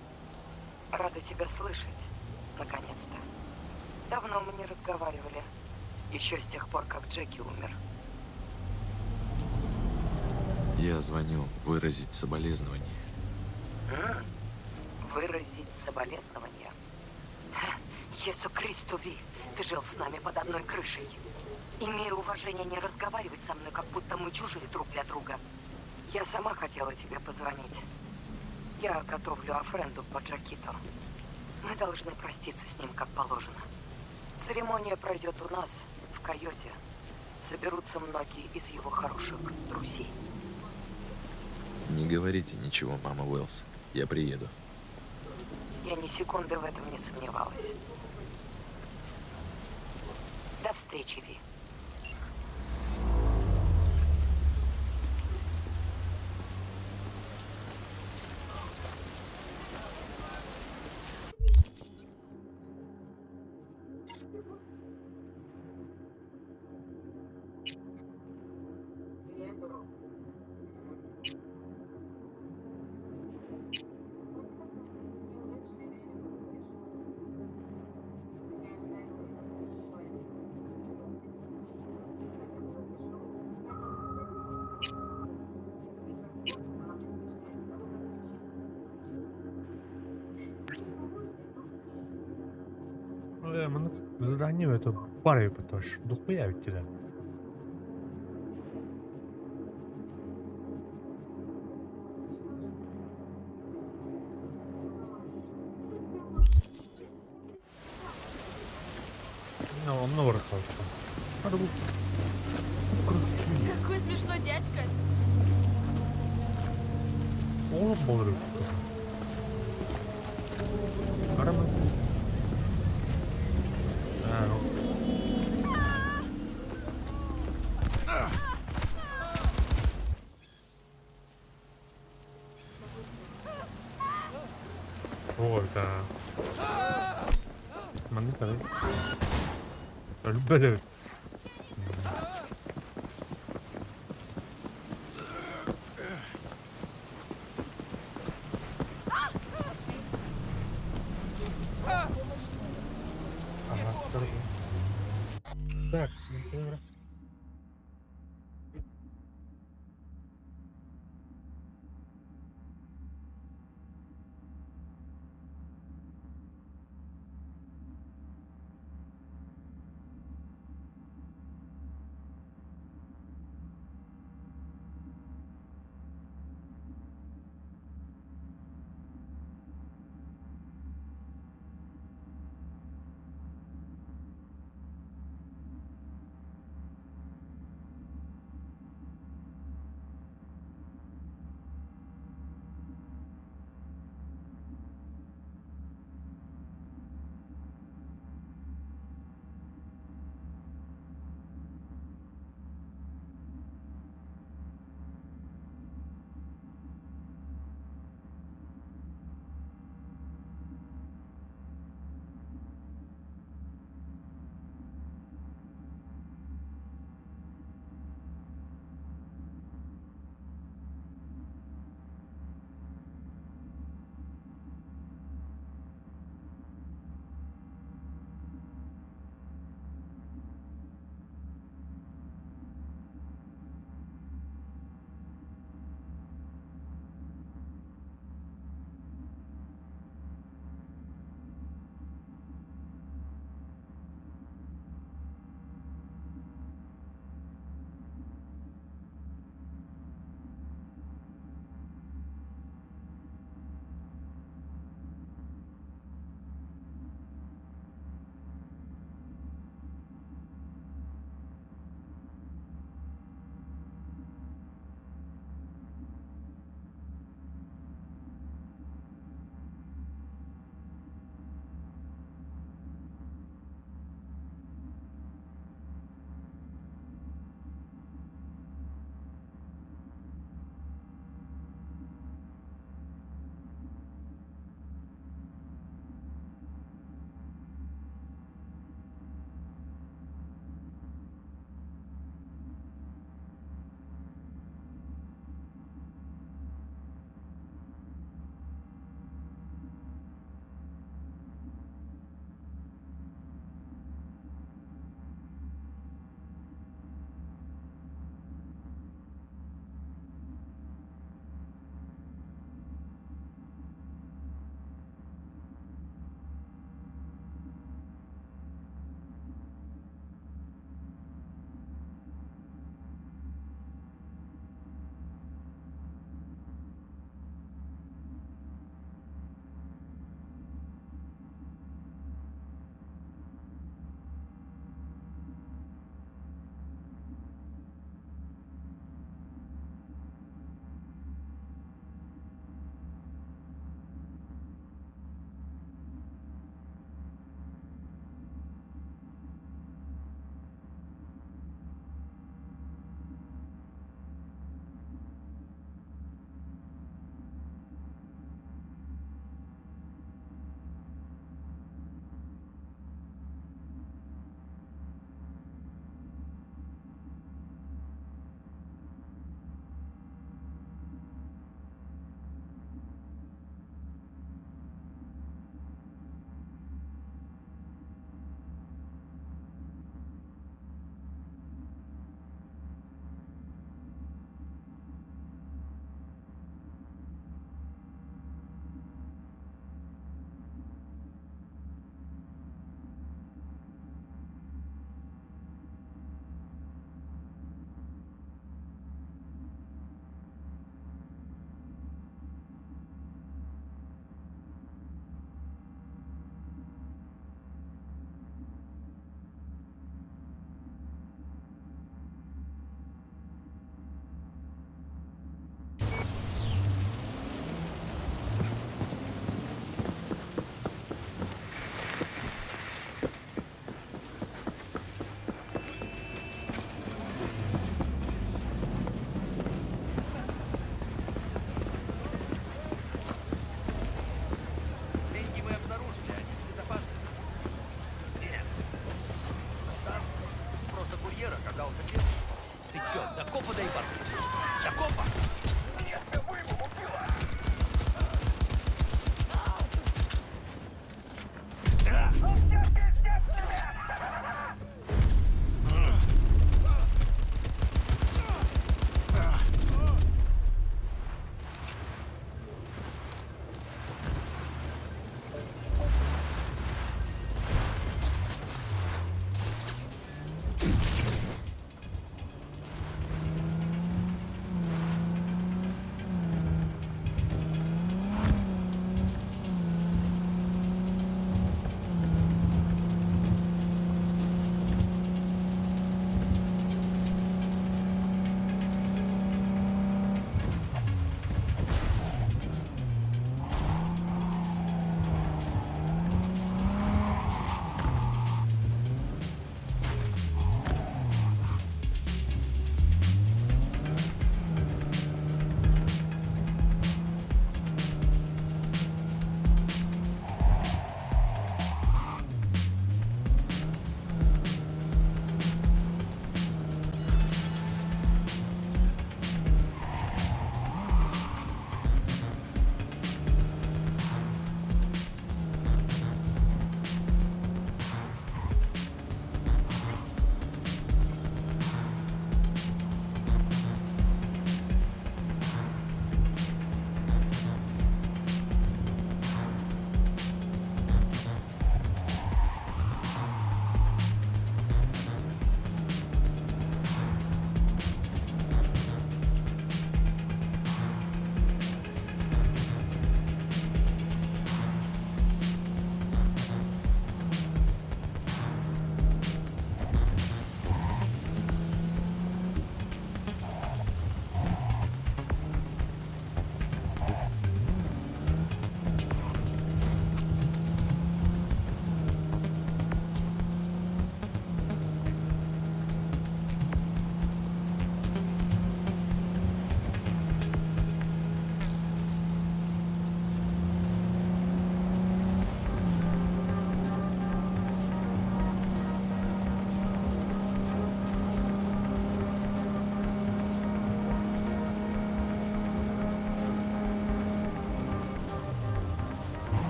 рада тебя слышать. Наконец-то. Давно мы не разговаривали. Еще с тех пор, как Джеки умер. Я звоню выразить соболезнование. М? Выразить соболезнования. Ха, Иису Христу, Ви, ты жил с нами под одной крышей. Имею уважение не разговаривать со мной, как будто мы чужие друг для друга. Я сама хотела тебе позвонить. Я готовлю офренду по Джакито. Мы должны проститься с ним, как положено. Церемония пройдет у нас, в Койоте. Соберутся многие из его хороших друзей. Не говорите ничего, мама Уэллс. Я приеду. Я ни секунды в этом не сомневалась. До встречи, Ви. Маннык задание это пары потош. Духуя ведь тебя. Ну, он ворохался. Какой смешной дядька. О, болры. Арама. А, ну. О, это... Маннык Бля. Ага, sorry. Так, добре.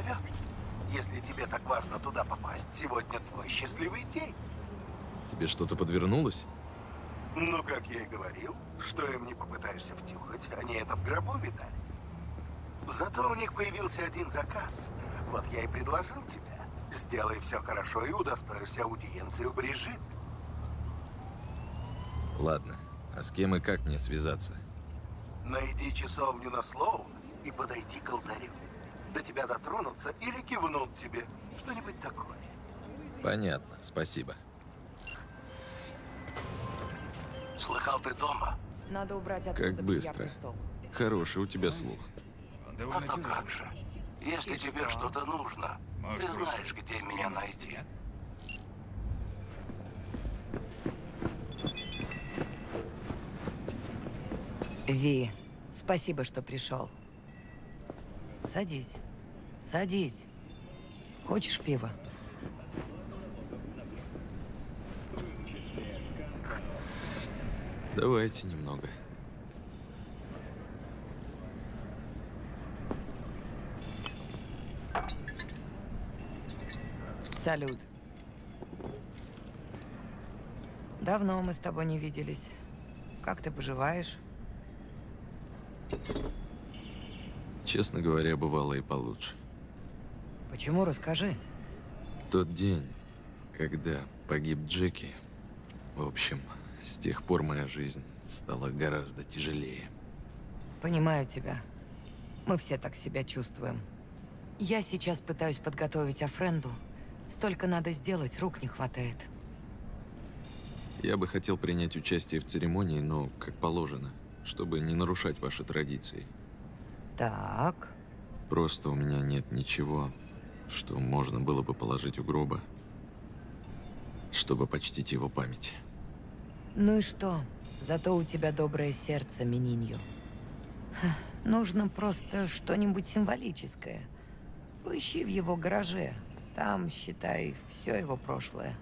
зовет. Если тебе так важно туда попасть, сегодня твой счастливый день. Тебе что-то подвернулось? Ну, как я и говорил, что им не попытаешься втюхать, они это в гробу видали. Зато у них появился один заказ. Вот я и предложил тебе. Сделай все хорошо и удостоишься аудиенции у Брижит. Ладно, а с кем и как мне связаться? Найди часовню на Слоун и подойди к алтарю. До тебя дотронутся или кивнут тебе. Что-нибудь такое. Понятно, спасибо. Слыхал, ты дома? Надо убрать отсюда Как быстро. бильярдный стол. Хороший у тебя слух. А то как же. Если тебе что-то нужно, ты знаешь, где меня найти. Ви, спасибо, что пришел. Садись. Садись. Хочешь пива? Давайте немного. Салют. Давно мы с тобой не виделись. Как ты поживаешь? Честно говоря, бывало и получше. Почему? Расскажи. Тот день, когда погиб Джеки, в общем, с тех пор моя жизнь стала гораздо тяжелее. Понимаю тебя. Мы все так себя чувствуем. Я сейчас пытаюсь подготовить офренду. Столько надо сделать, рук не хватает. Я бы хотел принять участие в церемонии, но как положено, чтобы не нарушать ваши традиции. Так. Просто у меня нет ничего, что можно было бы положить у гроба, чтобы почтить его память. Ну и что? Зато у тебя доброе сердце, Мининьо. Ха, Нужно просто что-нибудь символическое. Поищи в его гараже. Там, считай, все его прошлое.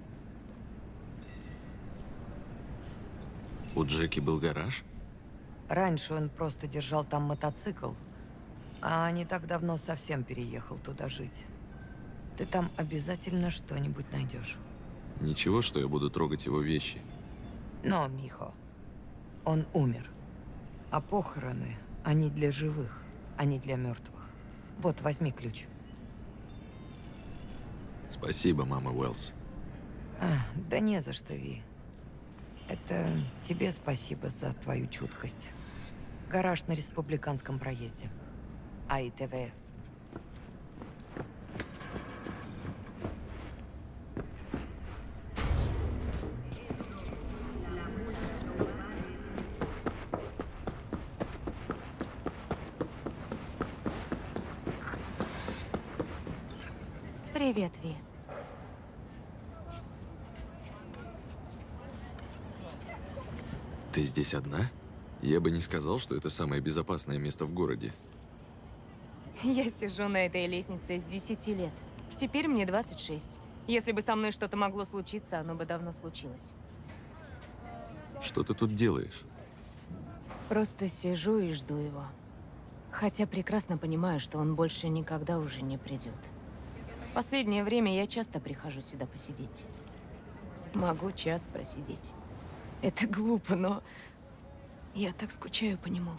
У Джеки был гараж? Раньше он просто держал там мотоцикл, а не так давно совсем переехал туда жить. Ты там обязательно что-нибудь найдешь. Ничего, что я буду трогать его вещи. Но, Михо, он умер. А похороны, они для живых, а не для мертвых. Вот, возьми ключ. Спасибо, мама Уэллс. А, да не за что, Ви. Это тебе спасибо за твою чуткость. Гараж на Республиканском проезде. АИТВ. Привет, Ви. Ты здесь одна? Я бы не сказал, что это самое безопасное место в городе. Я сижу на этой лестнице с 10 лет. Теперь мне 26. Если бы со мной что-то могло случиться, оно бы давно случилось. Что ты тут делаешь? Просто сижу и жду его. Хотя прекрасно понимаю, что он больше никогда уже не придет. Последнее время я часто прихожу сюда посидеть. Могу час просидеть. Это глупо, но я так скучаю по нему.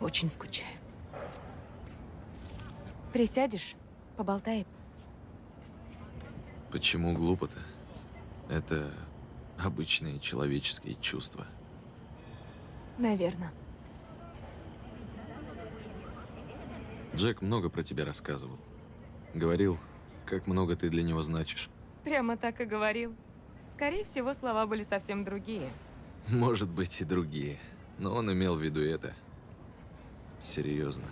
Очень скучаю. Присядешь? Поболтаем? Почему глупо-то? Это обычные человеческие чувства. Наверное. Джек много про тебя рассказывал. Говорил, как много ты для него значишь. Прямо так и говорил. Скорее всего, слова были совсем другие. Может быть, и другие. Но он имел в виду это. Серьезно.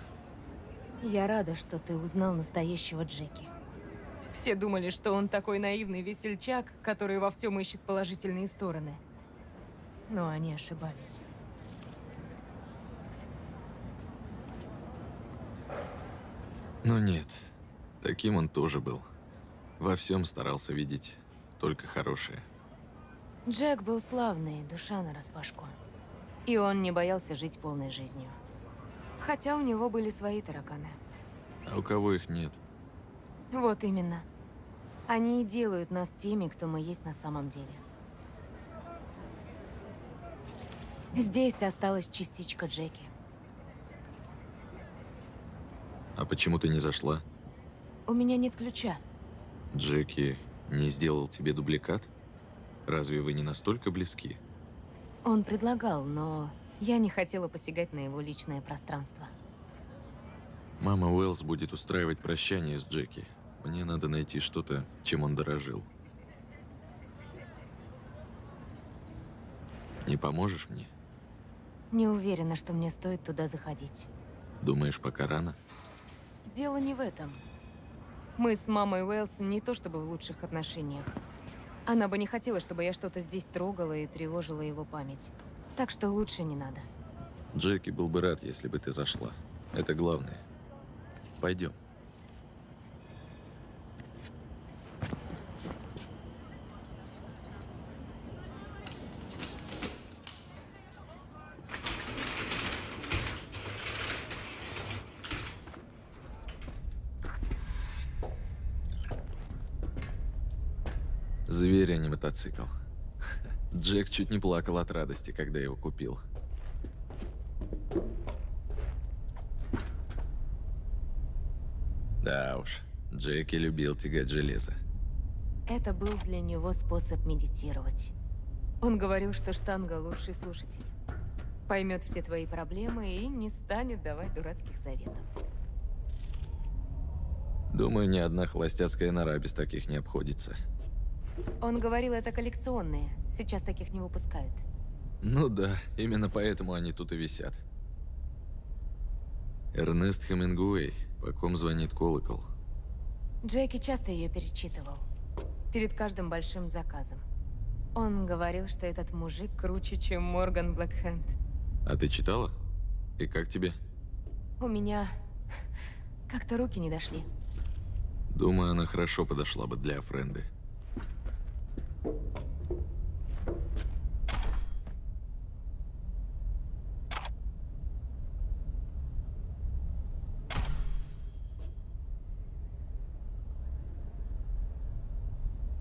Я рада, что ты узнал настоящего Джеки. Все думали, что он такой наивный весельчак, который во всем ищет положительные стороны. Но они ошибались. Но нет, таким он тоже был. Во всем старался видеть только хорошее. Джек был славный, душа нараспашку. И он не боялся жить полной жизнью. Хотя у него были свои тараканы. А у кого их нет? Вот именно. Они и делают нас теми, кто мы есть на самом деле. Здесь осталась частичка Джеки. А почему ты не зашла? У меня нет ключа. Джеки не сделал тебе дубликат? Разве вы не настолько близки? Он предлагал, но я не хотела посягать на его личное пространство. Мама Уэллс будет устраивать прощание с Джеки. Мне надо найти что-то, чем он дорожил. Не поможешь мне? Не уверена, что мне стоит туда заходить. Думаешь, пока рано? Дело не в этом. Мы с мамой Уэллс не то чтобы в лучших отношениях. Она бы не хотела, чтобы я что-то здесь трогала и тревожила его память. Так что лучше не надо. Джеки был бы рад, если бы ты зашла. Это главное. Пойдем. Зверь, а не мотоцикл. Джек чуть не плакал от радости, когда его купил. Да уж, Джеки любил тягать железо. Это был для него способ медитировать. Он говорил, что штанга лучший слушатель. Поймет все твои проблемы и не станет давать дурацких советов. Думаю, ни одна холостяцкая нора без таких не обходится. Он говорил, это коллекционные. Сейчас таких не выпускают. Ну да, именно поэтому они тут и висят. Эрнест Хемингуэй, по ком звонит колокол. Джеки часто ее перечитывал. Перед каждым большим заказом. Он говорил, что этот мужик круче, чем Морган Блэкхенд. А ты читала? И как тебе? У меня как-то руки не дошли. Думаю, она хорошо подошла бы для Френды.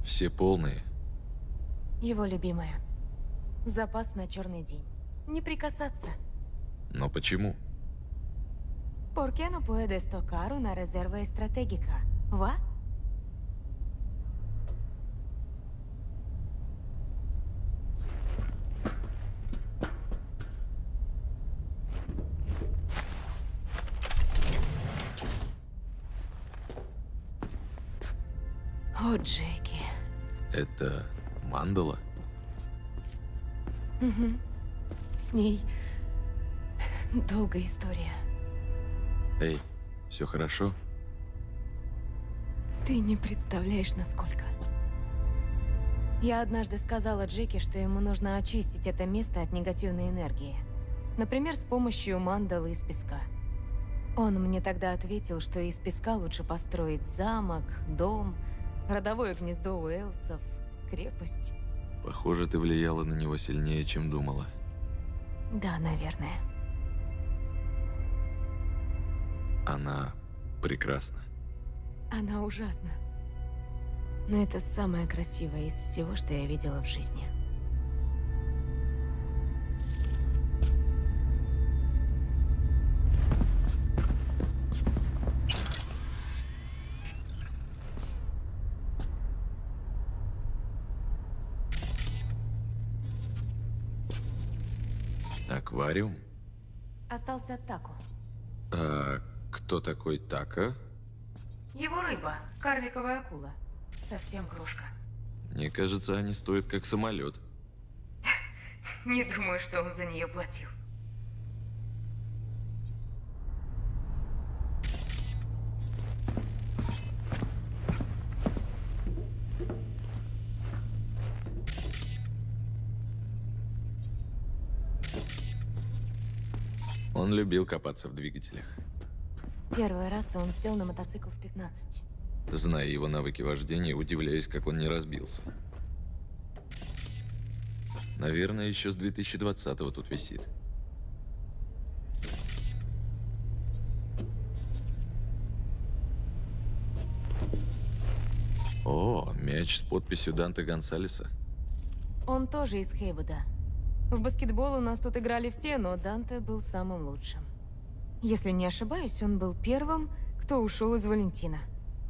Все полные. Его любимая. Запас на черный день. Не прикасаться. Но почему? ¿Por qué no puedes tocar una reserva estratégica? ¿Va? О, Джеки. Это мандала? Угу. С ней долгая история. Эй, все хорошо? Ты не представляешь, насколько. Я однажды сказала Джеки, что ему нужно очистить это место от негативной энергии. Например, с помощью мандалы из песка. Он мне тогда ответил, что из песка лучше построить замок, дом, родовое гнездо Уэлсов, крепость. Похоже, ты влияла на него сильнее, чем думала. Да, наверное. Она прекрасна. Она ужасна. Но это самое красивое из всего, что я видела в жизни. Аквариум? Остался от Тако. А кто такой Така? Его рыба, карликовая акула. Совсем крошка. Мне кажется, они стоят как самолет. Не думаю, что он за нее платил. Он любил копаться в двигателях. Первый раз он сел на мотоцикл в 15. Зная его навыки вождения, удивляюсь, как он не разбился. Наверное, еще с 2020-го тут висит. О, мяч с подписью Данте Гонсалеса. Он тоже из Хейвуда. В баскетбол у нас тут играли все, но Данте был самым лучшим. Если не ошибаюсь, он был первым, кто ушел из Валентина.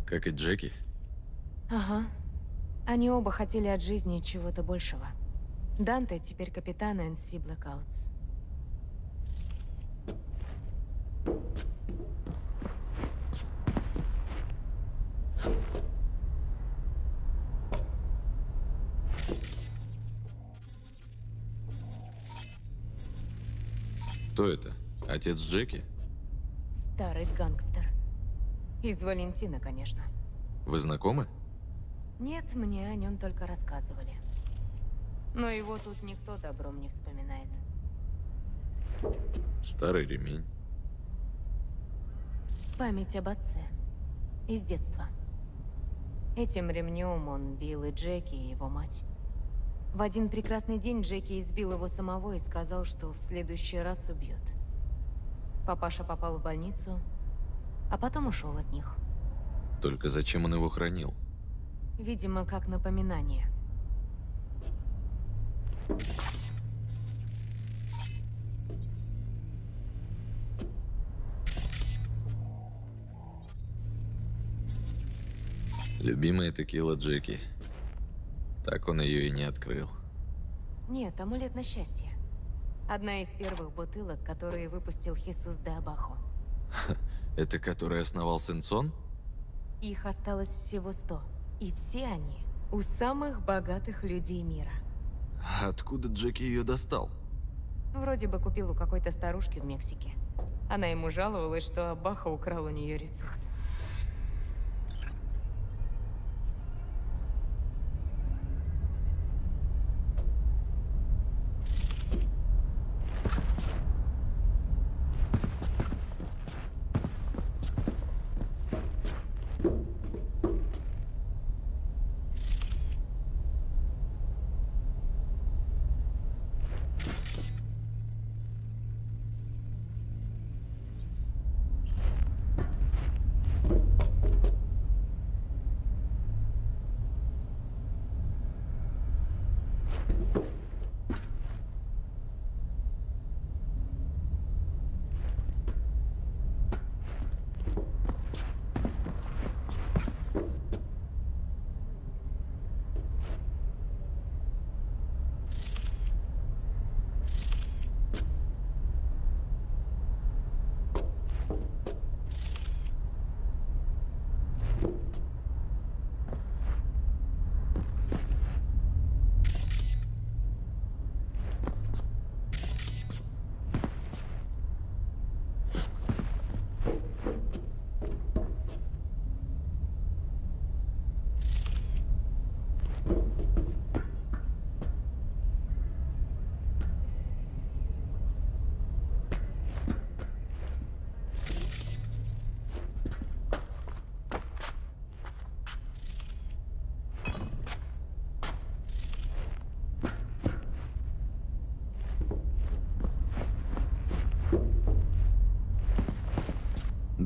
Как и Джеки. Ага. Они оба хотели от жизни чего-то большего. Данте теперь капитан NC Blackouts. Кто это? Отец Джеки? Старый гангстер. Из Валентина, конечно. Вы знакомы? Нет, мне о нем только рассказывали. Но его тут никто добром не вспоминает. Старый ремень. Память об отце. Из детства. Этим ремнем он бил и Джеки, и его мать. В один прекрасный день Джеки избил его самого и сказал, что в следующий раз убьет. Папаша попал в больницу, а потом ушел от них. Только зачем он его хранил? Видимо, как напоминание. Любимая текила Джеки. Так он ее и не открыл. Нет, амулет на счастье. Одна из первых бутылок, которые выпустил Хисус де Абахо. Это который основал Сенсон? Их осталось всего 100. И все они у самых богатых людей мира. Откуда Джеки ее достал? Вроде бы купил у какой-то старушки в Мексике. Она ему жаловалась, что Абаха украл у нее рецепт.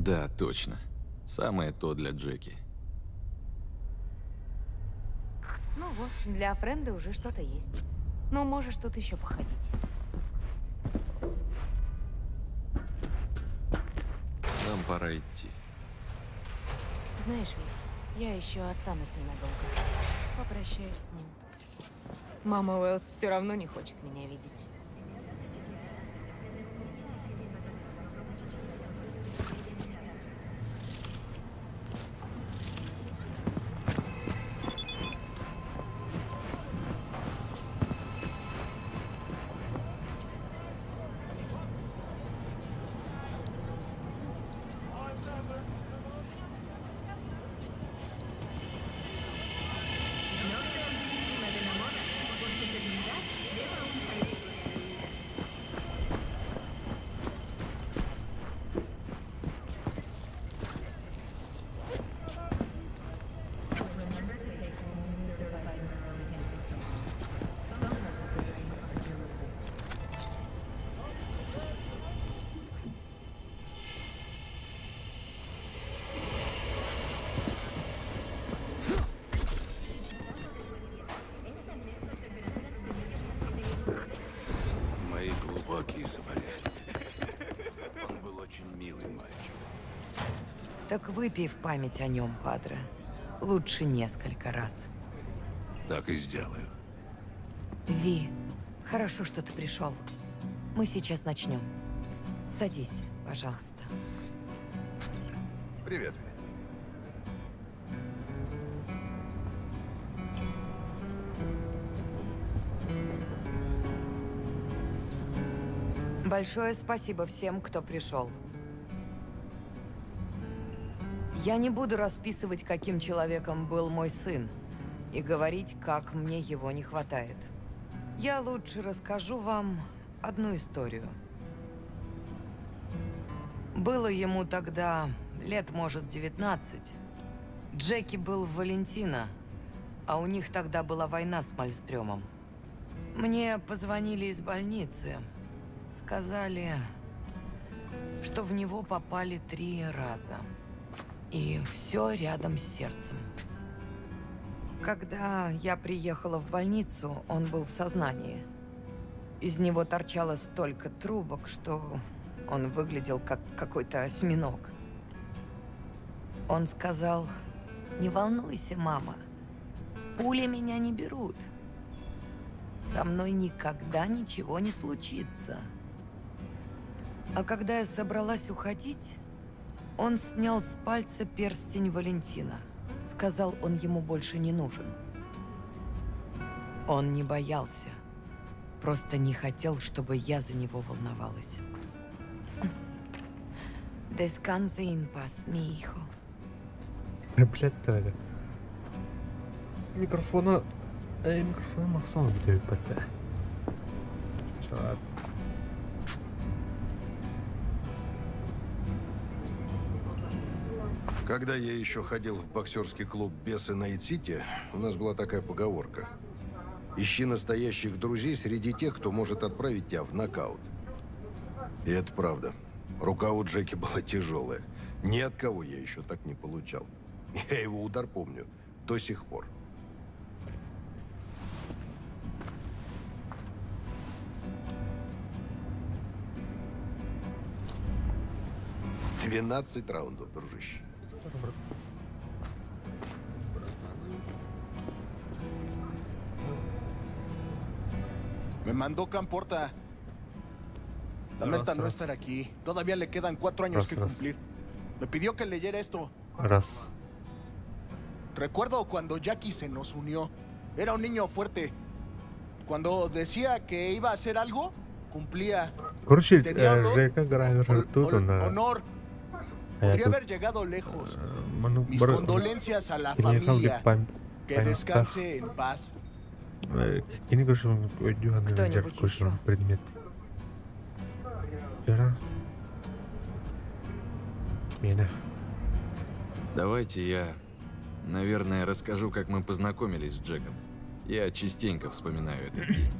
Да, точно. Самое то для Джеки. Ну вот, для Френды уже что-то есть. Но можешь тут еще походить. Нам пора идти. Знаешь, Ви, я еще останусь ненадолго. Попрощаюсь с ним тут. Мама Уэллс все равно не хочет меня видеть. Так выпей в память о нем, падре. Лучше несколько раз. Так и сделаю. Ви, хорошо, что ты пришел. Мы сейчас начнем. Садись, пожалуйста. Привет, Ви. Большое спасибо всем, кто пришел. Я не буду расписывать, каким человеком был мой сын, и говорить, как мне его не хватает. Я лучше расскажу вам одну историю. Было ему тогда лет, может, 19. Джеки был в Валентино, а у них тогда была война с Мальстрёмом. Мне позвонили из больницы. Сказали, что в него попали три раза. И все рядом с сердцем. Когда я приехала в больницу, он был в сознании. Из него торчало столько трубок, что он выглядел как какой-то осьминог. Он сказал, не волнуйся, мама, пули меня не берут. Со мной никогда ничего не случится. А когда я собралась уходить, он снял с пальца перстень Валентина. Сказал, он ему больше не нужен. Он не боялся. Просто не хотел, чтобы я за него волновалась. Descanse en paz, mi hijo. Блядь, это. Микрофона... Микрофона махсан бүтэ. Чат. Когда я еще ходил в боксерский клуб «Бесы Найт-Сити», у нас была такая поговорка. Ищи настоящих друзей среди тех, кто может отправить тебя в нокаут. И это правда. Рука у Джеки была тяжелая. Ни от кого я еще так не получал. Я его удар помню до сих пор. 12 раундов, дружище. Me mandó Camporta. Lamenta no Раз, estar aquí. Todavía le quedan 4 años Раз, que раз. cumplir. Me pidió que leyera esto. Раз. Recuerdo cuando Jackie se nos unió. Era un niño fuerte. Cuando decía que iba a hacer algo, cumplía. Короче, Tenía honor, Жека Грайвер тут она. honor. А я Podría тут, haber llegado lejos. Ману Mis бар- condolencias a la переехал familia. пам- Que памятах. descanse en paz. Кини көрсөм өйдү Кто-нибудь көрсөм еще? предмет. Вчера. Меня. Давайте я, наверное, расскажу, как мы познакомились с Джеком. Я частенько вспоминаю этот день.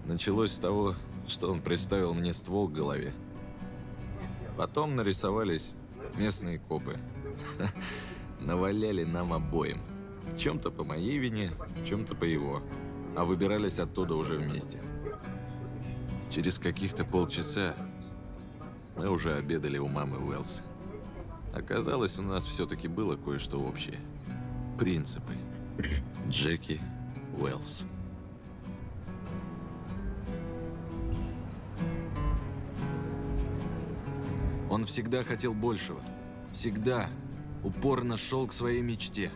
Началось с того, что он приставил мне ствол к голове. Потом нарисовались местные копы. Наваляли нам обоим. В чем-то по моей вине, в чем-то по его. А выбирались оттуда уже вместе. Через каких-то полчаса мы уже обедали у мамы Уэллс. Оказалось, у нас все-таки было кое-что общее. Принципы. Джеки Уэллс. Он всегда хотел большего. Всегда упорно шел к своей мечте.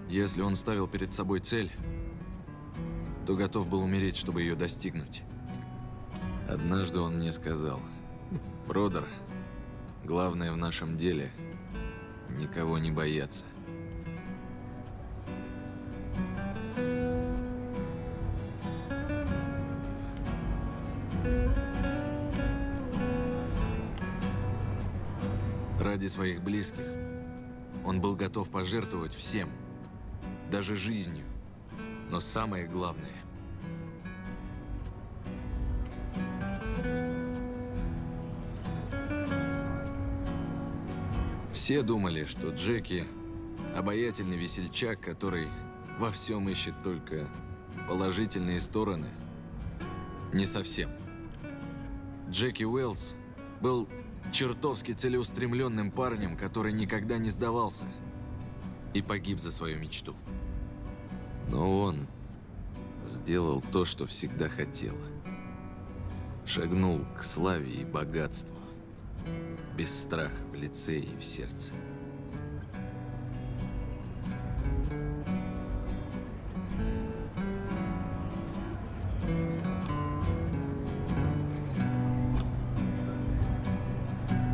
Если он ставил перед собой цель, то готов был умереть, чтобы ее достигнуть. Однажды он мне сказал: «Бродер, главное в нашем деле – никого не бояться». Ради своих близких он был готов пожертвовать всем, даже жизнью. Но самое главное – Все думали, что Джеки – обаятельный весельчак, который во всем ищет только положительные стороны. Не совсем. Джеки Уэллс был Чертовски целеустремленным парнем, который никогда не сдавался и погиб за свою мечту. Но он сделал то, что всегда хотел. Шагнул к славе и богатству. Без страха в лице и в сердце.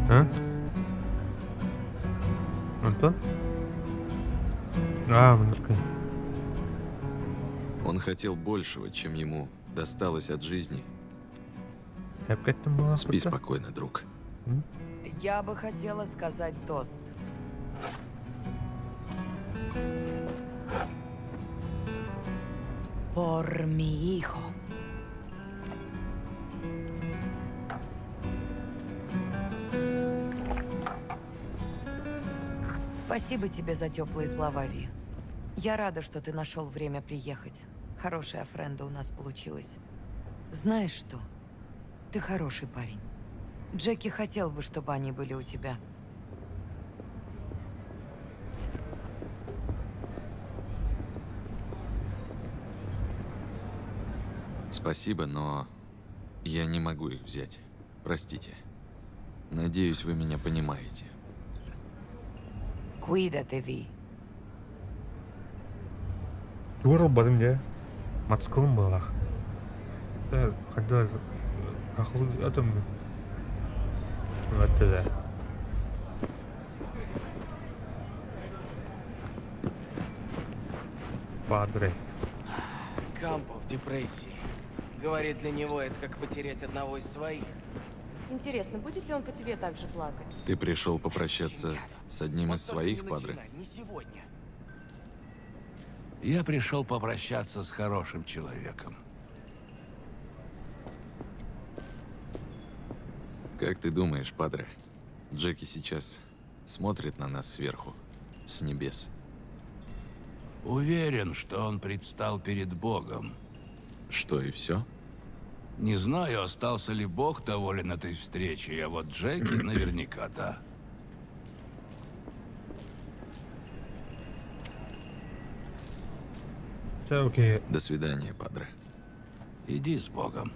А? Антон? А, мындыркай. Он хотел большего, чем ему досталось от жизни. Опять там была Спи фото? спокойно, друг. Я бы хотела сказать тост. Por mi hijo. Спасибо тебе за теплые слова, Ви. Я рада, что ты нашел время приехать. Хорошая френда у нас получилась. Знаешь что? Ты хороший парень. Джеки хотел бы, чтобы они были у тебя. Спасибо, но я не могу их взять. Простите. Надеюсь, вы меня понимаете. Cuídate, Ви. Тугар бадым дьэ. Мацкылым буолах. Э, когда ахлы атом. Вот да. Падре. Кампо в депрессии. Говорит, для него это как потерять одного из своих. Интересно, будет ли он по тебе так же плакать? Ты пришел попрощаться с одним из своих, Не падре? начинай, не сегодня. Я пришел попрощаться с хорошим человеком. Как ты думаешь, падре, Джеки сейчас смотрит на нас сверху, с небес? Уверен, что он предстал перед Богом. Что, и все? Не знаю, остался ли Бог доволен этой встречей, а вот Джеки наверняка да. Все, окей. До свидания, падре. Иди с Богом.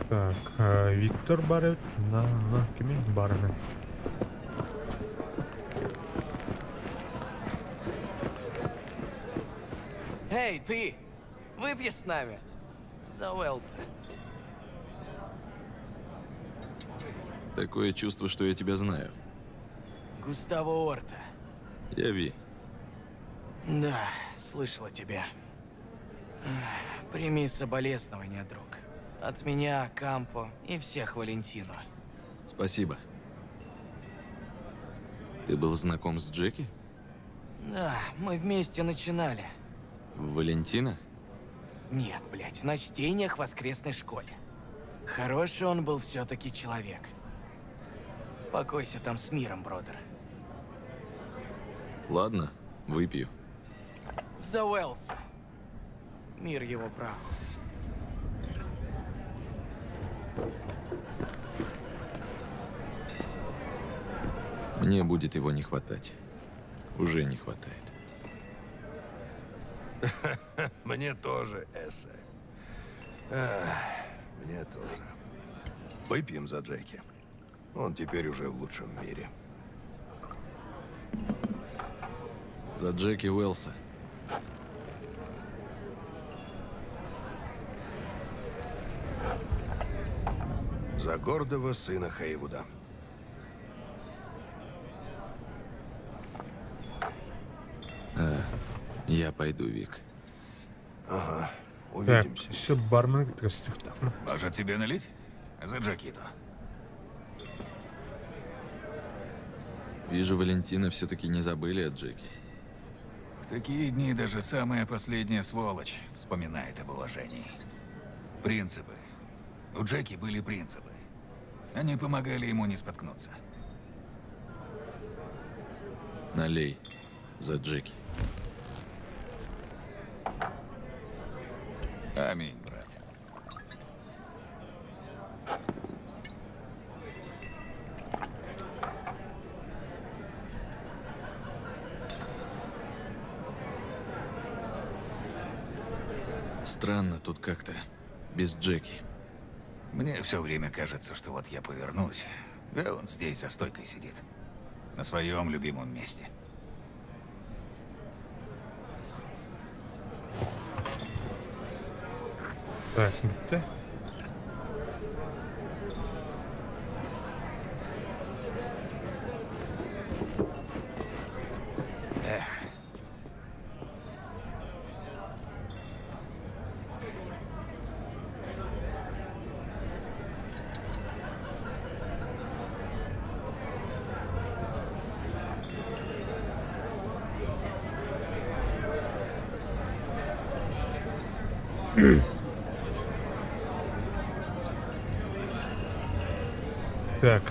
Так, Виктор Барret на кими барыны. Эй, ты! Выпьешь с нами? За Уэллса. Такое чувство, что я тебя знаю. Густаво Орта. Я Ви. Да, слышал о тебе. Эх, Прими соболезнования, друг. От меня, Кампо и всех Валентино. Спасибо. Ты был знаком с Джеки? Да, мы вместе начинали. В Валентино? Нет, блядь, на чтениях в воскресной школе. Хороший он был все-таки человек. Покойся там с миром, бродер. Ладно, выпью. За Уэллса. Мир его праху. Мне будет его не хватать. Уже не хватает. Мне тоже, Эссе. Ах, Мне тоже. Выпьем за Джеки. Он теперь уже в лучшем мире. За Джеки Уэллса. За гордого сына Хейвуда. Я пойду, Вик. Ага, Так, все бармен там. Может, тебе налить? За Джакито. Вижу, Валентина все-таки не забыли о Джеки. В такие дни даже самая последняя сволочь вспоминает об уважении. Принципы. У Джеки были принципы. Они помогали ему не споткнуться. Налей за Джеки. Аминь, брат. Странно тут как-то. Без Джеки. Мне все время кажется, что вот я повернусь, а он здесь за стойкой сидит. На своем любимом месте. Так, bitti. Эх. Так.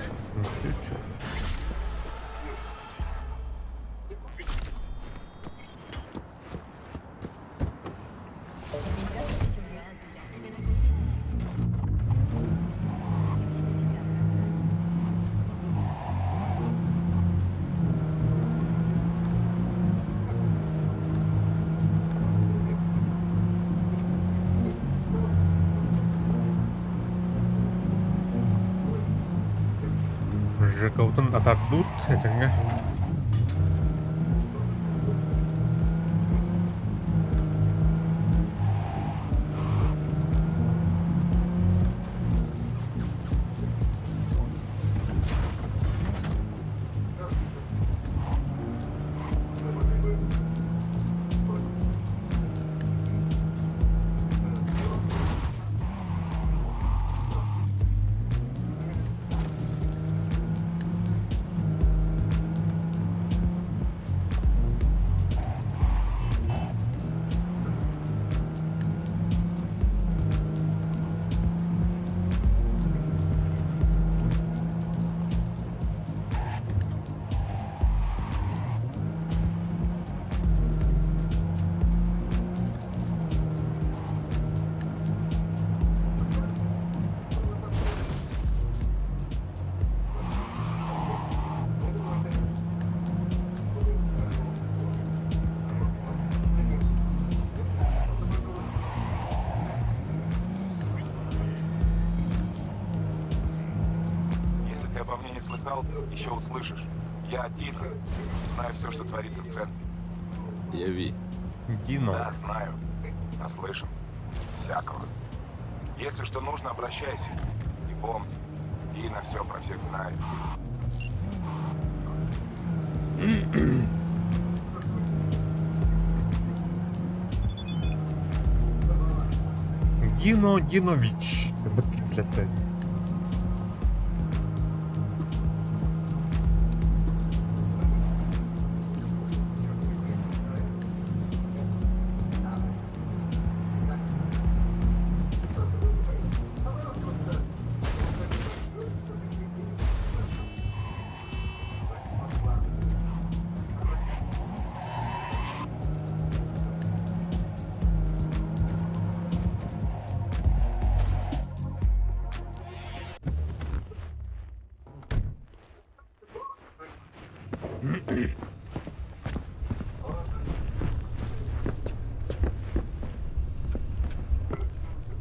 Жекаутын атардут этэҥҥэ. Если ты обо мне не слыхал, еще услышишь. Я Дино. Знаю все, что творится в центре. Я Ви. Дино. Да, знаю. Наслышан. Всякого. Если что нужно, обращайся. И помни, Дина все про всех знает. Дино Динович. Блядь.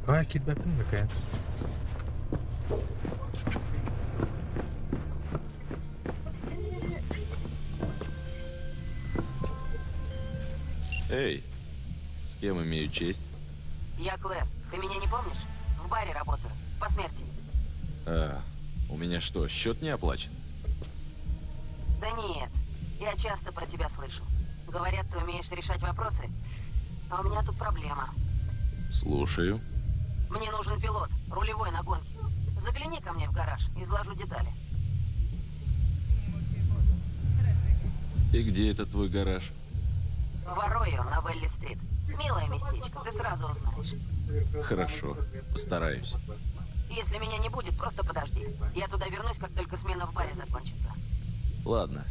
Какая кидмеппин такая? Эй, с кем имею честь? Я Клэр. Ты меня не помнишь? В баре работаю. По смерти. А, у меня что, счет не оплачен? Да нет. Я часто про тебя слышу. Говорят, ты умеешь решать вопросы. А у меня тут проблема. Слушаю. Мне нужен пилот, рулевой на гонке. Загляни ко мне в гараж, изложу детали. И где этот твой гараж? В Арройо на Велли-стрит. Милое местечко, ты сразу узнаешь. Хорошо, постараюсь. Если меня не будет, просто подожди. Я туда вернусь, как только смена в баре закончится. Ладно,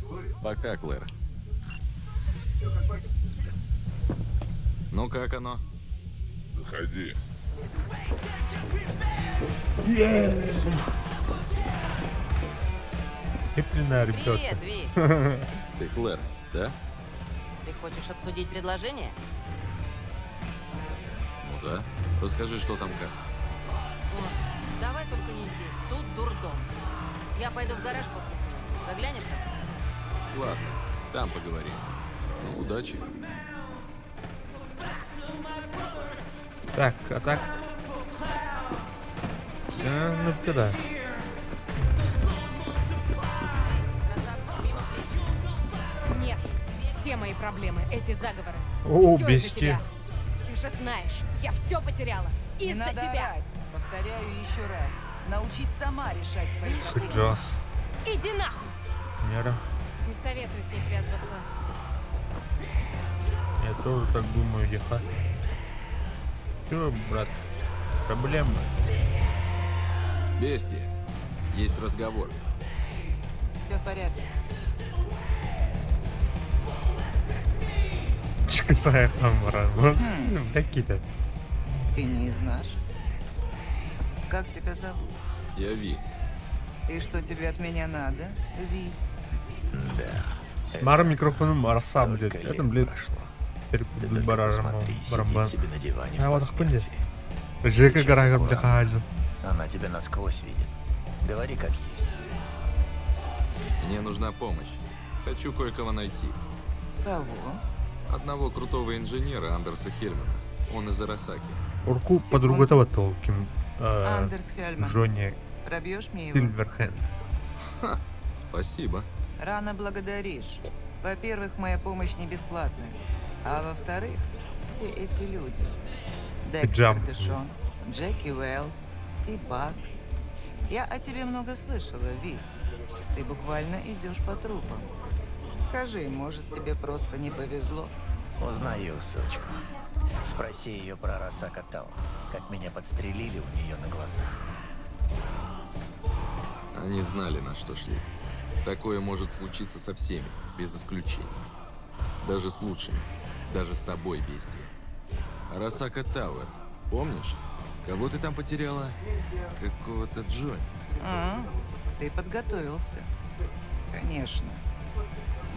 пока, Клэр. Ну как оно? Заходи. Теплина, ребята. Привет, Ви. Ты Клэр, да? Ты хочешь обсудить предложение? Ну да. Расскажи, что там как. Ой, давай только не здесь. Тут дурдом. Я пойду в гараж после смены. Заглянешь ко мне? Ладно, там поговорим. Ну, удачи. Так, а так. Ну куда? Нет. Все мои проблемы, эти заговоры. О, Всё из-за бести. тебя. Ты же знаешь, я все потеряла. Не Из-за надо тебя. орать. Повторяю еще раз. Научись сама решать свои проблемы. Джаз. Иди нахуй. Нера. Не советую с ней связываться. Я тоже так думаю, Диха. Чё, брат? Проблемы? Бестия, есть разговор. Все в порядке. Часая там, брат. Какие-то. Ты не из наших. Как тебя зовут? Я Ви. И что тебе от меня надо, Ви? Мара микрофоном арса, блядь. Это, блядь, баража. Смотри, сидит себе на диване А в вот хуйня. Жека Сейчас гарага, аккуратно. бля, Она тебя насквозь видит. Говори как есть. Мне нужна помощь. Хочу кое-кого найти. Кого? Одного крутого инженера Андерса Хельмана. Он из Арасаки. Урку подруготова толким. Андерс Хельман. Джонни Пробьешь мне его? Сильверхенд. Ха, спасибо. Рано благодаришь. Во-первых, моя помощь не бесплатная. А во-вторых, все эти люди. Декстер Джамп. Дэшон, Джеки Уэллс, Ти Бак. Я о тебе много слышала, Ви. Ты буквально идешь по трупам. Скажи, может, тебе просто не повезло? Узнаю, сучку. Спроси ее про Арасака Тау. Как меня подстрелили у нее на глазах. Они знали, на что шли. Такое может случиться со всеми, без исключений. Даже с лучшими. Даже с тобой, бестия. Арасака Тауэр. Помнишь? Кого ты там потеряла? Какого-то Джонни. А, ты подготовился. Конечно.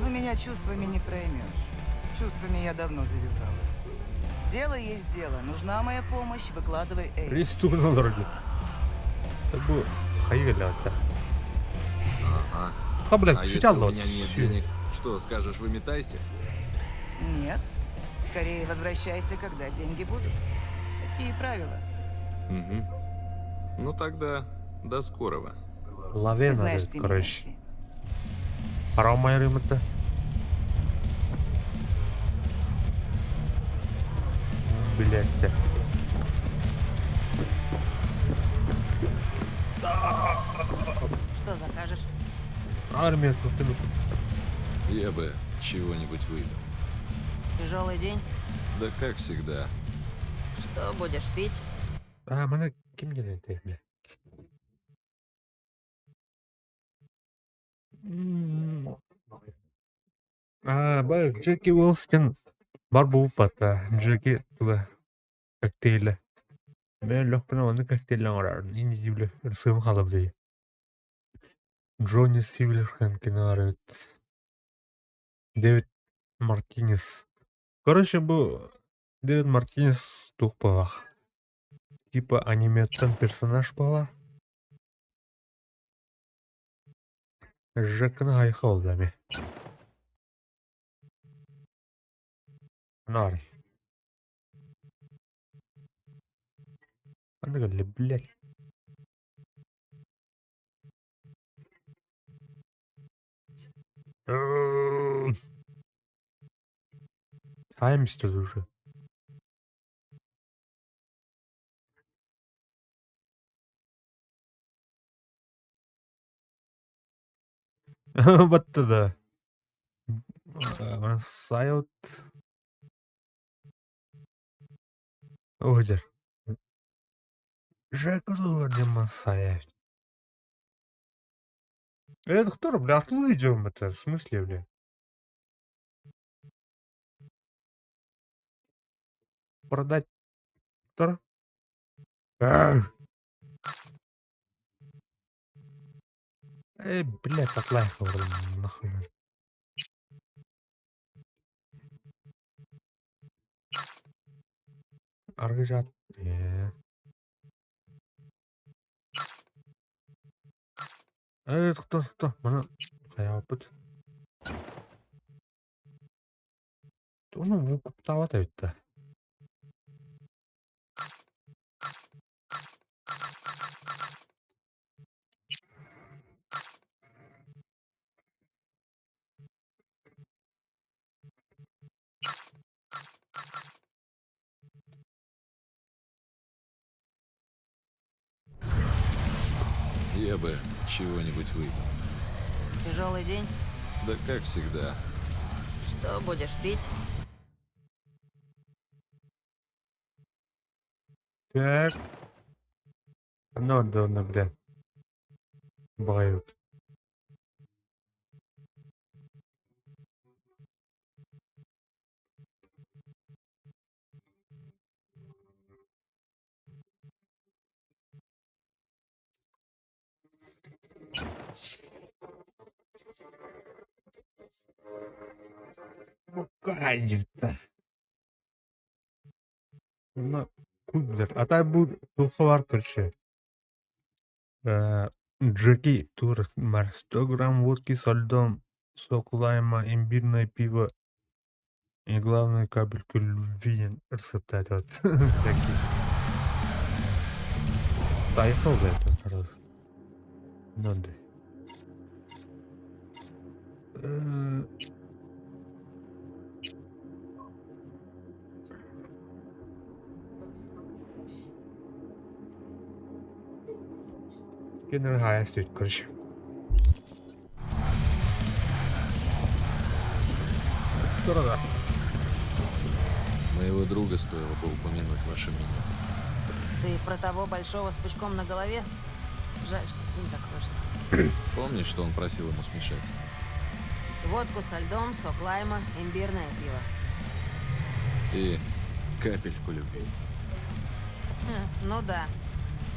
Но меня чувствами не проймешь. С чувствами я давно завязала. Дело есть дело. Нужна моя помощь, выкладывай Эй. Приступно дороги. Это был хайгелята. Ага. А, блядь, а если читал у меня нет денег, что, скажешь, выметайся? Нет. Скорее возвращайся, когда деньги будут. Такие правила. Угу. Ну тогда до скорого. Лаве Ты знаешь, надо, где меня короче. Харамайрым это. Блять. Что закажешь? Армия тут ты Я бы чего-нибудь выпил. Тяжелый день. Да как всегда. Что будешь пить? А, мене ким не ты, бля. А, ба, Джеки Уилстон бар бууппата. Джеки туга коктейля. Мен лөхпүнэ онну коктейль оҥорор. Инни дьибле ырсыым халабдый. Джонни Сильверхенд кино Дэвид Мартинес. Короче, бу Дэвид Мартинес туох буоллах. Типа аниметтан персонаж буолла. Жекканы хайхал дами. Нари. Аны блядь. Таймстер уже. Вот да. Сайт. Озер. Жека Это кто, бля, откуда идем это? В смысле, бля? Продать. Тур. Ар. Э, блядь, так лайх нахуй. Аргыжат. Э. Э, тохто, тохто. Маны хайаабыт. Ону выкуптаабат эбит да. Я бы чего-нибудь выпил. Тяжелый день. Да как всегда. Что будешь пить? Так. Ну, да, ну, бля. Бывают. Букайта. Ну, кубер. А так будет духовар, короче. Джеки Тур, мар 100 грамм водки со льдом, сок лайма, имбирное пиво и главное капельку любви рецепт вот. Всякий. Поехал бы это сразу. Надо. Кинер хайа короче. Дорого. Моего друга стоило бы упомянуть в вашем меню. Ты про того большого с пучком на голове? Жаль, что с ним так вышло. Помнишь, что он просил ему смешать? Водку со льдом, сок лайма, имбирное пиво. И капельку любви. Хм, ну да.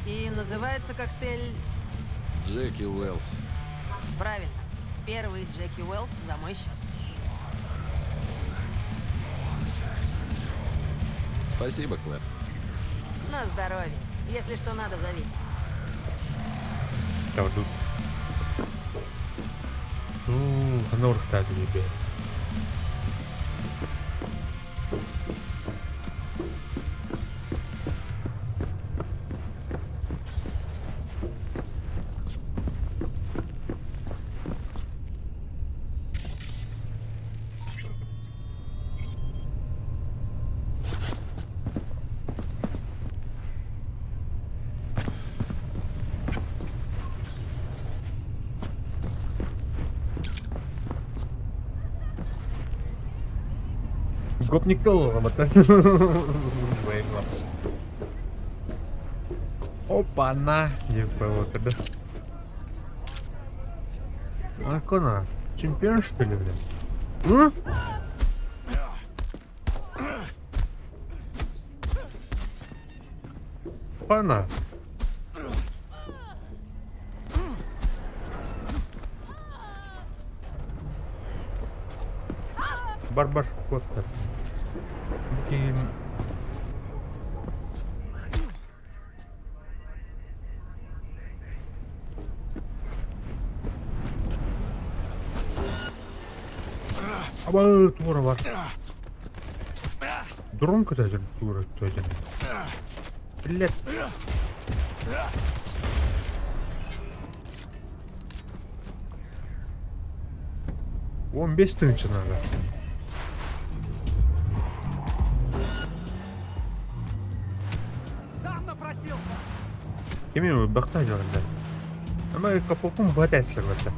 И называется коктейль... Джеки Уэллс. Правильно. Первый Джеки Уэллс за мой счет. Спасибо, Клэр. На здоровье. Если что надо, зови. Так, тут. Ну, ханор тебе. Гопник Опа-на! Не да? А Чемпион, что ли, блин? М? Опа-на! Барбар Коттер. Блин. Аба тура бар. Дрон көтөтөр тура көтөтөр. Блять. 15 тысяч надо. Сам напросился! Кими бакта жорында. Ама капокум бата эслер бата.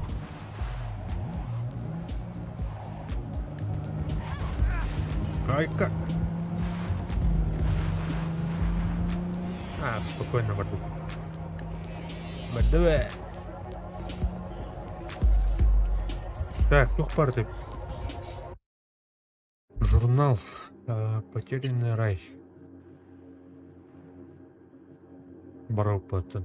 Айка. А, спокойно, Барду. Бардуэ. Так, тух парды. Журнал. Потерянный рай. Барыппыттан.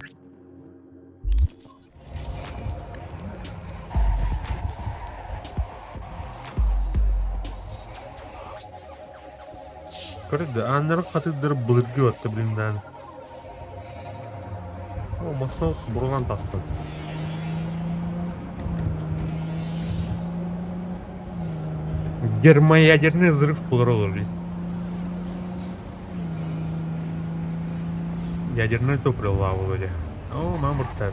Көрдө, ааннарын хатыырдары былыргы отто блиндаан. О, масло бурулан тастын. Термоядерный взрыв болар olur. Ядерное топливо вроде. О, мамыр так.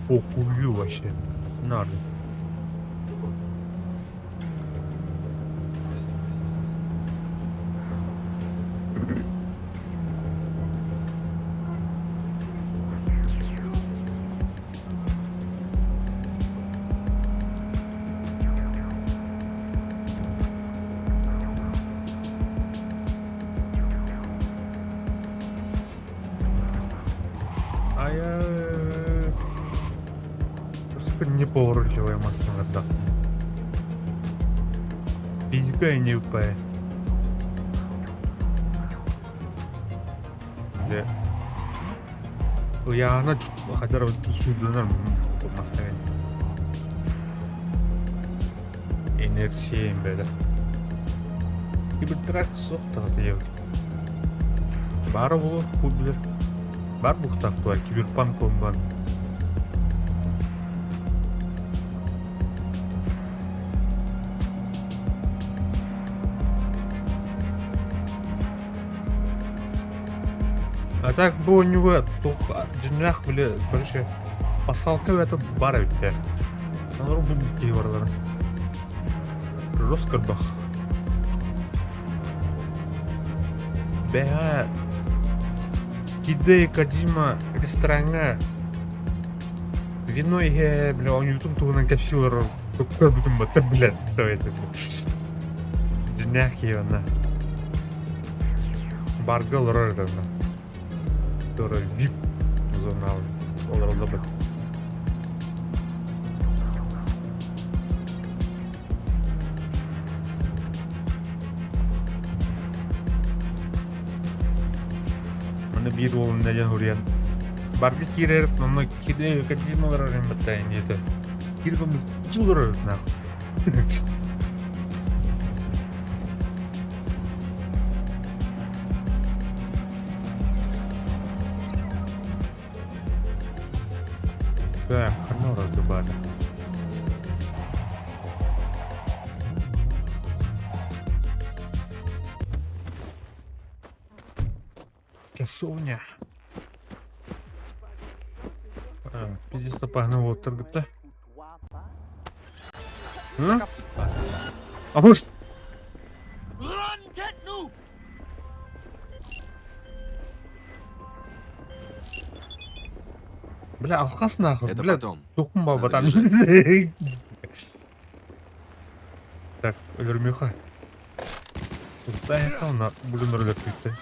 Охую вообще. Надо. А я... Просто неповоротливая масса да. Физика и не УП. Дьэ. Ыйааһына хайдах эрэ сүүрдэнэр массыына. Инерция бэлэ. Кибертрак суох даҕаны Баара буолуо хуй билэр. Баар буолуохтаах дуо киберпанк буолан. А так бу оонньууга туох дьиҥнээх били короче пасхалка это бар эбит ээ. Олор бу киһи барыларын. Жестко бах. Бэҕэ Хидео Кодзима рестораҥҥа вино иһэ бля оонньуутун туһунан кэпсии олорор көрбүтүм баттар билэн Дьиҥнээх киһи онно. Барга олорор этэ онно. Туора вип зонал олороллор Аны биир уолун нэдиэн уруйан барга киирэр онно киде Кодзима олорор батта диэтэ. Киирбэ мүччү олорор нахуй. Так, ханна олорор баата. Часовня. Пиздец погнал уоттаргытта. А может... Бля, алкас нахуй. Это Бля, потом. тухум Надо баба бежать. Так, өлөрүмүөххэ. Куттаайахха уонна бүгүн өлөрбүттэр.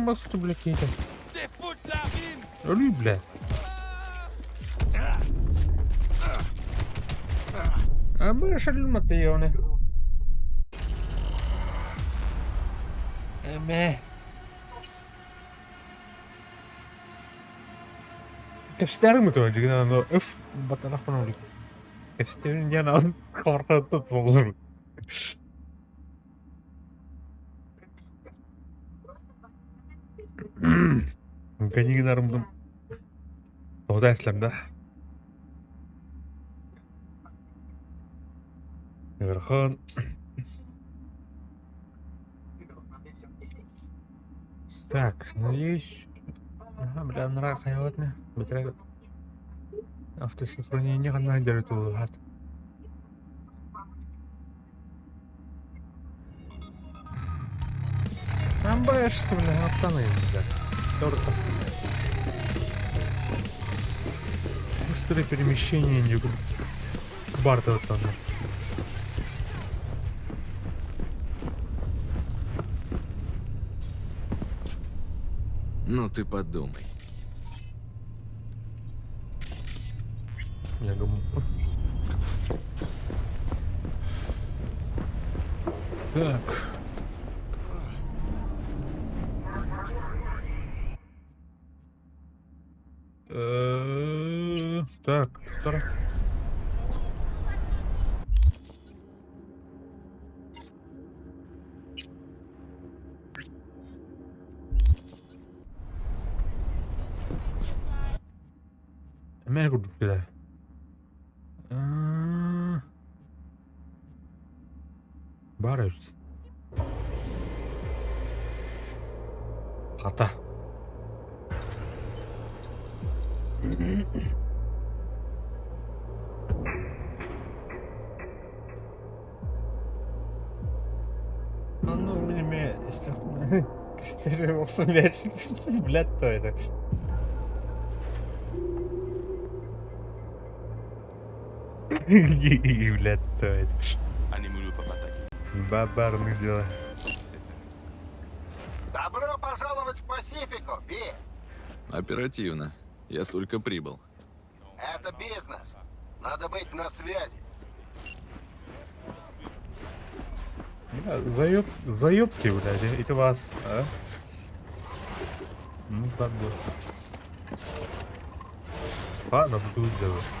Басту, бля, какие-то. Өлүү, бля. А мы шалматыйоны. Эмэ. Кэпсэтээриҥ бу дьигинэн ону өф баттатахпын олук. Кэпсэтээриҥ диэн атын хабархатта толору. Кэнигин арымдым. Тоҕо эслэм да. Ыарахан. Так, надеюсь... Ага, бля, нра хайватны. Бля, автосохранение ханна дәрі хат. Ебаешься, бля, оттаны, бля. Чёртов. Быстрое перемещение не Барта оттаны. Ну ты подумай. Я думаю. Так. Так, второй. Эмиэ курдук билэ. Баар эбит. Хата. Ну, мне Блядь, кто это? Блядь, кто это? Бабарных дела. Добро пожаловать в Пасифику, Ви! Оперативно. Я только прибыл. Это бизнес. Надо быть на связи. Заеб, заебки, блядь, это вас, а? Ну, так бы. Ладно, буду делать.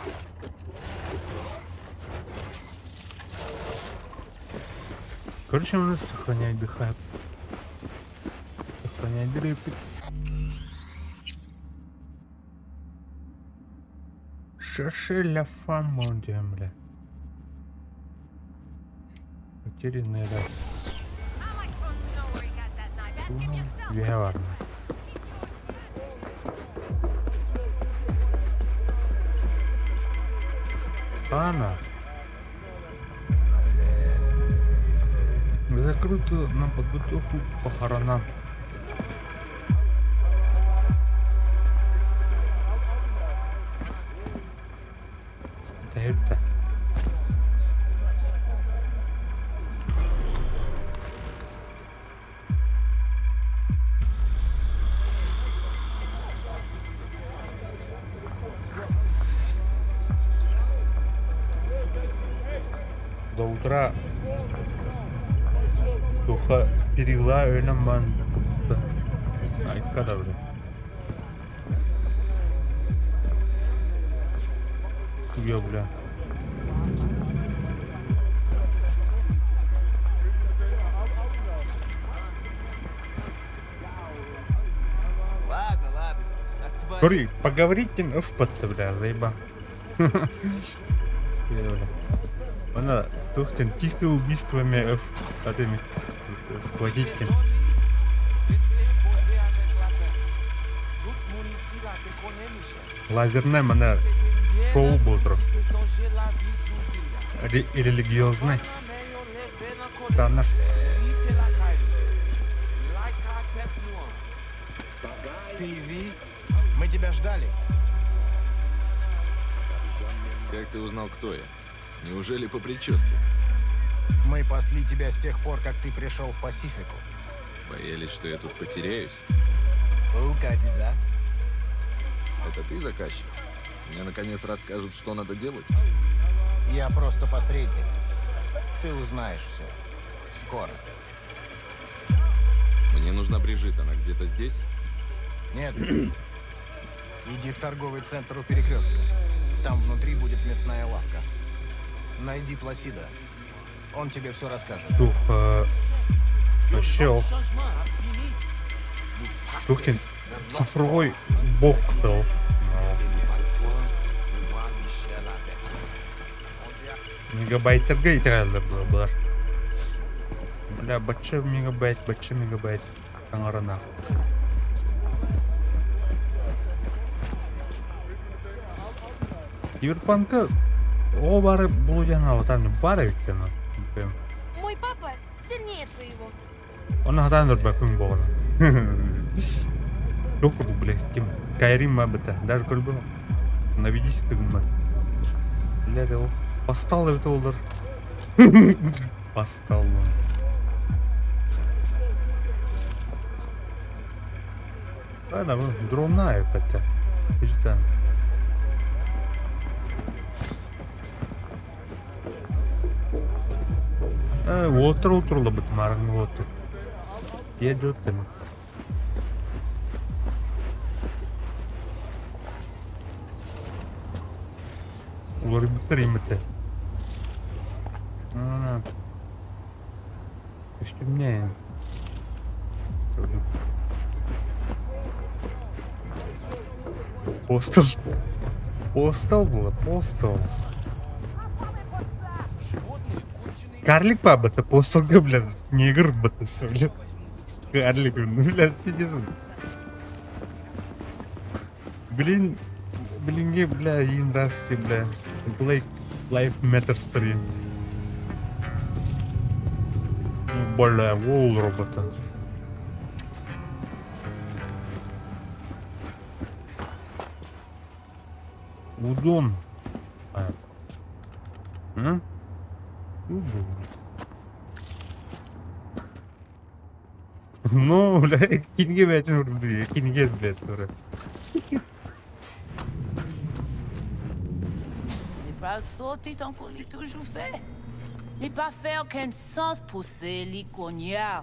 Короче, у нас сохранять дыхает. Сохранять дрыпит. Шаши ля фаму, бля. Потерянный ряд. Верно. Хана. Закрыто на подготовку к похоронам. Это. До утра Туха перила өлөн бан Айка да бля. Ё, бля. Ладно, ладно. Отвали. Говори, поговорите, в бля, заеба. Бля. Она тухтен тихое убийствами F, этими схватите. Лазерная мана шоу болтро. Религиозный. Танаш. Ты Ви? Мы тебя ждали. Как ты узнал, кто я? Неужели по прическе? Мы пасли тебя с тех пор, как ты пришел в Пасифику. Боялись, что я тут потеряюсь? Укадиза. Это ты заказчик? Мне наконец расскажут, что надо делать? Я просто посредник. Ты узнаешь все. Скоро. Мне нужна Брижит, она где-то здесь? Нет. Иди в торговый центр у перекрестка. Там внутри будет мясная лавка. Найди Пласида. Он тебе все расскажет. Тух, вообще, Тухтин цифровой бог был. Мегабайттарга итэҕэллэр буолар. Бля, бачча мегабайт, бачча мегабайт таҥаранах. Киберпанка оҕо бары булуйан аватар баар эбит Мой папа сильнее твоего. Онно хатаан ырбаккын буолан. Туох курдук бile ким Кайрим быта даже көрбө наведись тыгыммат. Бля, ол постал эбит олар. Постал. Ладно, дронная это. Житан. Уолаттар ол туруллабыт маарыҥҥы уолаттар. Тиэрдиэттим. Уларыйбыттар ииммиттэр. Көстүмнэ. Постал. Постал было, постал. Карлик пап, это постал, блин. Негр, блин. Карлик, ну, блядь, пиздец. Блин, блин, бля, здравствуйте, бля. Black Life Matters 3. Бля, вол робота. Удон. А. А? Удон. Ну, бля, кинге, блядь, кинге, блядь, тоже. Li pral soti tankou li toujou fè. Li pa fè okenn sans pouse li kounya.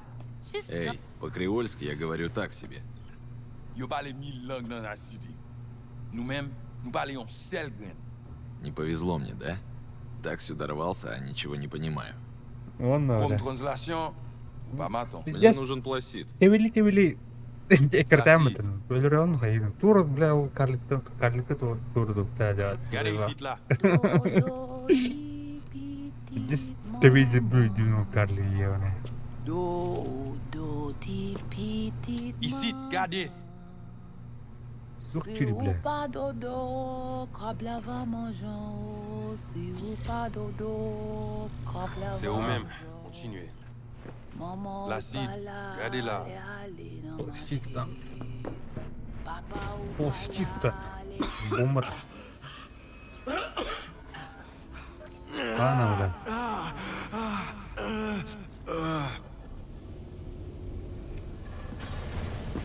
Jis Эй, по-креольски я говорю так себе. Yo pale mil lang nan Night City. Nou menm, nou pale yon sèl grenn. Не повезло мне, да? Так сюда рвался, а ничего не понимаю. Вон Kòm tranzlasyon, ou pa maton. Мне нужен Пласид. Тевели тевели Эккиртээммитин. Өлөрөөн хайын. Тур, бля, ол карликтан карликка тур тур та Gade isit la. Здесь тебе будет карлик ебаный. Do, do, ti, pitit Isit, gade. Тух Si чири, ou бля. pa dodo, krab la va manje ou. Si ou pa dodo, krab la Se va ou menm, manje ou. kontinye. Manman ou Placide, pa la, gade la. ale ale nan Пластид mache. там. Papa ou pa la, Пластид-то. ale Бумер. Ладно, бля.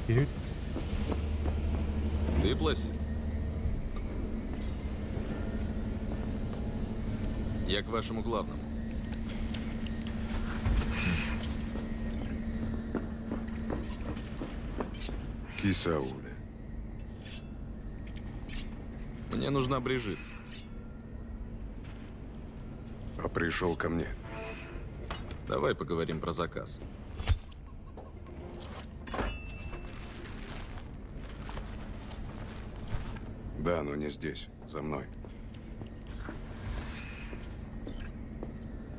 Вперед. Ты Пласид? Я к вашему главному. Кисаули. Мне нужна Брижит. А пришел ко мне. Давай поговорим про заказ. Да, но не здесь. За мной.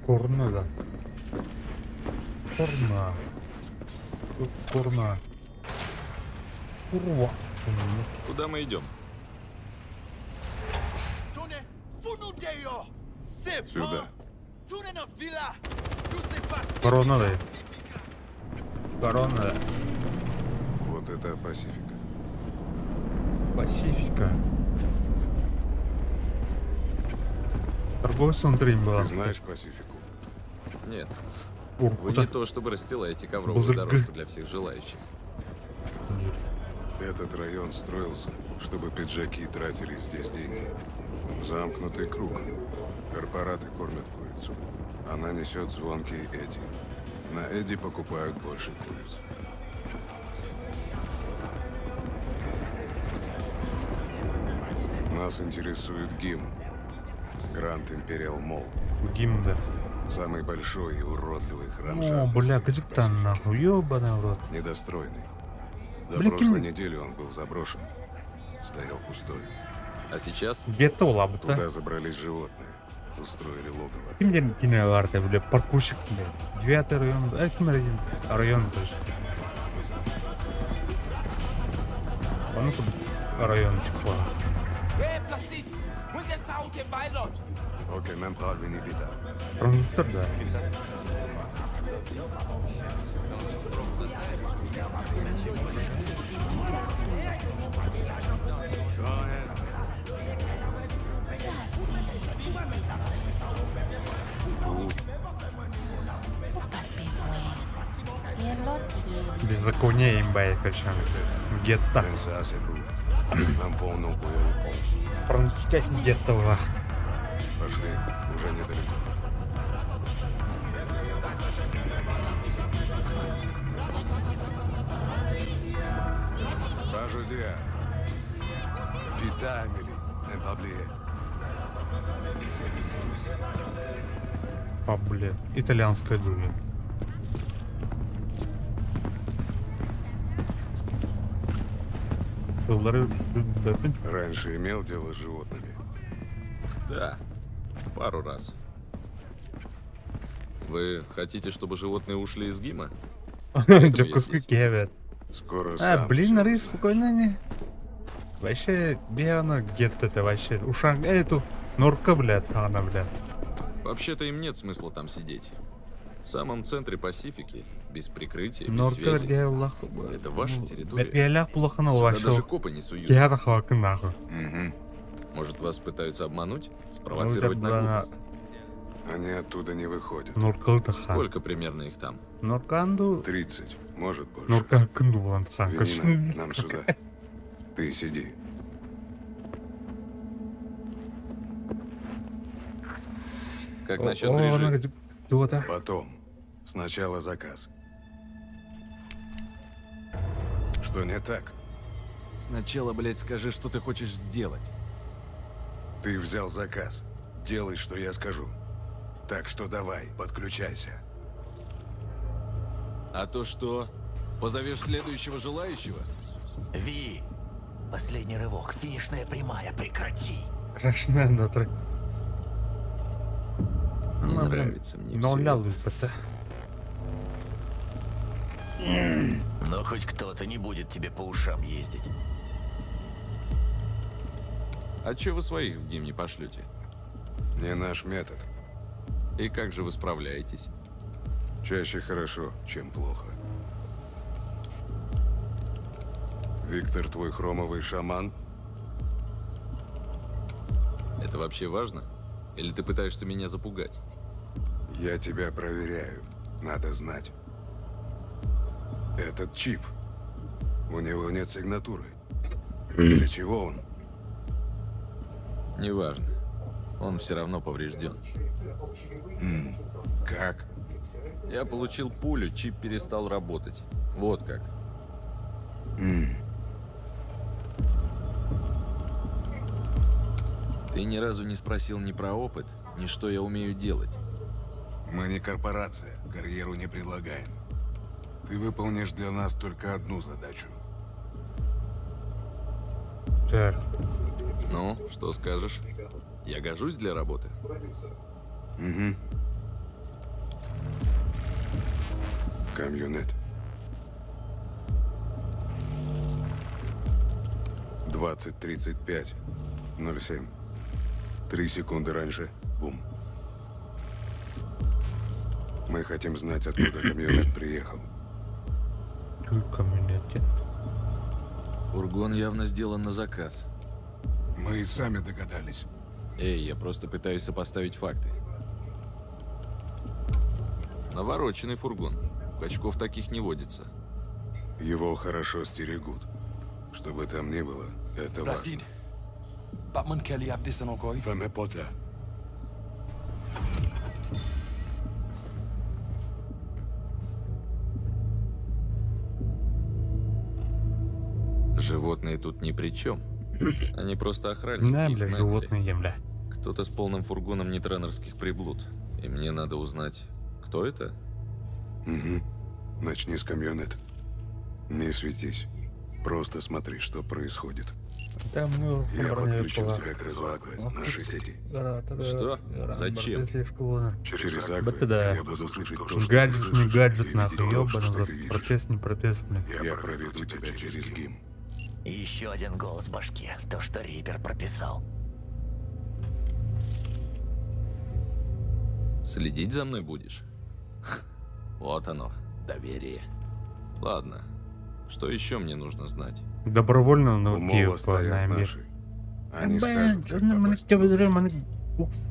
Курна, да. Курна. Курна. Курва. Куда мы идем? Tounen, fout nou deyò! Se bon! Сюда. Tounen nan vila! Nou se Корона, Pasifika! да. Корона, да. Вот это Пасифика. Пасифика. Торговый центр им была. Ты знаешь Пасифику? Нет. Вы Уркута. не то чтобы расстилаете ковровую Бузыргы. дорожку для всех желающих. Этот район строился, чтобы пиджаки тратили здесь деньги. Замкнутый круг. Корпораты кормят курицу. Она несет звонкие Эдди. На Эдди покупают больше куриц. Нас интересует ГИМ. Гранд Империал Молл. ГИМ, да. Самый большой и уродливый храм О, жадности бля, в кызыктан нахуй, ёбаный в рот. Недостроенный. До Бля, прошлой ким- недели он был заброшен. Стоял пустой. А сейчас? Где-то лабыта. Туда забрались животные. Устроили логово. Ким ден кине барда, бля, паркурщик, бля. Девятый район, а ким район? Район даже. А ну-ка, райончик, ладно. Hey, Placide! Mwen gen sa ou te bay lòd! Окей, мэм, Халвин и беда. Транзистор, да. Беззаконие имба короче. Гетто. Французских гетто было. Пошли, уже недалеко. Пожудя. Витамили, не паблие. А, блин, итальянская джунгли. Тыллары Раньше имел дело с животными? Да, пару раз. Вы хотите, чтобы животные ушли из ГИМа? Дьокуска кевет. Скоро А, блин, ры спокойно не. Вообще, где она где-то это вообще? Ушан, эту норка, блядь, она, блядь. Вообще-то им нет смысла там сидеть. В самом центре Пасифики, без прикрытия, без Норка связи. бергеллах. Это ваша территория. Бергеллах булахана Сюда вообще. даже копы не суются. Кеда хакын нахуй. Может, вас пытаются обмануть? Спровоцировать на Ну, глупость? Они оттуда не выходят. Норкалы тахан. Сколько примерно их там? Норканду. 30, может больше. Норка кынду булан тахан. Венина, нам сюда. Ты сиди. Как насчет брижи? Потом. Сначала заказ. Что не так? Сначала, блядь, скажи, что ты хочешь сделать. Ты взял заказ. Делай, что я скажу. Так что давай, подключайся. А то что? Позовешь следующего желающего? Ви! Последний рывок, финишная прямая, прекрати! Рашна натры. Не нравится мне всё это. Но хоть кто-то не будет тебе по ушам ездить. А чё вы своих в ГИМ не пошлете? Не наш метод. И как же вы справляетесь? Чаще хорошо, чем плохо. Виктор, твой хромовый шаман? Это вообще важно? Или ты пытаешься меня запугать? Я тебя проверяю. Надо знать. Этот чип. У него нет сигнатуры. Для чего он? Неважно. Он все равно поврежден. Как? Я получил пулю, чип перестал работать. Вот как. Ты ни разу не спросил ни про опыт, ни что я умею делать. Мы не корпорация, карьеру не предлагаем. Ты выполнишь для нас только одну задачу. Так. Ну, что скажешь? Я гожусь для работы? Угу. Камьонет. 20:35:07. 3 секунды раньше. Бум. Мы хотим знать, откуда камьонет приехал. Камьонет. Фургон явно сделан на заказ. Мы и сами догадались. Эй, я просто пытаюсь сопоставить факты. Навороченный фургон. Качков таких не водится. Его хорошо стерегут. Что бы там ни было, это важно. Placide. Batman Kelly ap desann ankò. Ferme porte là. Животные тут ни при чем. Они просто охранники. Да, их бля, наняли. животные, бля. Кто-то с полным фургоном нетранерских приблуд. И мне надо узнать, кто это? Угу. Начни с камьонет. Не светись. Просто смотри, что происходит. Там, ну, Я подключил тебя к Резуакве, нашей сети. Что? Зачем? Через Акве да. я буду слышать то, что ты Гаджет, не слышишь, гаджет, и нахуй, видеть то, ёбаный что в рот. ты видишь. Протест, не протест, блин. Я проведу тебя через ГИМ. И еще один голос в башке, то, что Рипер прописал. Следить за мной будешь? Вот оно, доверие. Ладно, что еще мне нужно знать? Добровольно, но У мола стоят наши. Они скажут, как попасть.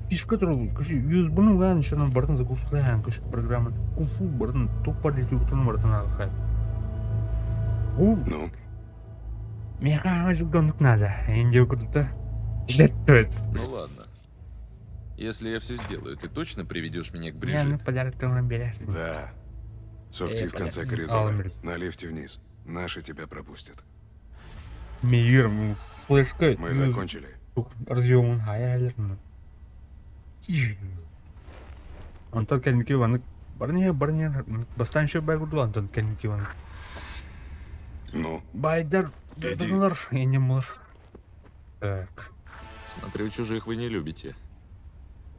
Фишка туру, кыши USB-ны ган шанан бартын загрузкалаан кыши программа куфу бартын туппар дитюктун бартын алхай. Ну? Меха жугандык надо. Инде курдута. Жеттвец. Ну ладно. Если я все сделаю, ты точно приведешь меня к Я ну Брижит? подарок там берешь. Да. Сорти в конце понятно. коридора. Алмер. На лифте вниз. Наши тебя пропустят. Мейир, флешка. Мы закончили. Разъемын хаялерн. Антон кэнники ванык барни барни бастан еще байгурду Антон кэнники ванык. Ну? Байдар, дагылар, эне мулар. Так. Смотрю, чужих вы не любите.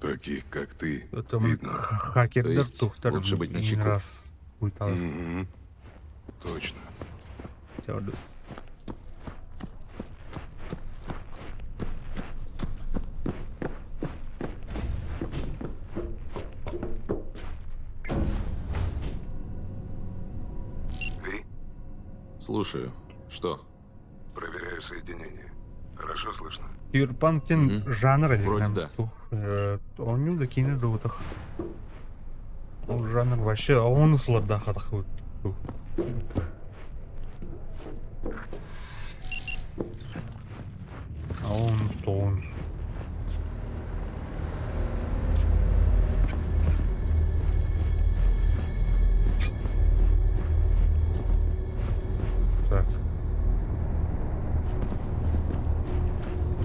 Таких, как ты, Там видно. хакердер То есть тухтар лучше быть начеку. раз уйтал. Мгм. Точно. Тёрду. Ты? Слушаю. Что? Проверяю соединение. Хорошо слышно? Киберпанктин жанр Вроде да. Оню да кине дуутах. Ол жанр вообще он сладда хатах. А он стоунс. Так.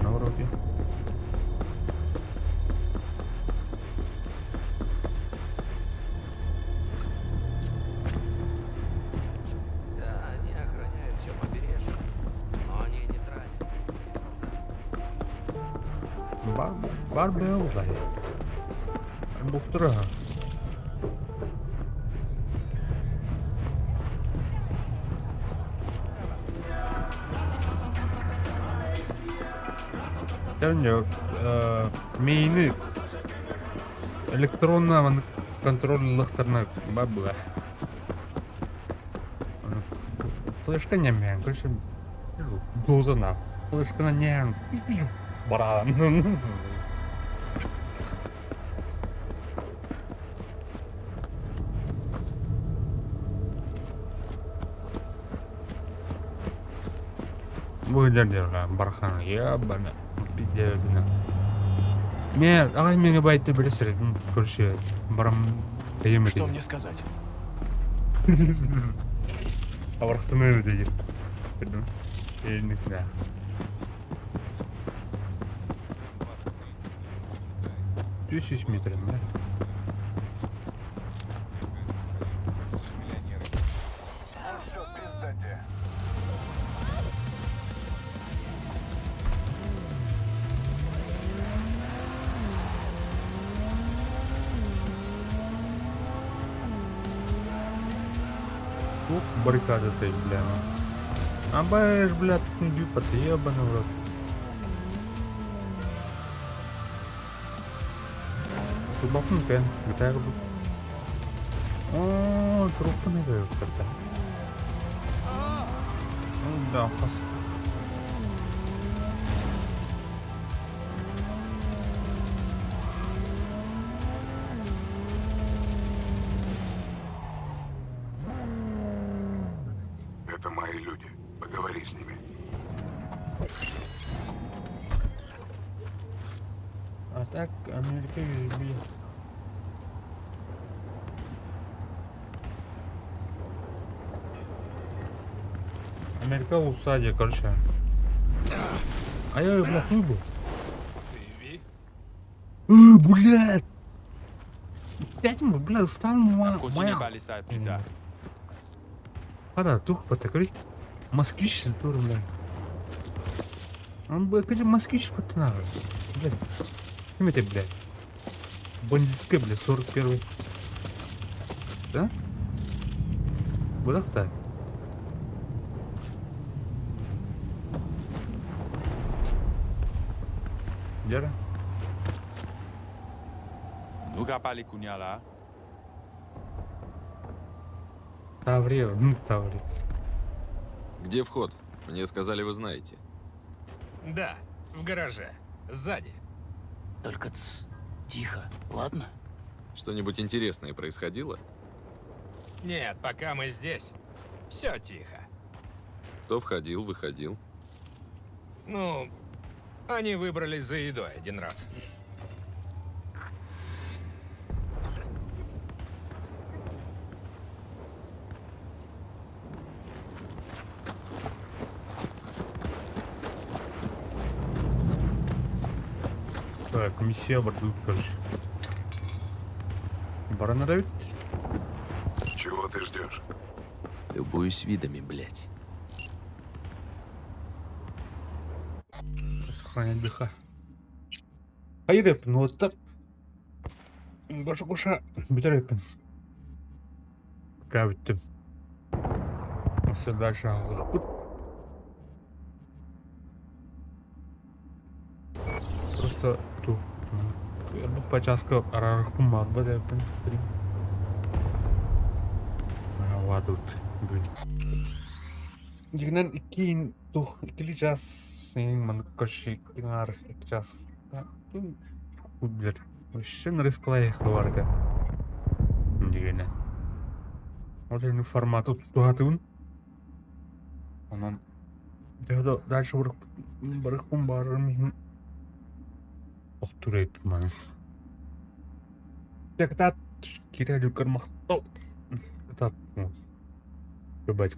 На вроде. Да, они охраняют все побережье. Но они не тратят. Бар бар бе улай. Бухтура. Тәнне мейни электронна контроль лыхтарна бабла. Флешка не мен, короче, доза на. Флешка на не. Баран. Бу дер бархан ебана. Пиздец. Мен, ағай мені байтты білесір, короче, барам Что мне сказать? Абархтыны деген. Білдім. Елінікіне. Түс метр, да? Тут баррикады ты, бля. А бэш, бля, тут не бью, ебаный в рот. Тут бахнул, гитара был. О, трубку не дают, это. Ну да, хас. Это мои люди. Поговори с ними. А так, Америка USB. Америка в усаде, короче. А я, бля, хуй был. Блядь! Опять мы, бля, стану моя. Пора, тух потакри. Москвич, тоже, бля. Он, бля, где москвич потанары? Блядь. Кем это, блядь? Бандитская, блядь, 41-й. Да? Вот так? Дера? Nou ka pale kounya la. Таврия, ну Таврия. Где вход? Мне сказали, вы знаете. Да, в гараже. Сзади. Только тс, тихо, ладно? Что-нибудь интересное происходило? Нет, пока мы здесь. Все тихо. Кто входил, выходил? Ну, они выбрались за едой один раз. Так, миссия бардут, короче. Баран эрэбит. Чего ты ждешь? Любуюсь видами, блядь. Сохранять дыха. Хайреп, ну вот так. Гоша гоша бүтэр эбиппин. Пока бүттүм. Все дальше алгыппыт. Просто ту. Бу часка арарыхпын барба деппин. Вадут бүгүн. Дьиҥинэн иккиин тух иккили час син маннык короче икки икки час билэр. Вообще рискалайх бар этэ. Дигэнэ. Вот энэ форматы тутуһатыбын. Онон төһө дальше барыхпын баарым иһин тохтуур эбиппин маны. Кытаат киирэ иликкэр махтал. Кытаат. Goodbye.